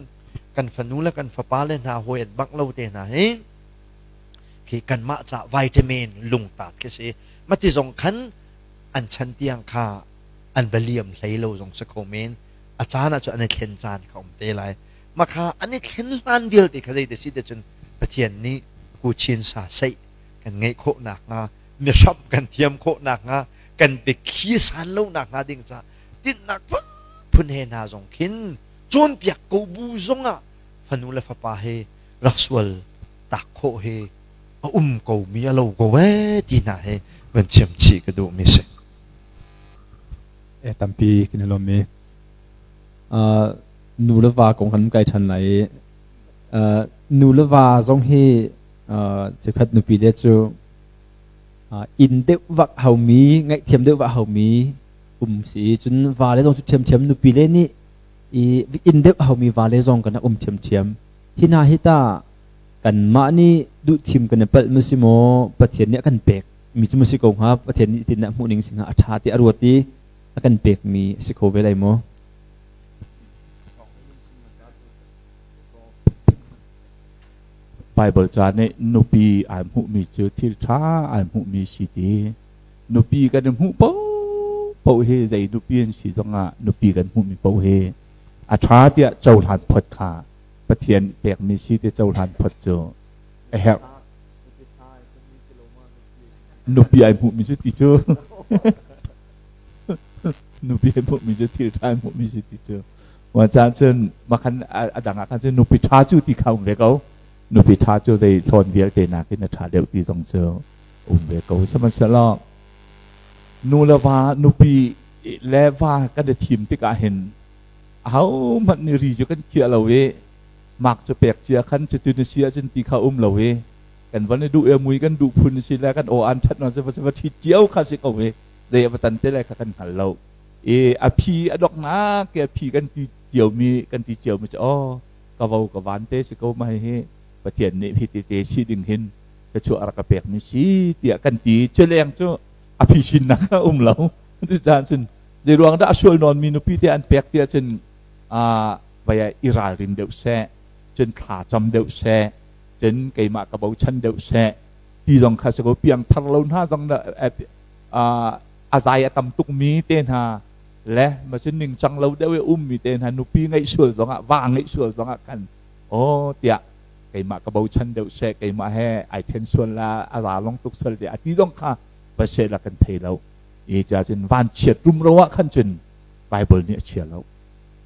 kan fanu le kan fapa le hna hawi an bangh lo te hna hi khi kanmah ca vitamin lungtat khi si. Mati zong khan an chan tiang kha an va liam hlei lo zong si kho men. A caan ah cu an i thlen caan kha um te lai. Makha an i thlen hlan vialte kha zeite si te cun Pathian nih kuchin sa seih kan ngeih khawh nakhnga, mi hramh kan thiam khawh nakhnga, kan biakhi san lo nakhnga ding ca tinhnak phunphun he hna zong khin cawnpiak ko bu zongah fanu le fapa he rak sual tak khawh he a um ko mi a lo ko ee ti hna he van chim chih ka duh mi si. E tampi kan i lawm i nu le va kong kan kai ṭhan lai i nu le va zong hi chikkhat nupi le cu inn deuh vak haumi, ngaihthiam deuh vak haumi um si. Cun va le zong cu ṭhiamṭhiam nupi le nih I in deuh haumi vale zong kan um ṭhiamṭhiam. Hi hna hi tah kanmah nih duhthim kan i palh maw si maw Pathian nih a kan pek mi cu maw si ko hnga Pathian nih tin a hmuh ning si hnga a ṭha ti a ruat i a kan pek mi a si kho ve lai maw? Bible ca nih nupi ai hmuhmi cu thil ṭha ai hmuhmi si ti nupi kan i hmuh paohpaoh hi zei nupi an si zongah nupi kan hmuhmi paoh hi a ṭha tiah cohlan phot kha Pathian pekmi si ti cohlan phot cu a herh. Nupi ai hmuhmi cu ti cu nupi ai hmuhmi cu thil ṭha ai hmuhmi si ti cu Wa caan cun makhan a dang ah khan cun nupi ṭha cu ti kha um ve ko. Nupi ṭha cu zei hlawn vialte nakin a ṭha deuh ti zong cu um ve ko. Sihmanhsehlaw nu le va nupi le va kan i thim tikah hin ahohmanh nih ri cu kan khiah lo i mak cu pek cia khan cutu na si ahcun ti kha um lo i kan van i duh i mui kan duh phun si le kan aw an ṭhat si va ṭhit cio kha si ko i zei a va can te lai kha kan hngal lo. I a phi a donghnak ke a phi kan ti ciomi kan ti ciomi cu aw ka vo ka van te si ko ma hi Pathian nih hi tete si ding hin ka chuah rak ka pek mi si tiah kan ti cu leng cu a phi sinnak a um lo cu caan cun zei ruang dah a sual nawn mi nupi te an pek tiah cun a vaya i ralrin deuh seh cun thla cam deuh seh cun keimah ka bochan deuh seh ti zong kha si ko piang thar lo hna zong a zai a tam tukmi te hna le macun ningcang lo deuh i ummi te hna nupi ngeih sual zongah va ngeih sual zongah khan aw tiah keimah ka bochan deuh seh keimah he ai then sual la a za long tuk sual tiah a ti zong kha va se la kan thei lo i cha cun vanchiat rumro ah khan cun Bible nih a chia lo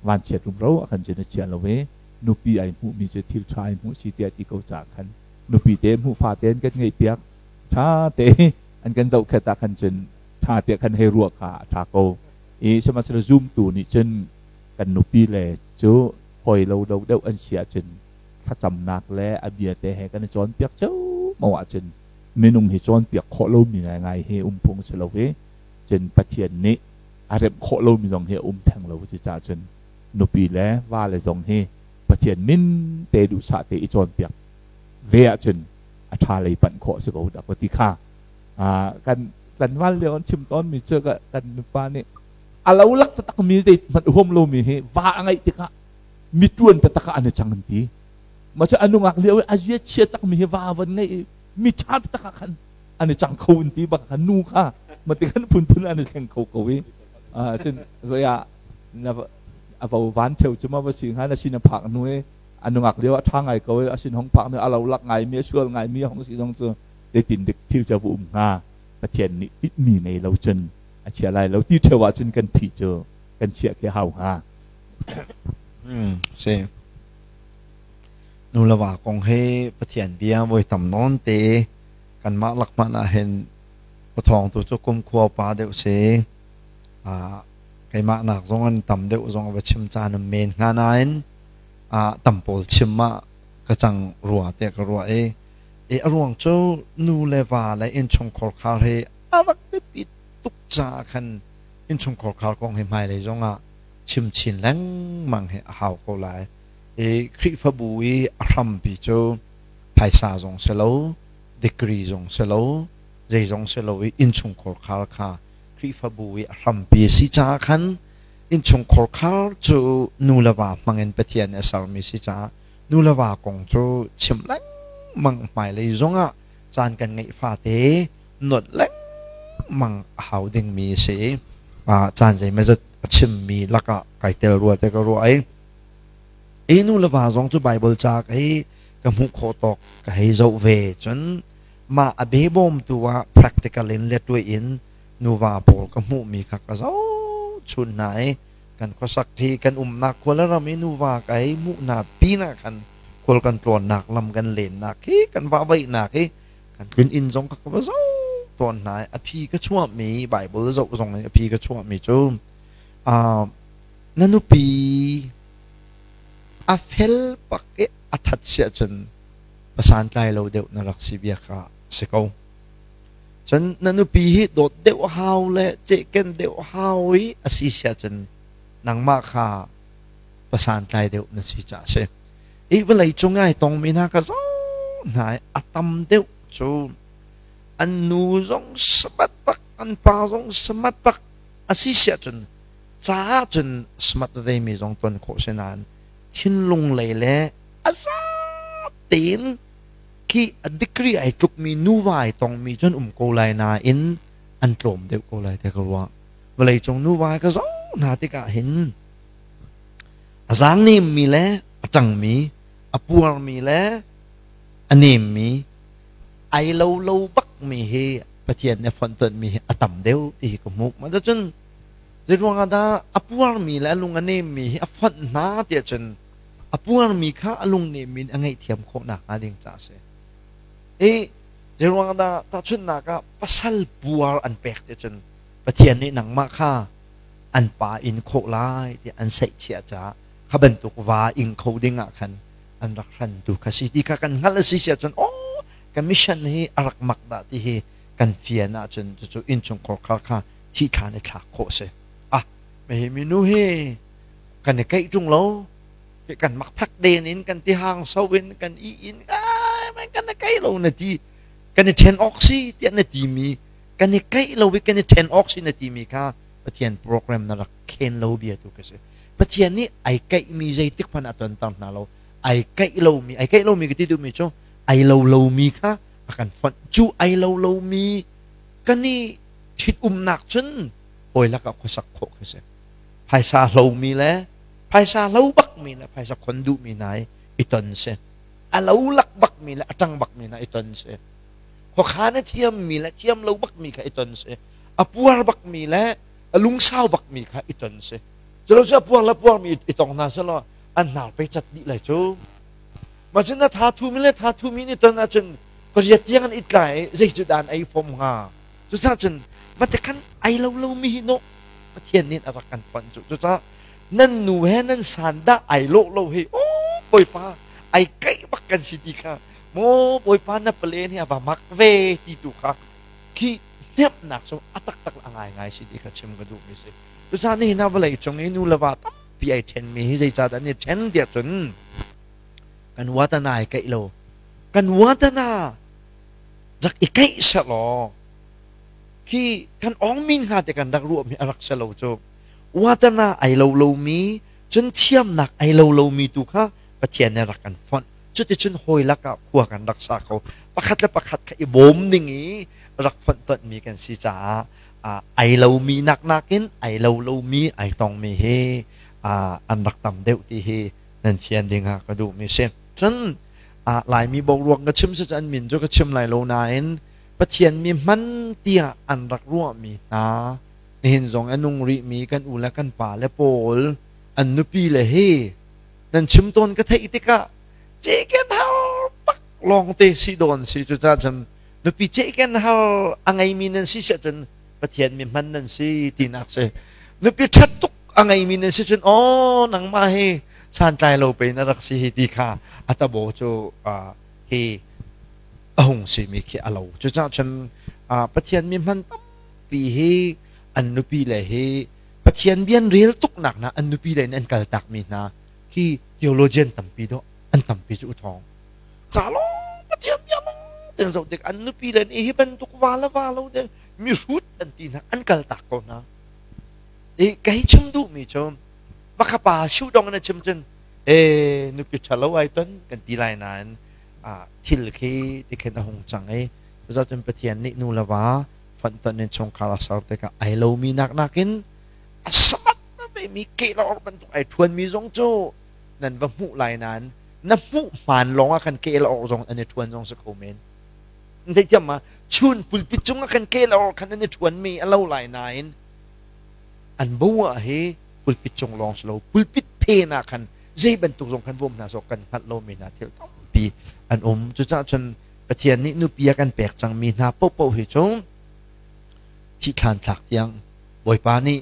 vanchiat rumro ah khan cun a chia lo i nupi ai hmuhmi cu thil tha ai hmuh si tiah ti ko ca khan nupi te hmuh fa tein kan ngeih piak tha te an kan zohkhet ah khan cun ṭha tiah khan hei ruah kha a ṭha ko i sihmanhsehlaw zumtu nih cun kan nupi le cu hawi lo do deuh an si ahcun thlacamnak le a bia te he kan i cawnpiak ceomo ahcun minung hi cawnpiak khawh lomi ngaingai hi um phung si lo i cun Pathian nih a remh khawh lomi zong hi a um theng lo cucaah cun nupi le va le zong hi Pathian min te duhsah te i cawnpiak ve ahcun a ṭha lei panh khawh si ko dah ka ti kha kan tlanval lio an chim tawn mi cu kan nupa nih a lo lak taktak mi zei hmanh huam lo mi hi va a ngeih tikah mi ṭuan taktak ah an i cang an ti ma cu a nungak lio i a zia chia tak mi hi va van ngeih i mi ṭha taktak ah khan an i cang kho an ti bak khan nu kha ma ti khan phunphun an i thleng kho ko i sin zoya na a vo van cheu cu ma va si hnga na sin a phak hnu i a nungak lio a ṭha ngai ko i a sin hong phak hnu a lo lak ngai mi a sual ngai mi hong si zong cu zeitin dik thil cu va um hnga Pathian nih tinhmi ngei lo cun a chia lai lo ti ṭheo ahcun kan thi cu kan chiah khi hau hnga. Si. Nu le va kong hi Pathian bia voi tam nawn te kanmah lak hmanh ah hin pathawng tu cu kumkhua pa deuh si. Keimah nak zong an tam deuh zong va chim caan um men hnga nain tam pawl chim ah ka cang rua tiah ka ruah i i a ruang cu nu le va le innchungkhar khar hi a rak biapi tuk caah khan innchungkhar khar kong hi hmailei zongah chim chin lengmang hi a hau ko lai. I Khrihfabu i a hrampi cu phaisa zong si lo, degree zong si lo, zeizong si lo i innchungkhar khar kha Khrihfabu i a hrampi a si caah khan innchungkhar khar cu nu le va hmangin Pathian nih a sermi si caah nu le va kong cu chim lengmang hmailei zongah caan kan ngeih fate nolh lengmang a hau dingmi a si. Caan zeimawzat a chimmi lakah kai tel rua te ka ruah i i nu le va zong cu Bible ca ka hei ka hmuh khawh tawk ka hei zoh ve cun mah a behbawmtu ah practical in le tuah in nuva pawl ka hmuhmi kha ka zoh chun hna i kan khuasak hi kan umnak khua le ram i nuva ka hei hmuh hna pinah khan khual kan tlawnnak lam kan lennak hi kan vahvaihnak hi kan tlun inn zong ka va zoh tawn hna i a phi ka chuahmi Bible zoh zong i a phi ka chuahmi cu na nupi a fel pak i a that siah cun pasantlai lo deuh na rak si bia kha si ko. Cun na nupi hi dawt deuh hau le cehken deuh hau i a si siah cun nangmah kha Pasantlai deuh na si caah a si. I vawlei cung ai tongmi hna kha zoh hna i a tam deuh cu an nu zong smart bak, an pa zong smart bak a si siah cun caah cun smart vemi zong ton khawh si nain thinlung lei le a za tein khi a degree ai tlukmi nuva ai tongmi cun um ko lai nain an tlawm deuh ko lai te ka ruah. Vawleicung nuva ka zoh hna tikah hin a zaang nemmi le a ṭangmi, a puarmi le a nemmi, ai lo lo bakmi hi Pathian nih a fonhtonhmi hi a tam deuh ti hi ka hmuh. Mah cun zeiruang ah dah a puarmi le a lung a nemmi hi a fonh hna tiah cun a puarmi kha a lung nemmi in a ngaihthiam khawh nakhnga ding caah a si. I zeiruang ah dah tahchunhnak ah pasal puar an pek tiah cun Pathian nih nangmah kha an pa in khawh lai tiah an saihchiah caah kha bantuk va ing kho ding ah khan an rak hrantu kha si ti kha kan hngalh a si si ahcun aw ka mission hi a rak mak dah ti hi kan fian ahcun cucu innchungkhar khar kha thih thlan i thlak khawh si. Ah hi minu hi kan i keih ṭung lo, kan makphak den in kan tihang so in kan i in ai kan i keih lo na ti, kan i ṭhen awk si tiah na timi, kan i keih lo i kan i ṭhen awk si na timi kha Pathian program na rak khen lo bia tu ka si. Pathian nih ai keihmi zeitik hmanh a tonter hna lo. Ai keih lomi, ai keih lomi ka ti duhmi cu ai lo lomi kha a kan fonh. Cu ai lo lomi kan i ṭhitumnak cun hawi lakah khuasak khawh khi si. Phaisa hlomi le phaisa hlo bakmi le phaisa khon duhmi hna i i ton si. A lo lak bakmi le a ṭang bakmi hna i ton si. Khuakhan a thiammi le thiam lo bakmi kha i ton si. A puar bakmi le a lungsau bakmi kha i ton si. Culo cu a puar le puarmi i tong hna selaw an hnar pe cat dih lai cu. Mah cun na tha thumi le tha thumi ni ton ahcun pariat tiang an it lai i zei cu dah an ei fom hnga. Cucaah cun mate khan ai lo lomi hi no Pathian nih a rak kan fonh cu. Cucaah nan nu he nan san dah ai lawh lo hi aw Bawipa ai kaih bak kan si ti kha maw Bawipa na palen hi a va mak ve ti tu kha khi hnemhnak cu a taktak a ngaingai si ti kha chim ka duhmi si. Cucaah nihin ah vawlei cung i nu le va tampi ai ṭhenmi hi zeicahdah an i ṭhen tiah cun kan watana ai kaih lo. Kan watana rak i kaih sehlaw khi kan awngmin hnga te kan rak ruahmi a rak si lo cu. Watana ai lo lomi cun thiamnak ai lo lomi tu kha Pathian nih rak kan fonh. Cuticun hawi lakah khua kan rak sa kho. Pakhat le pakhat kha i bawm ding i rak fonhtonhmi kan si caah ai lomi nak nakin ai lo lomi ai tongmi hi an rak tam deuh ti hi nan fian ding ah ka duhmi si. Cun Laimi boruak ka chim si cu an min cu ka chim lai lo nain Pathian mi hman tiah an rak ruahmi hna nihin zong a nung rihmi kan u le kan pa le pawl an nupi le hi nan chim tawn ka theih tikah ceken har bak lawngte si dawn si. Cucaah cun nupi ceken har a ngeimi nan si siah cun Pathian mi hman nan si tinak si. Nupi ṭhat tuk a ngeimi nan si cun aw nangmah hi santlai lo pe na rak si hi ti kha a tabo cu hi a hung simi khi a lo. Cucaah cun Pathian mi hman tampi hi an nupi le hi Pathian bian rel tuknak hna an nupi le in an kaltak mi hna khi theologian tampi dawh an tampi cu uthawng ca lawng Pathian bia lawng ten zoh tik an nupi le nih hi bantuk va le va lo de mihrut an ti hna, an kaltak ko hna. I ka hi chim duhmi cu baka pa shu dong na chim cun e nupi ṭhalo ai ton kan ti lai nain thil khi ti khin a hung cang i cucun Pathian nih nu le va fonhtonh in chungkhar a ser tikah ai lomi nak nakin a samat mi kehlor bantuk ai ṭhuanmi zong cu nan va hmuh lai nain na hmuh hmaan lawng ah khan kehlor zong an i ṭhuan zong si kho men. Theithiam ma? Chun pulpit cung ah khan kehlor khan an i ṭhuanmi a lo lai nain an bo ah hi pulpit cung lawng si lo, pulpit phen ah khan zei bantuk zong khan bawm hna sawh kan hngalh lomi hna thil tampi an um. Cucaah cun Pathian nih nupi a kan pek cangmi hna paohpaoh hi cu thihthlan thlak tiang Bawipa nih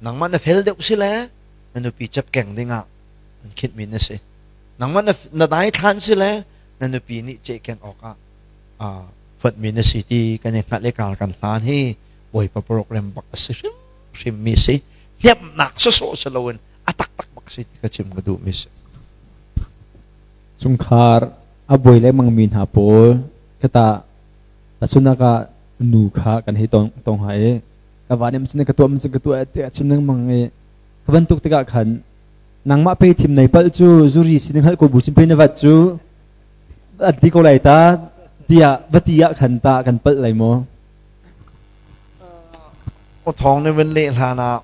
nangmah na fel deuh si le na nupi cepkeng dingah an khinhmi na si. Nangmah na daithlan si le na nupi nih cehken awkah fonhmi na si ti kan i hngalh i kar kan hlan hi Bawipa program bak a si hrimhrimmi si. Hnemhnak sawsawh si loin a taktak bak. si ti ka chim ka duh mi si. Chungkhar a buai lengmang mi hna pawl kata tasunak ah nu kha kan hei tong tong ha i ka va nih cun ka tuah cun ka tuah tiah chim lengmang i ka bantuk tikah khan nangmah pe thim nei palh cu zuri sining hal ko bu chin pe na vat cu an ti ko lai ta tiah va ti ah khan ta kan palh lai maw? O thong ne ven le hlan ah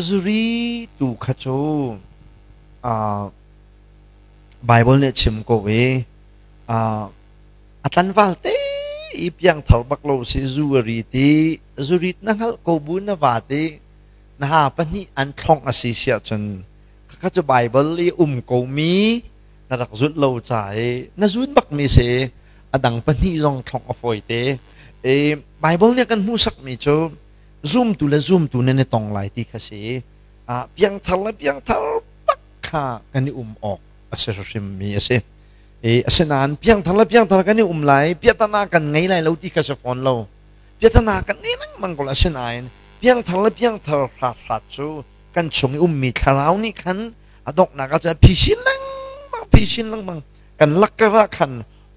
zuri tu kha cu Bible nih chim ko i a tlanval te i piangthar bak lo si zu a ri ti zurit na hngalh ko bu na va ti na ha pahnih an thlongh a si siah cun khakha cu Bible i um ko mi na rak zulh lo ca i na zun bak mi si a dang pahnih zong thlongh a fawi te i Bible nih kan hmuhsak mi cu zumtu le zumtu nan i tong lai ti kha si piangthar le piangthar bak kha kan i um awk a si hrim mi a si. E asinain piangthar le piangthar kan i um lai, piahtana kan ngei lai lo ti kha si fawn lo. Piahtana kan ngei lengmang ko lai, asinain piangthar le piangthar hrat cu kan chung i ummi thlarau nih khan a donghnak ah cun phisin lengmang phisin lengmang kan lakkar ah khan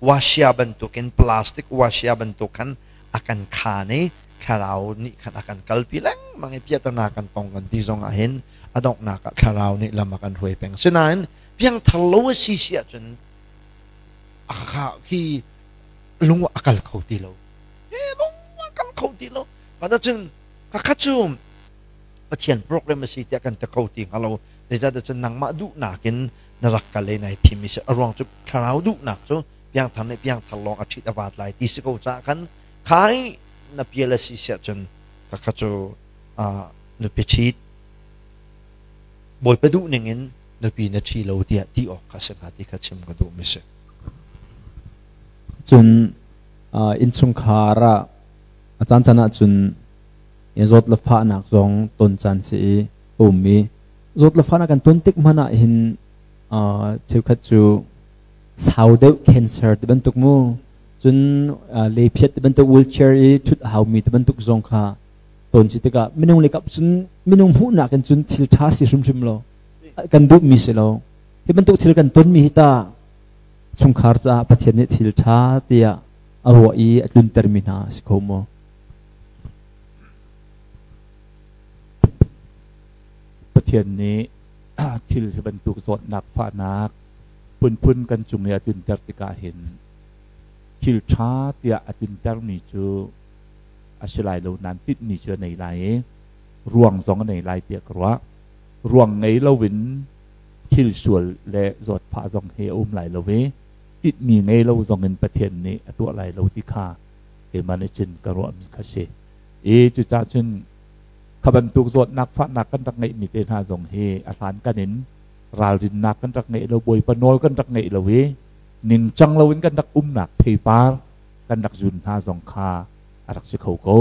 wasia bantukin plastic wasia bantuk khan a kan khaan i thlarau nih khan a kan kalpi lengmang i piahtana kan tong kan ti zong ah hin a donghnak ah thlarau nih lam a kan hruai peng. Sinain piangthar lo a si si ahcun a khi lung a kal kho ti lo. Lung a kal kho ti lo. Mah cun kakha cu Pathian program a si tiah kan ti kho ti hnga lo. Zeicahtiah cun nangmah duhnak in na rak kal i nai thim i si. A ruang cu thlarau duhnak cu piangthar nih piangthar lawng a ṭhit a vaat lai ti si ko caah khan khai na pial a si siah cun kakha cu nupi ṭhit Bawipa duh ning in nupi na ṭhi lo tiah ti awk kha a si hnga ti kha chim ka duhmi si. Cun innchungkhar ah a caan ah cun zawt le fahnak zong ton caan si i a um i zawt le fahnak kan ton tik hmanh ah hin cheukhat cu sau deuh cancer ti bantuk mu cun lephiat ti bantuk wheelchair i ṭhut a haumi ti bantuk zong kha ton si tikah minung le kap cun minung hmuhnak in cun thil ṭha si hrimhrim lo kan duhmi si lo. Hi bantuk thil kan tonmi hi ta chungkhar caah Pathian nih thil ṭha tiah a ruah i a tluntermi hna si kho maw? Pathian nih thil hi bantuk zawtnak fahnak phunphun kan cung i a tlunter tikah hin thil ṭha tiah a tluntermi cu a si lai lo nain tinhmi cu a nei lai i ruang zong a nei lai tiah ka ruah. Ruang ngei loin thil sual le zawtfah zong hi a um lai lo i tinhmi ngei lo zong in Pathian nih a tuah lai lo ti kha keimah nih cun ka ruahmi kha si. I cucaah cun kha bantuk zawtnak fahnak kan rak ngeihmi te hna zong hi a hlan kan in ralrinnak kan rak ngeih lo, Bawipa nawl kan rak ngeih lo i ningcang loin kan rak umnak theipar kan rak zun hna zong kha a rak si kho ko.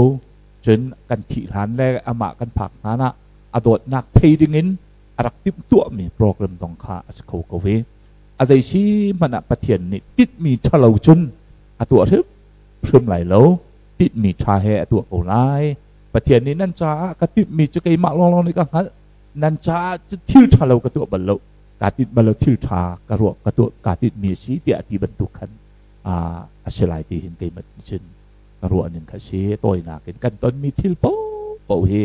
Cun kan thih hlan le amah kan phak hlan ah a dawtnak thei dingin a rak timhtuahmi program zong kha a si kho ko i a zei si hmanh ah Pathian nih titmi ṭhalo cun a tuah hrimhrim lai lo, titmi ṭha he a tuah ko lai. Pathian nih nan caah ka timhmi cu keimah lawnglawng nih ka hngalh, nan caah cu thil ṭhalo ka tuah bal lo, kaa tinh bal lo, thil ṭha ka ruah ka tuah kaa tinhmi a si tiah a ti bantuk khan a si lai ti hin keimah cun ka ruah ning kha si. Tawinak in kan tonmi thil paohpaoh hi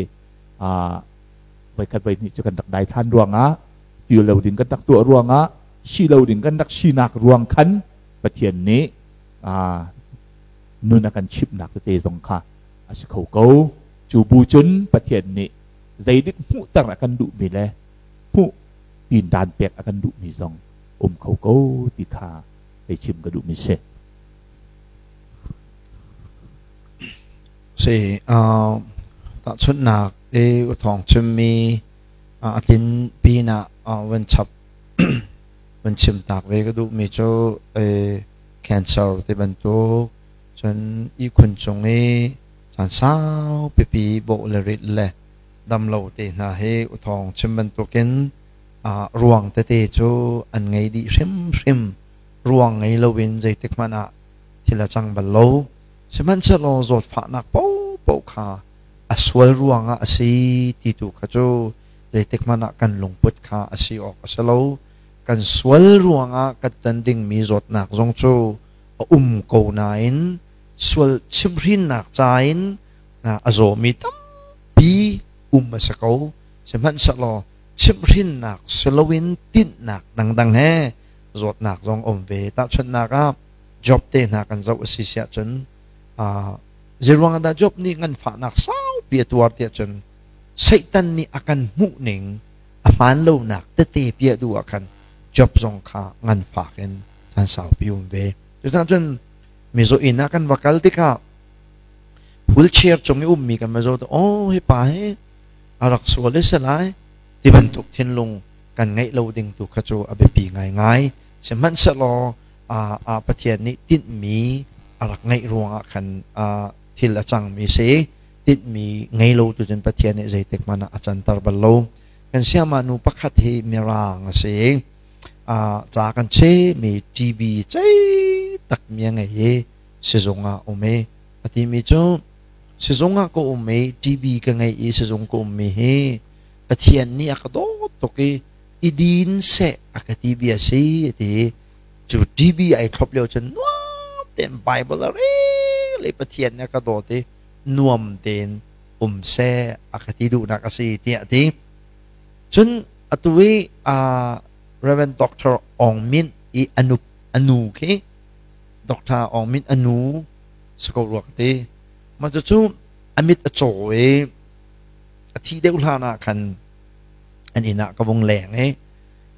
voikhat voihnih cu kan rak daithlan ruangah, ti lo ding kan rak tuah ruangah, si lo ding kan rak sinak ruang khan Pathian nih nun a kan chimhnak tete zong kha a si kho ko. Cu bu cun Pathian nih zeidik hmuhter a kan duhmi le hmuh tin dan pek a kan duhmi zong um kho ko ti kha hei chim ka duhmi si. Si tahchunhnak i thawng chimmi a tlin pinah van chap van chim tak ve ka duhmi cu cancer ti bantuk cun ihkhun cung i caan sau pipi bawh le rit le dam lo te hna hi uthawng chim bantukin ruang tete cu an ngei dih hrimhrim. Ruang ngei loin zeitik hmanh ah thil a cang bal lo. Sihmanhsehlaw zawtfahnak paohpaoh kha a sual ruangah a si ti tu kha cu Zeitik hmanh ah kan lungput kha a si awk a si lo. Kan sual ruangah kan ton dingmi zawtnak zong cu a um ko nain sual chimhhrinnak ca in a zawmi tampi um a si ko. Sihmanhsehlaw chimhhrinnak si loin tinhnak dangdang he zawtnak zong a um ve. Tahchunhnak ah Job te hna kan zoh a si siah cun zeiruang ah dah Job nih nganfahnak saupi a tuar tiah cun Satan nih a kan hmuhning a hmaan lonak tete piah duh ah khan Job zong kha nganfak in caan saupi um ve. Cucaah cun mizaw inn ah kan va kal tikah wheelchair cung i ummi kan va zoh tikah oh hi pa hi a rak sual i si lai ti bantuk thinlung kan ngeih lo ding tu kha cu a biapi ngaingai. Sihmanhsehlaw Pathian nih tinhmi a rak ngeih ruangah khan thil a cangmi si. Tinhmi ngei lo tu cun Pathian nih zeitik hmanh ah a canter bal lo. Kan siama nu pakhat hi mirang a si. Ca kan chehmi TB cei tak mi a ngei i sizung ah um i a timi cu sizung ah ka um i TB ka ngei i sizung ka ummi hi Pathian nih a ka dawt tuk i i din seh a ka ti bia si a ti. Cu TB ai thlop lio cun nuam tein Bible a rel i Pathian nih a ka dawt i nuam tein um seh a ka ti duhnak a si tiah a ti. Cun atu i Reverend Dr. Aung Min i anu anu khi Dr. Aung Min anu si ko rua ka ti. Mah cucu a mit a caw i a thi deuh hlan ah khan an inn ah ka vung leng i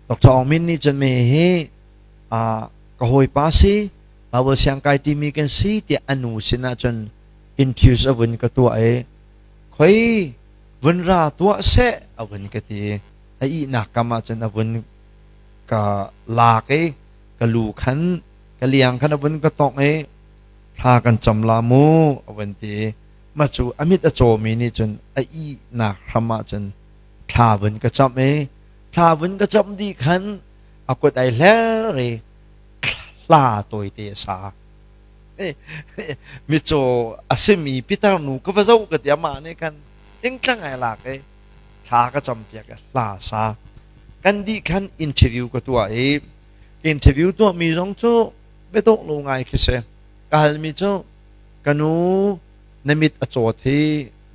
Dr. Aung Min nih cun me hi ka hawipa si Bible siangkai timi kan si tiah a nu sinah cun infuse a vun ka tuah i khoi vun ra tuah seh a vun ka ti. A ihnak kam ah cun a vun ka lak i ka lu khan ka liang khan a vun ka tongh i thla kan cam la mu a vun ti. Mah cu a mit a cawmi nih cun a ihnak hram ah cun thla vun ka camh i thla vun ka camh dih khan a kut ai hler i hla tawite a sa. Mitcaw a simi pitar nu ka va zoh ka ti amah nih khan tingtlang ai lak i thla ka campiak i hla sa. Kan dih khan interview ka tuah i interview tuahmi zong cu biadawh lo ngai khi si. Ka halmi cu ka nu na mit a cawt hi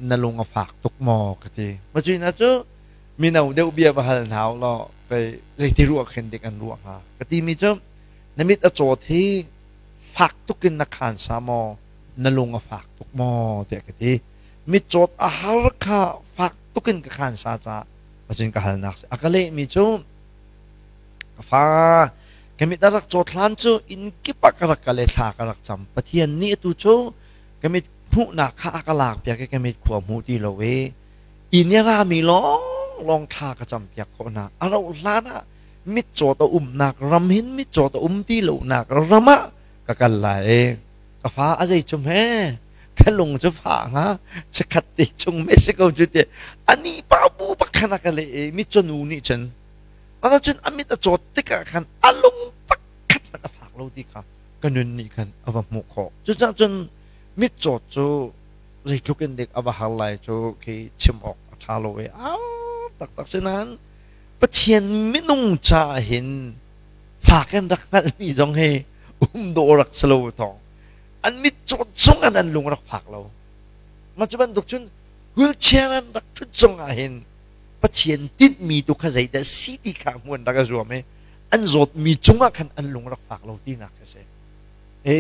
na lung a fak tuk maw ka ti. Macuina cu mino deuh bia va hal hna u law pei zeiti ruah khin dik an ruah hnga ka timi cu na mit a cawt hi fak tuk in na khaan sa maw na lung a fak tuk maw tiah ka ti. Mitcawt a har kha fak tuk in ka khaan sa caah macun ka halnak si. A ka lehmi cu ka fa ka mit a rak cawt hlan cu inn kip ah ka rak kal i thla ka rak cam. Pathian nih atu cu ka mit hmuhnak kha a ka lak piak i ka mit khua hmu ti lo i inn i rami lawnglawng thla ka cam piak khawh hna. A rauh hlan ah mitcawt a umnak ram hin mitcawt a um ti lonak ram ah ka kal lai i ka fa a zei cum he ka lung cu fa hnga chikkhat te chung me si ko cu ti ani pa bu pakhan a ka le i mitcaw nu nih cun ana cun a mit a cawt tikah khan a lung pakhat hmanh a fak lo ti kha ka nun nih khan a va hmuh khawh. Cucaah cun mitcawt cu zeitluk in dik a va har lai cu khi chim awk a ṭha lo i a taktak si nain Pathian minung ca hin fak in rak hngalhmi zong hi um dawh rak si lo thawng an mit cawt zong an an lung rak fak lo. Mah cu bantuk cun wheelchair an rak ṭhut zong ah hin Pathian tinhmi tu kha zeidah si ti kha hmuan rak a zuam i an zawtmi cungah khan an lung rak fak lo tinak kha si. E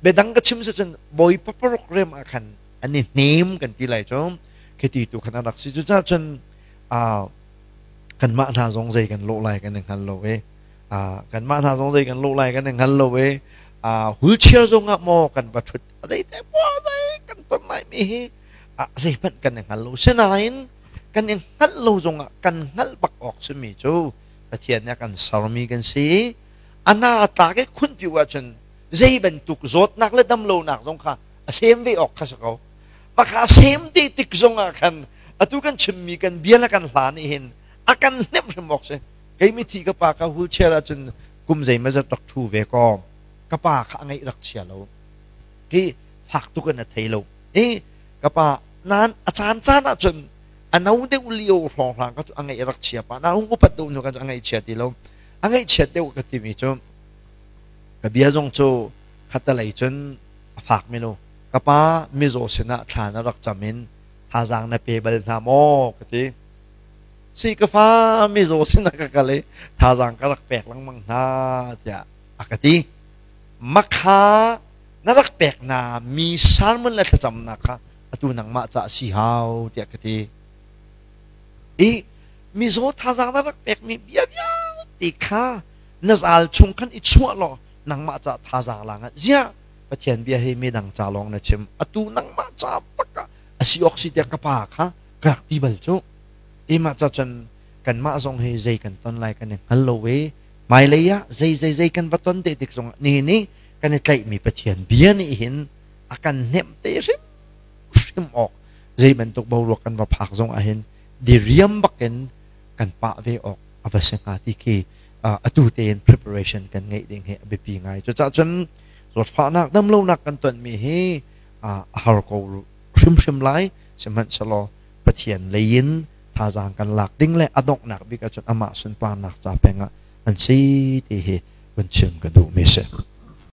biadang ka chim si cun Bawipa paruk rem ah khan an i hnem kan ti lai cu khiti tu khan an rak si. Cucaah cun kanmah hna zong zei kan lawh lai kan i hngal lo i kanmah hna zong zei kan lawh lai kan i hngal lo i wheelchair zong ah maw kan va ṭhut zei te maw zei kan ton lai mi hi zeihmanh kan i hngal lo. Sinain kan i hngalh lo zong ah kan hngalh bak awk simi cu Pathian nih a kan sermi kan si. A na a tlak i khunpiu ahcun zei bantuk zawtnak le damlonak zong kha a sem ve awk kha si ko. Maka a sem te tik zong ah khan atu kan chimmi kan bia le kan hla nih hin a kan hnemh hrim awk si. Kei mithi ka pa kha wheelchair ahcun kum zeimazat rak ṭhu ve kaw ka pa kha a ngaih rak chia lo. Hi fak tuk in a thei lo. I ka pa nain a caan caan ahcun A no deuh lio hrawnghrang ka cu a ngaih rak chia pa. Na hung upat deuh hnu kan cu a ngaih chia ti lo. A ngaih chiat deuh ka timi cu ka bia zong cu khatalei cun a fak mi lo. Ka pa mizaw sinah thla na rak cam in thazaang na pe bal hna maw ka ti. Si ka fa mizaw sinah ka kal i thazaang ka rak pek lengmang hna tiah a ka ti. Makha na rak pek na mi sermon le thlacamnak kha atu nangmah ca si hau tiah ka ti. I mizaw thazaang na rak pekmi bia vialte kha na zal chung khan i chuah law nangmah ca thazaang la ngat. Ziah Pathian bia hi midang ca lawng na chim atu nangmah ca bak ah a si awk si tiah ka pa kha ka rak ti bal cu. Imah ca cun kanmah zong hi zei kan ton lai kan i hngal lo i hmailei ah zei zei zei kan va ton te tik zong ah ni nih kan i tlaihmi Pathian bia nih hin a kan hnemh te hrim hrim awk zei bantuk boruak kan va phak zong ah hin diriam bakin kan pah ve awk a va si hnga ti khi atu tein preparation kan ngeih ding hi a biapi ngai. Cucaah cun zawtfahnak damlonak kan tonmi hi a har ko hrimhrim lai, sihmanhsehlaw Pathian lei in thazaang kan lak ding le a donghnak bik ahcun amah sunparnak ca peng ah an si ti hi vun chim ka duhmi si.